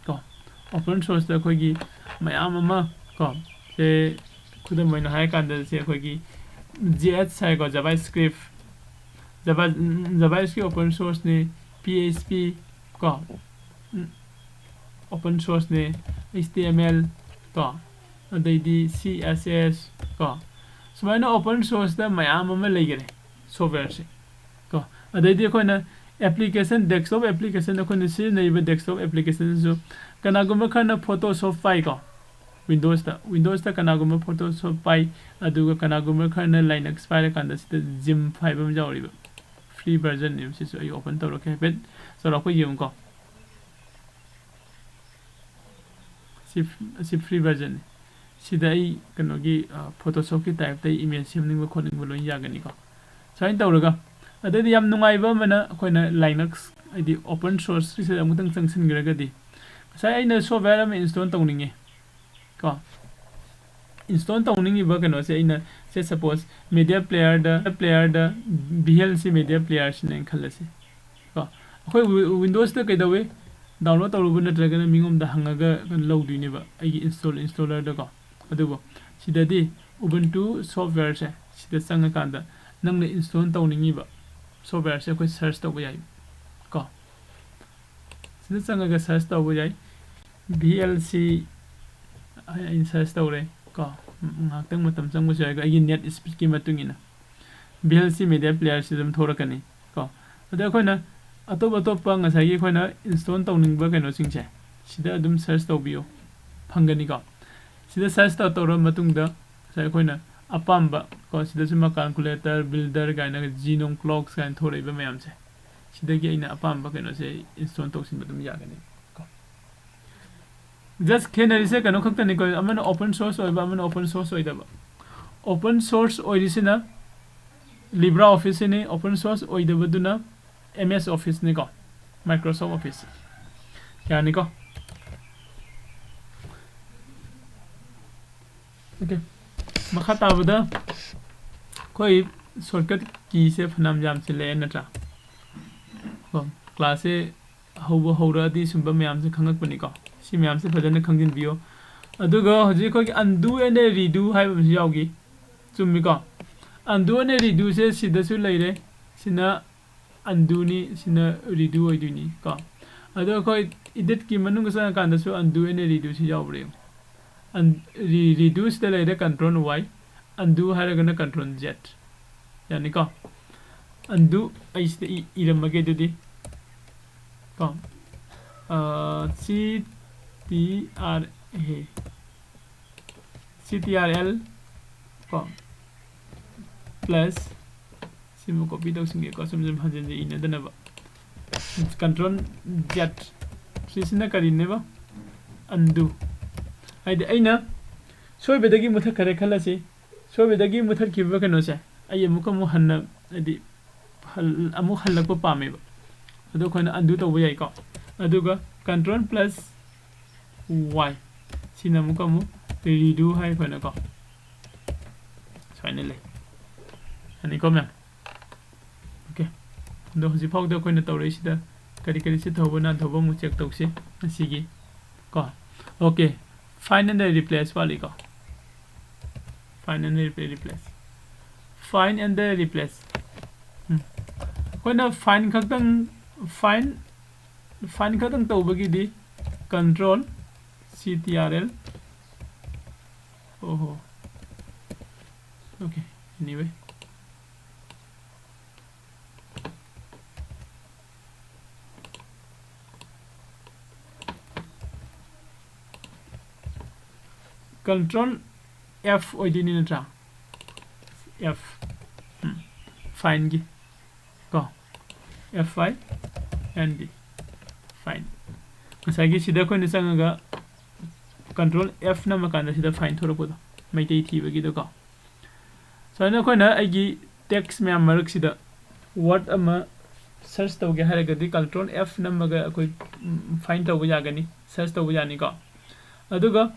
ꯀꯣ꯫ Open sourceꯇ ꯑꯩꯈꯣꯏꯒꯤ ꯃꯌꯥꯝ ꯑꯃ ꯀꯣ, ꯁꯦ ꯈꯨꯗꯝ ꯑꯣꯏꯅ ꯍꯥꯏꯔꯀꯥꯟꯗ ꯁꯦ ꯑꯩꯈꯣꯏꯒꯤ JS ꯍꯥꯏꯀꯣ, JavaScript, Java, JavaScript open sourceꯅꯤ, PHP ꯀꯣ, open sourceꯅꯤ, HTML ꯀꯣ, ꯑꯗꯩꯗꯤ CSS ꯀꯣ, ꯁꯨꯃꯥꯏꯅ open sourceꯇ ꯃꯌꯥꯝ ꯑꯃ ꯂꯩꯈꯔꯦ softwareꯁꯦ ꯀꯣ꯫ ꯑꯗꯩꯗꯤ ꯑꯩꯈꯣꯏꯅ application, desktop application, ꯑꯩꯈꯣꯏꯅ ꯁꯤꯖꯤꯟꯅꯔꯤꯕ desktop applicationꯁꯨ ꯀꯅꯥꯒꯨꯝꯕ ꯈꯔꯅ Photoshop ꯄꯥꯏꯀꯣ, Windowsꯇ, Windowsꯇ ꯀꯅꯥꯒꯨꯝꯕ Photoshop ꯄꯥꯏ, ꯑꯗꯨꯒ ꯀꯅꯥꯒꯨꯝꯕ ꯈꯔꯅ Linux ꯄꯥꯏꯔꯀꯥꯟꯗ ꯁꯤꯗ GIMP ꯍꯥꯏꯕ ꯑꯃ ꯌꯥꯎꯔꯤꯕ, free versionꯅꯦꯕ ꯁꯤꯁꯨ꯫ ꯑꯩ open ꯇꯧꯔꯛꯀꯦ, ꯍꯥꯏꯐꯦꯠ ꯆꯥꯎꯔꯥꯛꯄ ꯌꯦꯡꯉꯨꯀꯣ꯫ ꯁꯤ, ꯁꯤ free versionꯅꯤ꯫ ꯁꯤꯗ ꯑꯩ ꯀꯩꯅꯣꯒꯤ, ꯑ, Photoshopꯀꯤ typeꯇ ꯑꯩ image ꯁꯦꯝꯅꯤꯡꯕ ꯈꯣꯠꯅꯤꯡꯕ ꯂꯣꯏ ꯌꯥꯒꯅꯤꯀꯣ꯫ ꯁꯨꯃꯥꯏꯅ ꯇꯧꯔꯒ, ꯑꯗꯩꯗꯤ ꯌꯥꯝ ꯅꯨꯡꯉꯥꯏꯕ ꯑꯃꯅ ꯑꯩꯈꯣꯏꯅ Linux, ꯍꯥꯏꯗꯤ open sourceꯀꯤꯁꯤꯗ ꯑꯃꯨꯛꯇꯪ ꯆꯪꯁꯤꯟꯈ꯭ꯔꯒꯗꯤ, ꯉꯁꯥꯏ ꯑꯩꯅ software ꯑꯃ install ꯇꯧꯅꯤꯡꯉꯦ ꯀꯣ, install ꯇꯧꯅꯤꯡꯉꯤꯕ ꯀꯩꯅꯣꯁꯦ ꯑꯩꯅ, say suppose, media playerꯗ, playerꯗ VLC media playerꯁꯤꯅꯦꯅ ꯈꯜꯂꯁꯤ ꯀꯣ꯫ ꯑꯩꯈꯣꯏ wi-, Windowsꯇ ꯀꯩꯗꯧꯋꯤ? Download ꯇꯧꯔꯨꯕ ꯅꯠꯇ꯭ꯔꯒꯅ ꯃꯤꯉꯣꯟꯗ ꯍꯪꯉꯒ ꯂꯧꯗꯣꯏꯅꯦꯕ, ꯑꯩꯒꯤ install, installerꯗꯀꯣ꯫ ꯑꯗꯨꯕꯨ ꯁꯤꯗꯗꯤ Ubuntu softwareꯁꯦ ꯁꯤꯗ ꯆꯪꯉꯀꯥꯟꯗ ꯅꯪꯅ install ꯇꯧꯅꯤꯡꯉꯤꯕ softwareꯁꯦ ꯑꯩꯈꯣꯏ search ꯇꯧꯕ ꯌꯥꯏ ꯀꯣ꯫ ꯁꯤꯗ ꯆꯪꯉꯒ search ꯇꯧꯕ ꯌꯥꯏ꯫ VLC ꯑꯩꯅ search ꯇꯧꯔꯦ ꯀꯣ꯫ ꯉꯥꯏꯍꯥꯛꯇꯪ ꯃꯇꯝ ꯆꯪꯕꯁꯨ ꯌꯥꯏ, ꯑꯩꯒꯤ net speedꯀꯤ ꯃꯇꯨꯡ ꯏꯟꯅ꯫ VLC media playerꯁꯤ ꯑꯗꯨꯝ ꯊꯣꯔꯛꯀꯅꯤ ꯀꯣ꯫ ꯑꯗ ꯑꯩꯈꯣꯏꯅ ꯑꯇꯣꯞ ꯑꯇꯣꯞꯄ ꯉꯁꯥꯏꯒꯤ ꯑꯩꯈꯣꯏꯅ install ꯇꯧꯅꯤꯡꯕ ꯀꯩꯅꯣꯁꯤꯡꯁꯦ ꯁꯤꯗ ꯑꯗꯨꯝ search ꯇꯧꯕꯤꯌꯨ, ꯐꯪꯒꯅꯤꯀꯣ꯫ ꯁꯤꯗ search ꯇꯧ-, ꯇꯧꯔꯕ ꯃꯇꯨꯡꯗ ꯉꯁꯥꯏ ꯑꯩꯈꯣꯏꯅ ꯑꯄꯥꯝꯕ ꯀꯣ, ꯁꯤꯗꯁꯨ ꯃꯥ calculator, builder ꯀꯥꯏꯅ, Genome Clocks ꯀꯥꯏꯅ ꯊꯣꯔꯛꯏꯕ ꯃꯌꯥꯝꯁꯦ, ꯁꯤꯗꯒꯤ ꯑꯩꯅ ꯑꯄꯥꯝꯕ ꯀꯩꯅꯣꯁꯦ install ꯇꯧꯁꯤꯟꯕ ꯑꯗꯨꯝ ꯌꯥꯒꯅꯤ ꯀꯣ꯫ Just ꯈꯦꯠꯅꯔꯤꯁꯦ ꯀꯩꯅꯣ ꯈꯛꯇꯅꯤꯀꯣ, ꯑꯃꯅ open source ꯑꯣꯏꯕ, ꯑꯃꯅ open source ꯑꯣꯏꯗꯕ꯫ Open source ꯑꯣꯏꯔꯤꯁꯤꯅ LibreOffice ꯁꯤꯅꯤ, open source ꯑꯣꯏꯗꯕꯗꯨꯅ MS Office ꯅꯤꯀꯣ, Microsoft Office꯫ ꯌꯥꯅꯤꯀꯣ? Okay, ꯃꯈꯥ ꯇꯥꯕꯗ ꯑꯩꯈꯣꯏ shortcut key ꯁꯦ ꯐꯅꯌꯥꯝ ꯌꯥꯝꯁꯤꯜꯂꯛꯑꯦ ꯅꯠꯇ꯭ꯔꯥ? ꯀꯣ, class ꯁꯦ ꯍꯧꯕ ꯍꯧꯔꯛꯑꯗꯤ ꯁꯨꯝꯕ ꯃꯌꯥꯝꯁꯦ ꯈꯪꯉꯛꯄꯅꯤꯀꯣ꯫ ꯁꯤ ꯃꯌꯥꯝꯁꯦ ꯐꯖꯅ ꯈꯪꯖꯤꯟꯕꯤꯌꯣ꯫ ꯑꯗꯨꯒ ꯍꯧꯖꯤꯛ ꯑꯩꯈꯣꯏꯒꯤ undo and redo ꯍꯥꯏꯕ ꯑꯃꯁꯨ ꯌꯥꯎꯈꯤ꯫ ꯆꯨꯝꯃꯤꯀꯣ? Undo and redo ꯁꯦ ꯁꯤꯗꯁꯨ ꯂꯩꯔꯦ꯫ ꯁꯤꯅ undo ꯅꯤ, ꯁꯤꯅ redo ꯑꯣꯏꯗꯣꯏꯅꯤ ꯀꯣ꯫ ꯑꯗꯣ ꯑꯩꯈꯣꯏ edit ꯀꯤ ꯃꯅꯨꯡꯗ ꯆꯪꯉꯀꯥꯟꯗꯁꯨ undo and redo ꯁꯤ ꯌꯥꯎꯕ꯭ꯔꯥ ꯌꯦꯡꯉꯨ꯫ Un-, re-, redo ꯁꯤꯗ ꯂꯩꯔꯦ control Y, undo ꯍꯥꯏꯔꯒꯅ control Z꯫ ꯌꯥꯅꯤꯀꯣ? Undo ꯑꯩ ꯁꯤꯗ ꯏ-, ꯏꯔꯝꯃꯒꯦ ꯑꯗꯨꯗꯤ꯫ ꯀꯣ, ꯑꯥ, C T R A, C T R L ꯀꯣ, plus ꯁꯤꯃ copy ꯇꯧꯁꯤꯟꯒꯦꯀꯣ, ꯁꯨꯝ ꯁꯨꯝ ꯍꯟꯖꯤꯟ ꯍꯟꯖꯤꯟ ꯏꯅꯗꯅꯕ꯫ Control Z, ꯁꯤꯁꯤꯅ ꯀꯔꯤꯅꯦꯕ? Undo꯫ ꯍꯥꯏꯗꯤ ꯑꯩꯅ ꯁꯣꯏꯕꯗꯒꯤ ꯃꯨꯊꯠꯈꯔꯦ ꯈꯜꯂꯁꯤ, ꯁꯣꯏꯕꯗꯒꯤ ꯃꯨꯊꯠꯈꯤꯕ ꯀꯩꯅꯣꯁꯦ ꯑꯩ ꯑꯃꯨꯛꯀ ꯑꯃꯨꯛ ꯍꯟꯅ, ꯍꯥꯏꯗꯤ ꯍꯜ-, ꯑꯃꯨꯛ ꯍꯜꯂꯛꯄ ꯄꯥꯝꯃꯦꯕ꯫ ꯑꯗꯣ ꯑꯩꯈꯣꯏꯅ undo ꯇꯧꯕ ꯌꯥꯏꯀꯣ꯫ ꯑꯗꯨꯒ control plus Y, ꯁꯤꯅ ꯑꯃꯨꯛꯀ ꯑꯃꯨꯛ redo ꯍꯥꯏ ꯑꯩꯈꯣꯏꯅꯀꯣ꯫ ꯁꯨꯃꯥꯏꯅ ꯂꯩ꯫ ꯌꯥꯅꯤꯀꯣ ꯃꯌꯥꯝ? Okay, ꯑꯗꯣ ꯍꯧꯖꯤꯛ ꯐꯥꯎꯗ ꯑꯩꯈꯣꯏꯅ ꯇꯧꯔꯛꯏꯁꯤꯗ ꯀꯔꯤ ꯀꯔꯤ ꯁꯤ ꯊꯧꯕ ꯅꯥꯟꯊꯧꯕ ꯑꯃꯨꯛ check ꯇꯧꯁꯤ ꯉꯁꯤꯒꯤ ꯀꯣ꯫ Okay, find and replace ꯋꯥꯠꯂꯤꯀꯣ꯫ Find and repla-, replace, find and replace꯫ ꯎꯝ, ꯑꯩꯈꯣꯏꯅ find ꯈꯛꯇꯪ, find, find ꯈꯛꯇꯪ ꯇꯧꯕꯒꯤꯗꯤ control C T R L꯫ ꯑꯣꯍꯣ꯫ Okay, anyway, control F ꯑꯣꯏꯗꯣꯏꯅꯤ ꯅꯠꯇ꯭ꯔꯥ? F, ꯎꯝ, find ꯒꯤ ꯀꯣ, F I N D, find. ꯉꯁꯥꯏꯒꯤ ꯁꯤꯗ ꯑꯩꯈꯣꯏꯅ ꯆꯪꯉꯒ control F ꯅꯝꯃꯀꯥꯟꯗ ꯁꯤꯗ find ꯊꯣꯛꯂꯛꯄꯗꯣ, ꯃꯩꯇꯩ ꯊꯤꯕꯒꯤꯗꯣ ꯀꯣ꯫ ꯁꯨꯃꯥꯏꯅ ꯑꯩꯈꯣꯏꯅ ꯑꯩꯒꯤ text ꯃꯌꯥꯝ ꯃꯔꯛꯁꯤꯗ word ꯑꯃ search ꯇꯧꯒꯦ ꯍꯥꯏꯔꯒꯗꯤ control F ꯅꯝꯃꯒ ꯑꯩꯈꯣꯏ, ꯎꯝ, find ꯇꯧꯕ ꯌꯥꯒꯅꯤ, search ꯇꯧꯕ ꯌꯥꯅꯤꯀꯣ꯫ ꯑꯗꯨꯒ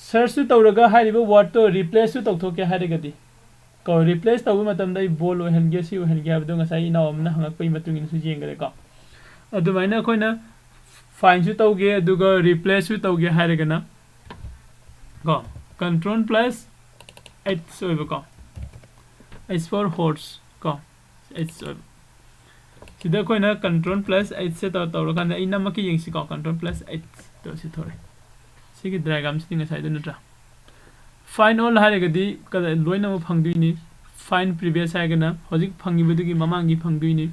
search ꯁꯨ ꯇꯧꯔꯒ ꯍꯥꯏꯔꯤꯕ word ꯇꯣ replace ꯁꯨ ꯇꯧꯊꯣꯛꯀꯦ ꯍꯥꯏꯔꯒꯗꯤ ꯀꯣ, replace ꯇꯧꯕ ꯃꯇꯝꯗ ꯑꯩ bold ꯑꯣꯏꯍꯟꯒꯦ, ꯁꯤ ꯑꯣꯏꯍꯟꯒꯦ ꯍꯥꯏꯕꯗꯣ ꯉꯁꯥꯏ ꯏꯅꯥꯎ ꯑꯃꯅ ꯍꯪꯉꯛꯄꯒꯤ ꯃꯇꯨꯡ ꯏꯟꯅꯁꯨ ꯌꯦꯡꯈ꯭ꯔꯦꯀꯣ꯫ ꯑꯗꯨꯃꯥꯏꯅ ꯑꯩꯈꯣꯏꯅ find ꯁꯨ ꯇꯧꯒꯦ, ꯑꯗꯨꯒ replace ꯁꯨ ꯇꯧꯒꯦ ꯍꯥꯏꯔꯒꯅ ꯀꯣ, control plus H ꯑꯣꯏꯕꯀꯣ, H for horse ꯀꯣ, H ꯑꯣꯏꯕ꯫ ꯁꯤꯗ ꯑꯩꯈꯣꯏꯅ control plus H ꯁꯦ ꯇꯧ-, ꯇꯧꯔꯀꯥꯟꯗ ꯑꯩ ꯅꯝꯃꯛꯀꯦ ꯌꯦꯡꯁꯤꯀꯣ, control plus H ꯇꯧꯔ ꯁꯤ ꯊꯣꯛꯂꯛꯑꯦ꯫ ꯁꯤꯒꯤ diagram ꯁꯤꯗꯤ ꯉꯁꯥꯏꯗꯣ ꯅꯠꯇ꯭ꯔꯥ? Find all ꯍꯥꯏꯔꯒꯗꯤ ꯀꯗꯥ-, ꯂꯣꯏꯅꯃꯛ ꯐꯪꯗꯣꯏꯅꯤ꯫ Find previous ꯍꯥꯏꯔꯒꯅ ꯍꯧꯖꯤꯛ ꯐꯪꯉꯤꯕꯗꯨꯒꯤ ꯃꯃꯥꯡꯒꯤ ꯐꯪꯗꯣꯏꯅꯤ꯫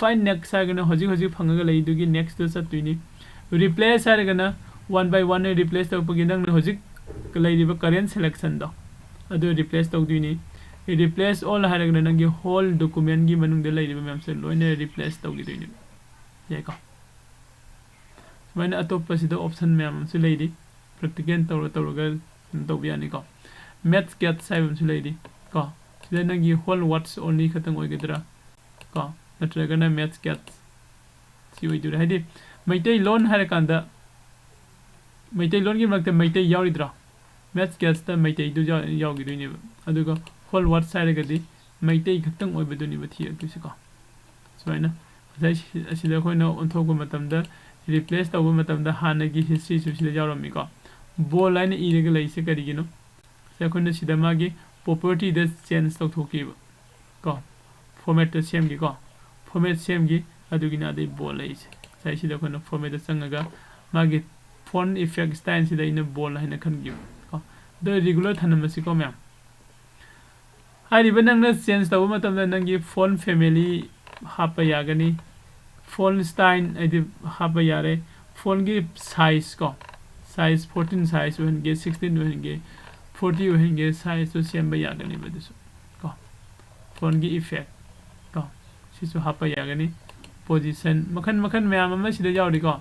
Find next ꯍꯥꯏꯔꯒꯅ ꯍꯧꯖꯤꯛ ꯍꯧꯖꯤꯛ ꯐꯪꯉꯒ ꯂꯩꯗꯨꯒꯤ next ꯇ ꯆꯠꯇꯣꯏꯅꯤ꯫ Replace ꯍꯥꯏꯔꯒꯅ one by one replace ꯇꯧꯔꯛꯄꯒꯤ ꯅꯪꯅ ꯍꯧꯖꯤꯛ ꯂꯩꯔꯤꯕ current selection ꯗꯣ ꯑꯗꯨ replace ꯇꯧꯗꯣꯏꯅꯤ꯫ Replace all ꯍꯥꯏꯔꯒꯅ ꯅꯪꯒꯤ whole document ꯀꯤ ꯃꯅꯨꯡꯗ ꯂꯩꯔꯤꯕ ꯃꯌꯥꯝꯁꯦ ꯂꯣꯏꯅ replace ꯇꯧꯈꯤꯗꯣꯏꯅꯦꯕ꯫ ꯌꯥꯏꯀꯣ? ꯁꯨꯃꯥꯏꯅ ꯑꯇꯣꯞꯄꯁꯤꯗ option ꯃꯌꯥꯝ ꯑꯃꯁꯨ ꯂꯩꯔꯤ꯫ Practical ꯇꯧꯔ ꯇꯧꯔꯒ ꯀꯩꯅꯣ ꯇꯧꯕ ꯌꯥꯅꯤꯀꯣ꯫ Match catch ꯍꯥꯏꯕ ꯑꯃꯁꯨ ꯂꯩꯔꯤ ꯀꯣ꯫ ꯁꯤꯗ ꯅꯪꯒꯤ whole words only ꯈꯛꯇꯪ ꯑꯣꯏꯒꯗ꯭ꯔꯥ ꯀꯣ, ꯅꯠꯇ꯭ꯔꯒꯅ match catch ꯁꯤ ꯑꯣꯏꯗꯣꯏꯔꯥ? ꯍꯥꯏꯗꯤ ꯃꯩꯇꯩꯂꯣꯟ ꯍꯥꯏꯔꯀꯥꯟꯗ ꯃꯩꯇꯩꯂꯣꯟꯒꯤ ꯃꯔꯛꯇ ꯃꯩꯇꯩ ꯌꯥꯎꯔꯤꯗ꯭ꯔꯣ? Match catch ꯇ ꯃꯩꯇꯩꯗꯨ ꯌꯥꯎ-, ꯌꯥꯎꯈꯤꯗꯣꯏꯅꯦꯕ꯫ ꯑꯗꯨꯒ whole words ꯍꯥꯏꯔꯒꯗꯤ ꯃꯩꯇꯩ ꯈꯛꯇꯪ ꯑꯣꯏꯕꯗꯨꯅꯦꯕ ꯊꯤꯔꯛꯇꯣꯏꯁꯦꯀꯣ꯫ ꯁꯨꯃꯥꯏꯅ ꯉꯁꯥꯏ ꯁꯤ-, ꯑꯁꯤꯗ ꯑꯩꯈꯣꯏꯅ ꯑꯣꯟꯊꯣꯛꯄ ꯃꯇꯝꯗ, replace ꯇꯧꯕ ꯃꯇꯝꯗ ꯍꯥꯟꯅꯒꯤ history ꯁꯨ ꯁꯤꯗ ꯌꯥꯎꯔꯝꯃꯤꯀꯣ꯫ Bold ꯍꯥꯏꯅ ꯏꯔꯒ ꯂꯩꯔꯤꯁꯦ ꯀꯔꯤꯒꯤꯅꯣ? ꯁꯤꯗ ꯑꯩꯈꯣꯏꯅ ꯁꯤꯗ ꯃꯥꯒꯤ property ꯗ change ꯇꯧꯊꯣꯛꯈꯤꯕ ꯀꯣ, format ꯇ ꯁꯦꯝꯈꯤꯀꯣ, format ꯁꯦꯝꯈꯤ, ꯑꯗꯨꯒꯤꯅ ꯑꯗꯩ bold ꯂꯩꯔꯤꯁꯦ꯫ ꯉꯁꯥꯏ ꯁꯤꯗ ꯑꯩꯈꯣꯏꯅ format ꯇ ꯆꯪꯉꯒ ꯃꯥꯒꯤ font effect style ꯁꯤꯗ ꯑꯩꯅ bold ꯍꯥꯏꯅ ꯈꯟꯈꯤꯕ ꯀꯣ꯫ ꯑꯗꯣ regular ꯊꯅꯝꯃꯁꯤꯀꯣ ꯃꯌꯥꯝ꯫ ꯍꯥꯏꯔꯤꯕ ꯅꯪꯅ change ꯇꯧꯕ ꯃꯇꯝꯗ ꯅꯪꯒꯤ font family ꯍꯥꯞꯄ ꯌꯥꯒꯅꯤ, font style ꯍꯥꯏꯗꯤ ꯍꯥꯞꯄ ꯌꯥꯔꯦ, font ꯀꯤ size ꯀꯣ, size fourteen size ꯑꯣꯏꯍꯟꯒꯦ, sixteen ꯑꯣꯏꯍꯟꯒꯦ, forty ꯑꯣꯏꯍꯟꯒꯦ, size ꯇꯨ ꯁꯦꯝꯕ ꯌꯥꯒꯅꯦꯕ ꯑꯗꯨꯁꯨ꯫ ꯐꯣꯟꯒꯤ effect ꯀꯣ, ꯁꯤꯁꯨ ꯍꯥꯞꯄ ꯌꯥꯒꯅꯤ꯫ Position ꯃꯈꯜ ꯃꯈꯜ ꯃꯌꯥꯝ ꯑꯃ ꯁꯤꯗ ꯌꯥꯎꯔꯤꯀꯣ,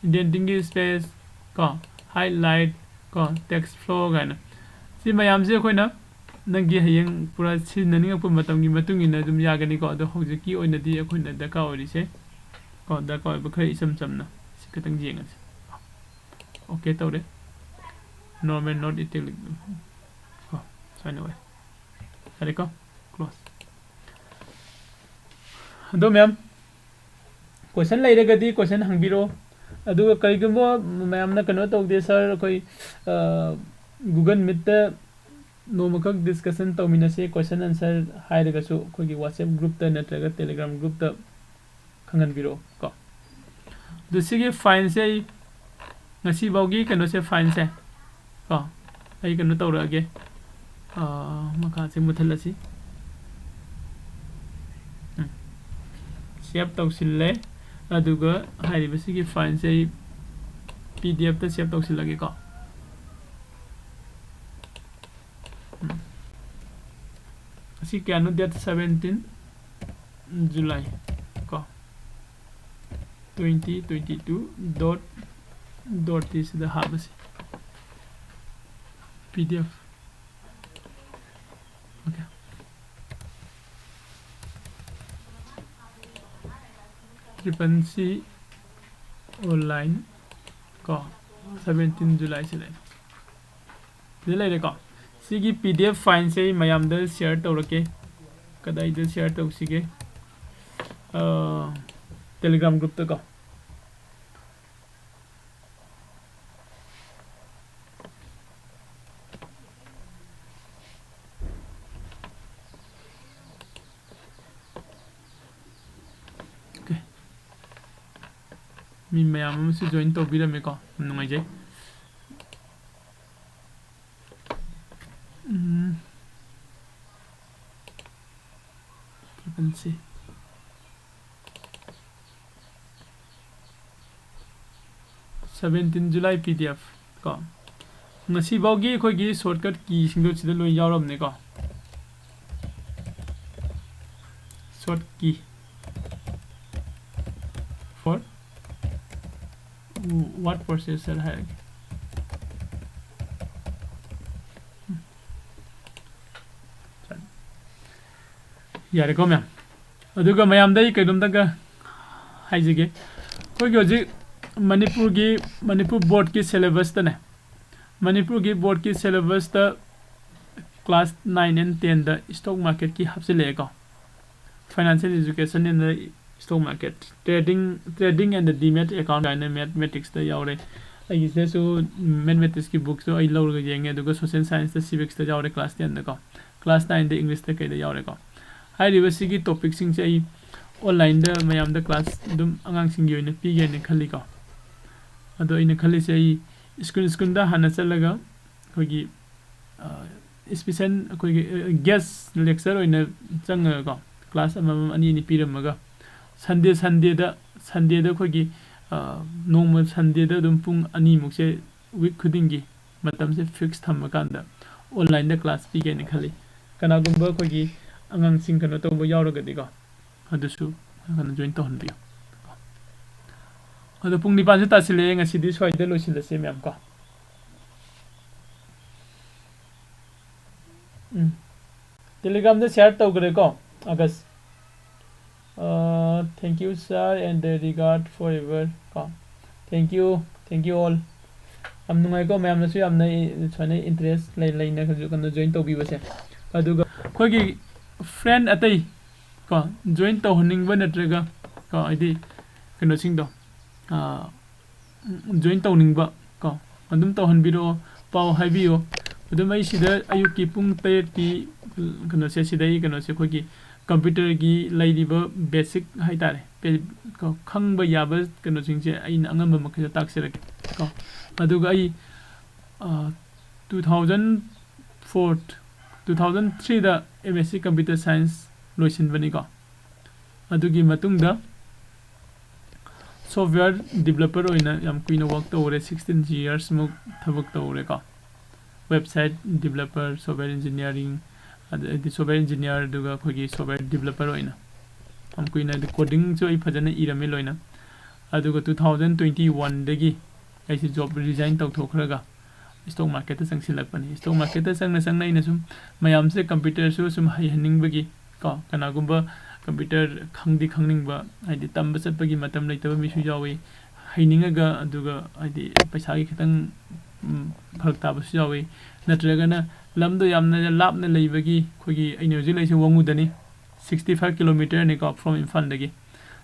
indenting ꯒꯤ space ꯀꯣ, highlight ꯀꯣ, text flow ꯀꯥꯏꯅ꯫ ꯁꯤ ꯃꯌꯥꯝꯁꯦ ꯑꯩꯈꯣꯏꯅ ꯅꯪꯒꯤ ꯍꯌꯦꯡ ꯄꯨꯔꯥ ꯁꯤꯖꯤꯟꯅꯅꯤꯡꯉꯛꯄ ꯃꯇꯝꯒꯤ ꯃꯇꯨꯡ ꯏꯟꯅ ꯑꯗꯨꯝ ꯌꯥꯒꯅꯤꯀꯣ꯫ ꯑꯗꯣ ꯍꯧꯖꯤꯛꯀꯤ ꯑꯣꯏꯅꯗꯤ ꯑꯩꯈꯣꯏꯅ ꯗꯔꯀꯥꯔ ꯑꯣꯏꯔꯤꯁꯦ ꯀꯣ, ꯗꯔꯀꯥꯔ ꯑꯣꯏꯕ ꯈꯔ ꯏꯆꯝ ꯆꯝꯅ ꯁꯤ ꯈꯤꯇꯪ ꯌꯦꯡꯉꯁꯤ꯫ OK ꯇꯧꯔꯦ꯫ Normal, not italic ꯀꯣ, ꯁꯨꯃꯥꯏꯅ ꯑꯣꯏ꯫ ꯌꯥꯔꯦꯀꯣ, close꯫ ꯑꯗꯣ ꯃꯌꯥꯝ, question ꯂꯩꯔꯒꯗꯤ question ꯍꯪꯕꯤꯔꯛꯑꯣ꯫ ꯑꯗꯨꯒ ꯀꯔꯤꯒꯨꯝꯕ ꯃꯌꯥꯝꯅ ꯀꯩꯅꯣ ꯇꯧꯗꯦ, "Sir, ꯑꯩꯈꯣꯏ, ꯑ, Google Meet ꯇ ꯅꯣꯡꯃꯈꯛ discussion ꯇꯧꯃꯤꯟꯅꯁꯦ, question answer" ꯍꯥꯏꯔꯒꯁꯨ ꯑꯩꯈꯣꯏꯒꯤ WhatsApp group ꯇ ꯅꯠꯇ꯭ꯔꯒ Telegram group ꯇ ꯈꯪꯍꯟꯕꯤꯔꯛꯑꯣ ꯀꯣ꯫ ꯑꯗꯨ ꯁꯤꯒꯤ file ꯁꯦ ꯑꯩ ꯉꯁꯤꯐꯥꯎꯒꯤ ꯀꯩꯅꯣꯁꯦ, file ꯁꯦ ꯀꯣ, ꯑꯩ ꯀꯩꯅꯣ ꯇꯧꯔꯛꯑꯒꯦ, ꯑꯥ, ꯃꯈꯥꯁꯦ ꯃꯨꯠꯊꯠꯂꯁꯤ꯫ ꯎꯝ꯫ Save ꯇꯧꯁꯤꯜꯂꯦ꯫ ꯑꯗꯨꯒ ꯍꯥꯏꯔꯤꯕꯁꯤꯒꯤ file ꯁꯦ ꯑꯩ PDF ꯇ save ꯇꯧꯁꯤꯜꯂꯒꯦꯀꯣ꯫ ꯎꯝ꯫ ꯑꯁꯤ ꯀꯌꯥꯅꯣ? Date seventeen July ꯀꯣ, twenty twenty-two dot, dot T ꯁꯤꯗ ꯍꯥꯞꯄꯁꯤ꯫ PDF꯫ OK꯫ Triple C online ꯀꯣ, seventeen July ꯁꯤꯗ꯫ ꯁꯤꯗ ꯂꯩꯔꯦꯀꯣ꯫ ꯁꯤꯒꯤ PDF file ꯁꯦ ꯑꯩ ꯃꯌꯥꯝꯗ share ꯇꯧꯔꯛꯀꯦ꯫ ꯀꯗꯥꯏꯗ share ꯇꯧꯁꯤꯒꯦ? ꯑ, Telegram group ꯇ ꯀꯣ꯫ OK꯫ ꯃꯤ ꯃꯌꯥꯝ ꯑꯃꯁꯨ join ꯇꯧꯕꯤꯔꯝꯃꯦꯀꯣ꯫ ꯌꯥꯝ ꯅꯨꯡꯉꯥꯏꯖꯩ꯫ ꯎꯝ꯫ Triple C꯫ Seventeen July PDF ꯀꯣ꯫ ꯉꯁꯤꯐꯥꯎꯒꯤ ꯑꯩꯈꯣꯏꯒꯤ shortcut key ꯁꯤꯡꯗꯣ ꯁꯤꯗ ꯂꯣꯏ ꯌꯥꯎꯔꯕꯅꯦꯀꯣ꯫ dot key for word processor ꯍꯥꯏꯔꯒꯦ꯫ ꯌꯥꯔꯦꯀꯣ ꯃꯌꯥꯝ? ꯑꯗꯨꯒ ꯃꯌꯥꯝꯗ ꯑꯩ ꯀꯩꯅꯣꯝꯇꯒ ꯍꯥꯏꯖꯒꯦ꯫ ꯑꯩꯈꯣꯏꯒꯤ ꯍꯧꯖꯤꯛ ꯃꯅꯤꯄꯨꯔꯒꯤ, ꯃꯅꯤꯄꯨꯔ ꯕꯣꯔꯗꯀꯤ ꯁꯦꯂꯦꯕꯁꯇꯅꯦ, ꯃꯅꯤꯄꯨꯔꯒꯤ ꯕꯣꯔꯗꯀꯤ ꯁꯦꯂꯦꯕꯁꯇ class nine and ten the stock market ꯀꯤ ꯍꯥꯞꯆꯤꯜꯂꯛꯑꯦꯀꯣ꯫ Financial education in the stock market, trading, trading and the demat account ꯍꯥꯏꯅ mathematics ꯇ ꯌꯥꯎꯔꯦ꯫ ꯑꯩꯒꯤꯁꯤꯗꯁꯨ mathematics ꯀꯤ book ꯁꯨ ꯑꯩ ꯂꯧꯔꯒ ꯌꯦꯡꯉꯦ, ꯑꯗꯨꯒ social science ꯇ civics ꯇ ꯌꯥꯎꯔꯦ class ten ꯗꯀꯣ꯫ Class nine ꯗ English ꯇ ꯀꯩꯗ ꯌꯥꯎꯔꯦꯀꯣ꯫ ꯍꯥꯏꯔꯤꯕ ꯁꯤꯒꯤ topic ꯁꯤꯡꯁꯦ ꯑꯩ online ꯗ ꯃꯌꯥꯝꯗ class ꯑꯗꯨꯝ ꯑꯉꯥꯡꯁꯤꯡꯒꯤ ꯑꯣꯏꯅ ꯄꯤꯒꯦꯅ ꯈꯜꯂꯤꯀꯣ꯫ ꯑꯗꯣ ꯑꯩꯅ ꯈꯜꯂꯤꯁꯦ ꯑꯩ school, school ꯗ ꯍꯥꯟꯅ ꯆꯠꯂꯒ ꯑꯩꯈꯣꯏꯒꯤ, ꯑ, special ꯑꯩꯈꯣꯏꯒꯤ, ꯑ, guest lecture ꯑꯣꯏꯅ ꯆꯪꯉꯒꯀꯣ, class ꯑꯃꯃꯝ ꯑꯅꯤ ꯑꯅꯤ ꯄꯤꯔꯝꯃꯒ, Sunday, Sunday ꯗ, Sunday ꯗ ꯑꯩꯈꯣꯏꯒꯤ, ꯑ, ꯅꯣꯡꯃ Sunday ꯗ ꯑꯗꯨꯝ ꯄꯨꯡ ꯑꯅꯤꯃꯨꯛꯁꯦ week ꯈꯨꯗꯤꯡꯒꯤ ꯃꯇꯝꯁꯦ fix ꯊꯝꯃꯀꯥꯟꯗ online ꯗ class ꯄꯤꯒꯦꯅ ꯈꯜꯂꯤ꯫ ꯀꯅꯥꯒꯨꯝꯕ ꯑꯩꯈꯣꯏꯒꯤ ꯑꯉꯥꯡꯁꯤꯡ ꯀꯩꯅꯣ ꯇꯧꯕ ꯌꯥꯎꯔꯒꯗꯤꯀꯣ, ꯑꯗꯨꯁꯨ ꯀꯩꯅꯣ join ꯇꯧꯍꯟꯕꯤꯌꯨ꯫ ꯑꯗꯣ ꯄꯨꯡ ꯅꯤꯄꯥꯟꯁꯨ ꯇꯥꯁꯤꯜꯂꯛꯑꯦ, ꯉꯁꯤꯗꯤ ꯁ꯭ꯋꯥꯏꯗ ꯂꯣꯏꯁꯤꯜꯂꯁꯦ ꯃꯌꯥꯝ ꯀꯣ꯫ ꯎꯝ꯫ Telegram ꯗ share ꯇꯧꯈ꯭ꯔꯦꯀꯣ, August꯫ ꯑ, thank you, sir, and the regard forever ꯀꯣ꯫ Thank you, thank you all꯫ ꯌꯥꯝ ꯅꯨꯡꯉꯥꯏꯀꯣ, ꯃꯌꯥꯝꯅꯁꯨ ꯌꯥꯝꯅ ꯏ-, ꯁꯨꯃꯥꯏꯅ interest ꯂꯩ-, ꯂꯩꯅ ꯀꯩꯅꯣ join ꯇꯧꯕꯤꯕꯁꯦ꯫ ꯑꯗꯨꯒ ꯑꯩꯈꯣꯏꯒꯤ friend ꯑꯇꯩ ꯀꯣ, join ꯇꯧꯍꯟꯅꯤꯡꯕ ꯅꯠꯇ꯭ꯔꯒ ꯀꯣ, ꯍꯥꯏꯗꯤ ꯀꯩꯅꯣꯁꯤꯡꯗꯣ, ꯑ, join ꯇꯧꯅꯤꯡꯕ ꯀꯣ, ꯑꯗꯨꯝ ꯇꯧꯍꯟꯕꯤꯔꯛꯑꯣ, ꯄꯥꯎ ꯍꯥꯏꯕꯤꯌꯣ꯫ ꯑꯗꯨꯝ ꯑꯩ ꯁꯤꯗ ꯑꯌꯨꯛꯀꯤ ꯄꯨꯡ ꯇꯔꯦꯠꯀꯤ ꯀꯩꯅꯣꯁꯦ, ꯁꯤꯗ ꯑꯩ ꯀꯩꯅꯣꯁꯦ, ꯑꯩꯈꯣꯏꯒꯤ computer ꯒꯤ ꯂꯩꯔꯤꯕ basic ꯍꯥꯏꯇꯥꯔꯦ, ꯄꯦ-, ꯀꯣ, ꯈꯪꯕ ꯌꯥꯕ ꯀꯩꯅꯣꯁꯤꯡꯁꯦ ꯑꯩꯅ ꯑꯉꯝꯕ ꯃꯈꯩꯗ ꯇꯥꯛꯆꯔꯛꯀꯦ ꯀꯣ꯫ ꯑꯗꯨꯒ ꯑꯩ, ꯑ, two thousand four, two thousand three ꯗ M S C Computer Science ꯂꯣꯏꯁꯤꯟꯕꯅꯤꯀꯣ꯫ ꯑꯗꯨꯒꯤ ꯃꯇꯨꯡꯗ software developer ꯑꯣꯏꯅ ꯌꯥꯝ ꯀꯨꯏꯅ work ꯇꯧꯔꯦ, sixteen years ꯃꯨꯛ ꯊꯕꯛ ꯇꯧꯔꯦꯀꯣ꯫ Website developer, software engineering, ꯑꯗꯩꯗꯤ software engineer, ꯑꯗꯨꯒ ꯑꯩꯈꯣꯏꯒꯤ software developer ꯑꯣꯏꯅ꯫ ꯌꯥꯝ ꯀꯨꯏꯅ꯫ ꯑꯗꯨ codingꯁꯨ ꯑꯩ ꯐꯖꯅ ꯏꯔꯝꯃꯤ ꯂꯣꯏꯅ꯫ ꯑꯗꯨꯒ two thousand twenty oneꯗꯒꯤ ꯑꯩꯁꯦ job resign ꯇꯧꯊꯣꯛꯈ꯭ꯔꯒ stock marketꯇ ꯆꯪꯁꯤꯜꯂꯛꯄꯅꯤ꯫ Stock marketꯇ ꯆꯪꯅ ꯆꯪꯅ ꯑꯩꯅ ꯁꯨꯝ ꯃꯌꯥꯝꯁꯦ computerꯁꯨ ꯁꯨꯝ ꯍꯩꯍꯟꯅꯤꯡꯕꯒꯤ ꯀꯣ, ꯀꯅꯥꯒꯨꯝꯕ computer ꯈꯪꯗꯤ ꯈꯪꯅꯤꯡꯕ, ꯍꯥꯏꯗꯤ ꯇꯝꯕ ꯆꯠꯄꯒꯤ ꯃꯇꯝ ꯂꯩꯇꯕ ꯃꯤꯁꯨ ꯌꯥꯎꯏ꯫ ꯍꯩꯅꯤꯡꯉꯒ, ꯑꯗꯨꯒ ꯍꯥꯏꯗꯤ ꯄꯩꯁꯥꯒꯤ ꯈꯤꯇꯪ, ꯎꯝ, ꯐꯔꯛ ꯇꯥꯕꯁꯨ ꯌꯥꯎꯏ꯫ ꯅꯠꯇ꯭ꯔꯒꯅ ꯂꯝꯗꯣ ꯌꯥꯝꯅ ꯂꯥꯞꯅ ꯂꯩꯕꯒꯤ, ꯑꯩꯈꯣꯏꯒꯤ, ꯑꯩꯅ ꯍꯧꯖꯤꯛ ꯂꯩꯔꯤꯁꯦ ꯋꯥꯉꯨꯗꯅꯤ, sixty five kilometerꯅꯤꯀꯣ from ꯏꯝꯐꯥꯜꯗꯒꯤ꯫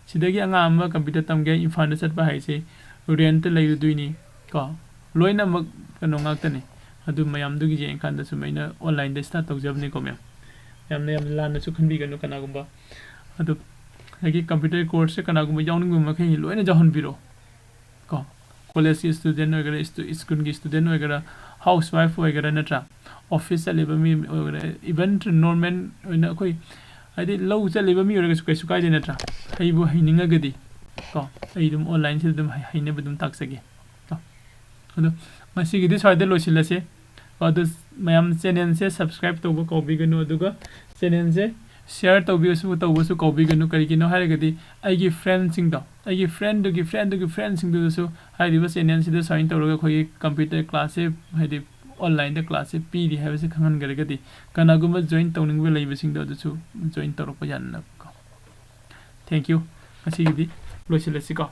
ꯁꯤꯗꯒꯤ ꯑꯉꯥꯡ ꯑꯃ computer ꯇꯝꯒꯦ ꯏꯝꯐꯥꯜꯗ ꯆꯠꯄ ꯍꯥꯏꯁꯦ, rentꯇ ꯂꯩꯔꯨꯗꯣꯏꯅꯤ ꯀꯣ, ꯂꯣꯏꯅꯃꯛ ꯀꯩꯅꯣ ꯉꯥꯛꯇꯅꯤ꯫ ꯑꯗꯨ ꯃꯌꯥꯝꯗꯨꯒꯤ ꯌꯦꯡꯉꯀꯥꯟꯗ ꯁꯨꯝ ꯑꯩꯅ onlineꯗ start ꯇꯧꯖꯕꯅꯤꯀꯣ ꯃꯌꯥꯝ꯫ ꯌꯥꯝꯅ, ꯌꯥꯝꯅ ꯂꯥꯟꯅꯁꯨ ꯈꯟꯕꯤꯒꯅꯨ ꯀꯅꯥꯒꯨꯝꯕ꯫ ꯑꯗꯨ ꯑꯗꯒꯤ computer courseꯁꯦ ꯀꯅꯥꯒꯨꯝꯕ ꯌꯥꯎꯅꯤꯡꯕ ꯃꯈꯩ ꯂꯣꯏꯅ ꯌꯥꯎꯍꯟꯕꯤꯔꯣ ꯀꯣ꯫ Collegeꯀꯤ student ꯑꯣꯏꯒꯦꯔꯥ, stu-, schoolꯒꯤ student ꯑꯣꯏꯒꯦꯔꯥ, housewife ꯑꯣꯏꯒꯦꯔꯥ, ꯅꯠꯇ꯭ꯔꯥ? Office ꯆꯠꯂꯤꯕ ꯃꯤ ꯑꯣꯏꯒꯦꯔꯥ, even normal ꯑꯣꯏꯅ ꯑꯩꯈꯣꯏ, ꯍꯥꯏꯗꯤ ꯂꯧ ꯆꯠꯂꯤꯕ ꯃꯤ ꯑꯣꯏꯔꯒꯁꯨ ꯀꯩꯁꯨ ꯀꯥꯏꯗꯦ, ꯅꯠꯇ꯭ꯔꯥ? ꯍꯩꯕꯨ ꯍꯩꯅꯤꯡꯉꯒꯗꯤ ꯀꯣ, ꯑꯩ ꯑꯗꯨꯝ onlineꯁꯤꯗ ꯑꯗꯨꯝ ꯍꯩ-, ꯍꯩꯅꯕ ꯑꯗꯨꯝ ꯇꯥꯛꯆꯒꯦ ꯀꯣ꯫ ꯑꯗꯣ ꯉꯁꯤꯒꯤꯗꯤ ꯁ꯭ꯋꯥꯏꯗ ꯂꯣꯏꯁꯤꯜꯂꯁꯤ꯫ ꯑꯗꯨ ꯃꯌꯥꯝ channelꯁꯦ subscribe ꯇꯧꯕ ꯀꯥꯎꯕꯤꯒꯅꯨ, ꯑꯗꯨꯒ channelꯁꯦ share ꯇꯧꯕꯤꯕꯁꯨ, ꯇꯧꯕꯁꯨ ꯀꯥꯎꯕꯤꯒꯅꯨ꯫ ꯀꯔꯤꯒꯤꯅꯣ ꯍꯥꯏꯔꯒꯗꯤ ꯑꯩꯒꯤ friendꯁꯤꯡꯗꯣ, ꯑꯩꯒꯤ friendꯗꯨꯒꯤ friendꯗꯨꯒꯤ friendꯁꯤꯡꯗꯨꯗꯁꯨ ꯍꯥꯏꯔꯤꯕ channelꯁꯤꯗ sign ꯇꯧꯔꯒ ꯑꯩꯈꯣꯏꯒꯤ computer classꯁꯦ, ꯍꯥꯏꯗꯤ onlineꯗ classꯁꯦ ꯄꯤꯔꯤ ꯍꯥꯏꯕꯁꯦ ꯈꯪꯍꯟꯈ꯭ꯔꯒꯗꯤ ꯀꯅꯥꯒꯨꯝꯕ join ꯇꯧꯅꯤꯡꯕ ꯂꯩꯕꯁꯤꯡꯗꯣ ꯑꯗꯨꯁꯨ join ꯇꯧꯔꯛꯄ ꯌꯥꯅꯕꯀꯣ꯫ Thank you꯫ ꯉꯁꯤꯒꯤꯗꯤ ꯂꯣꯏꯁꯤꯜꯂꯁꯤꯀꯣ꯫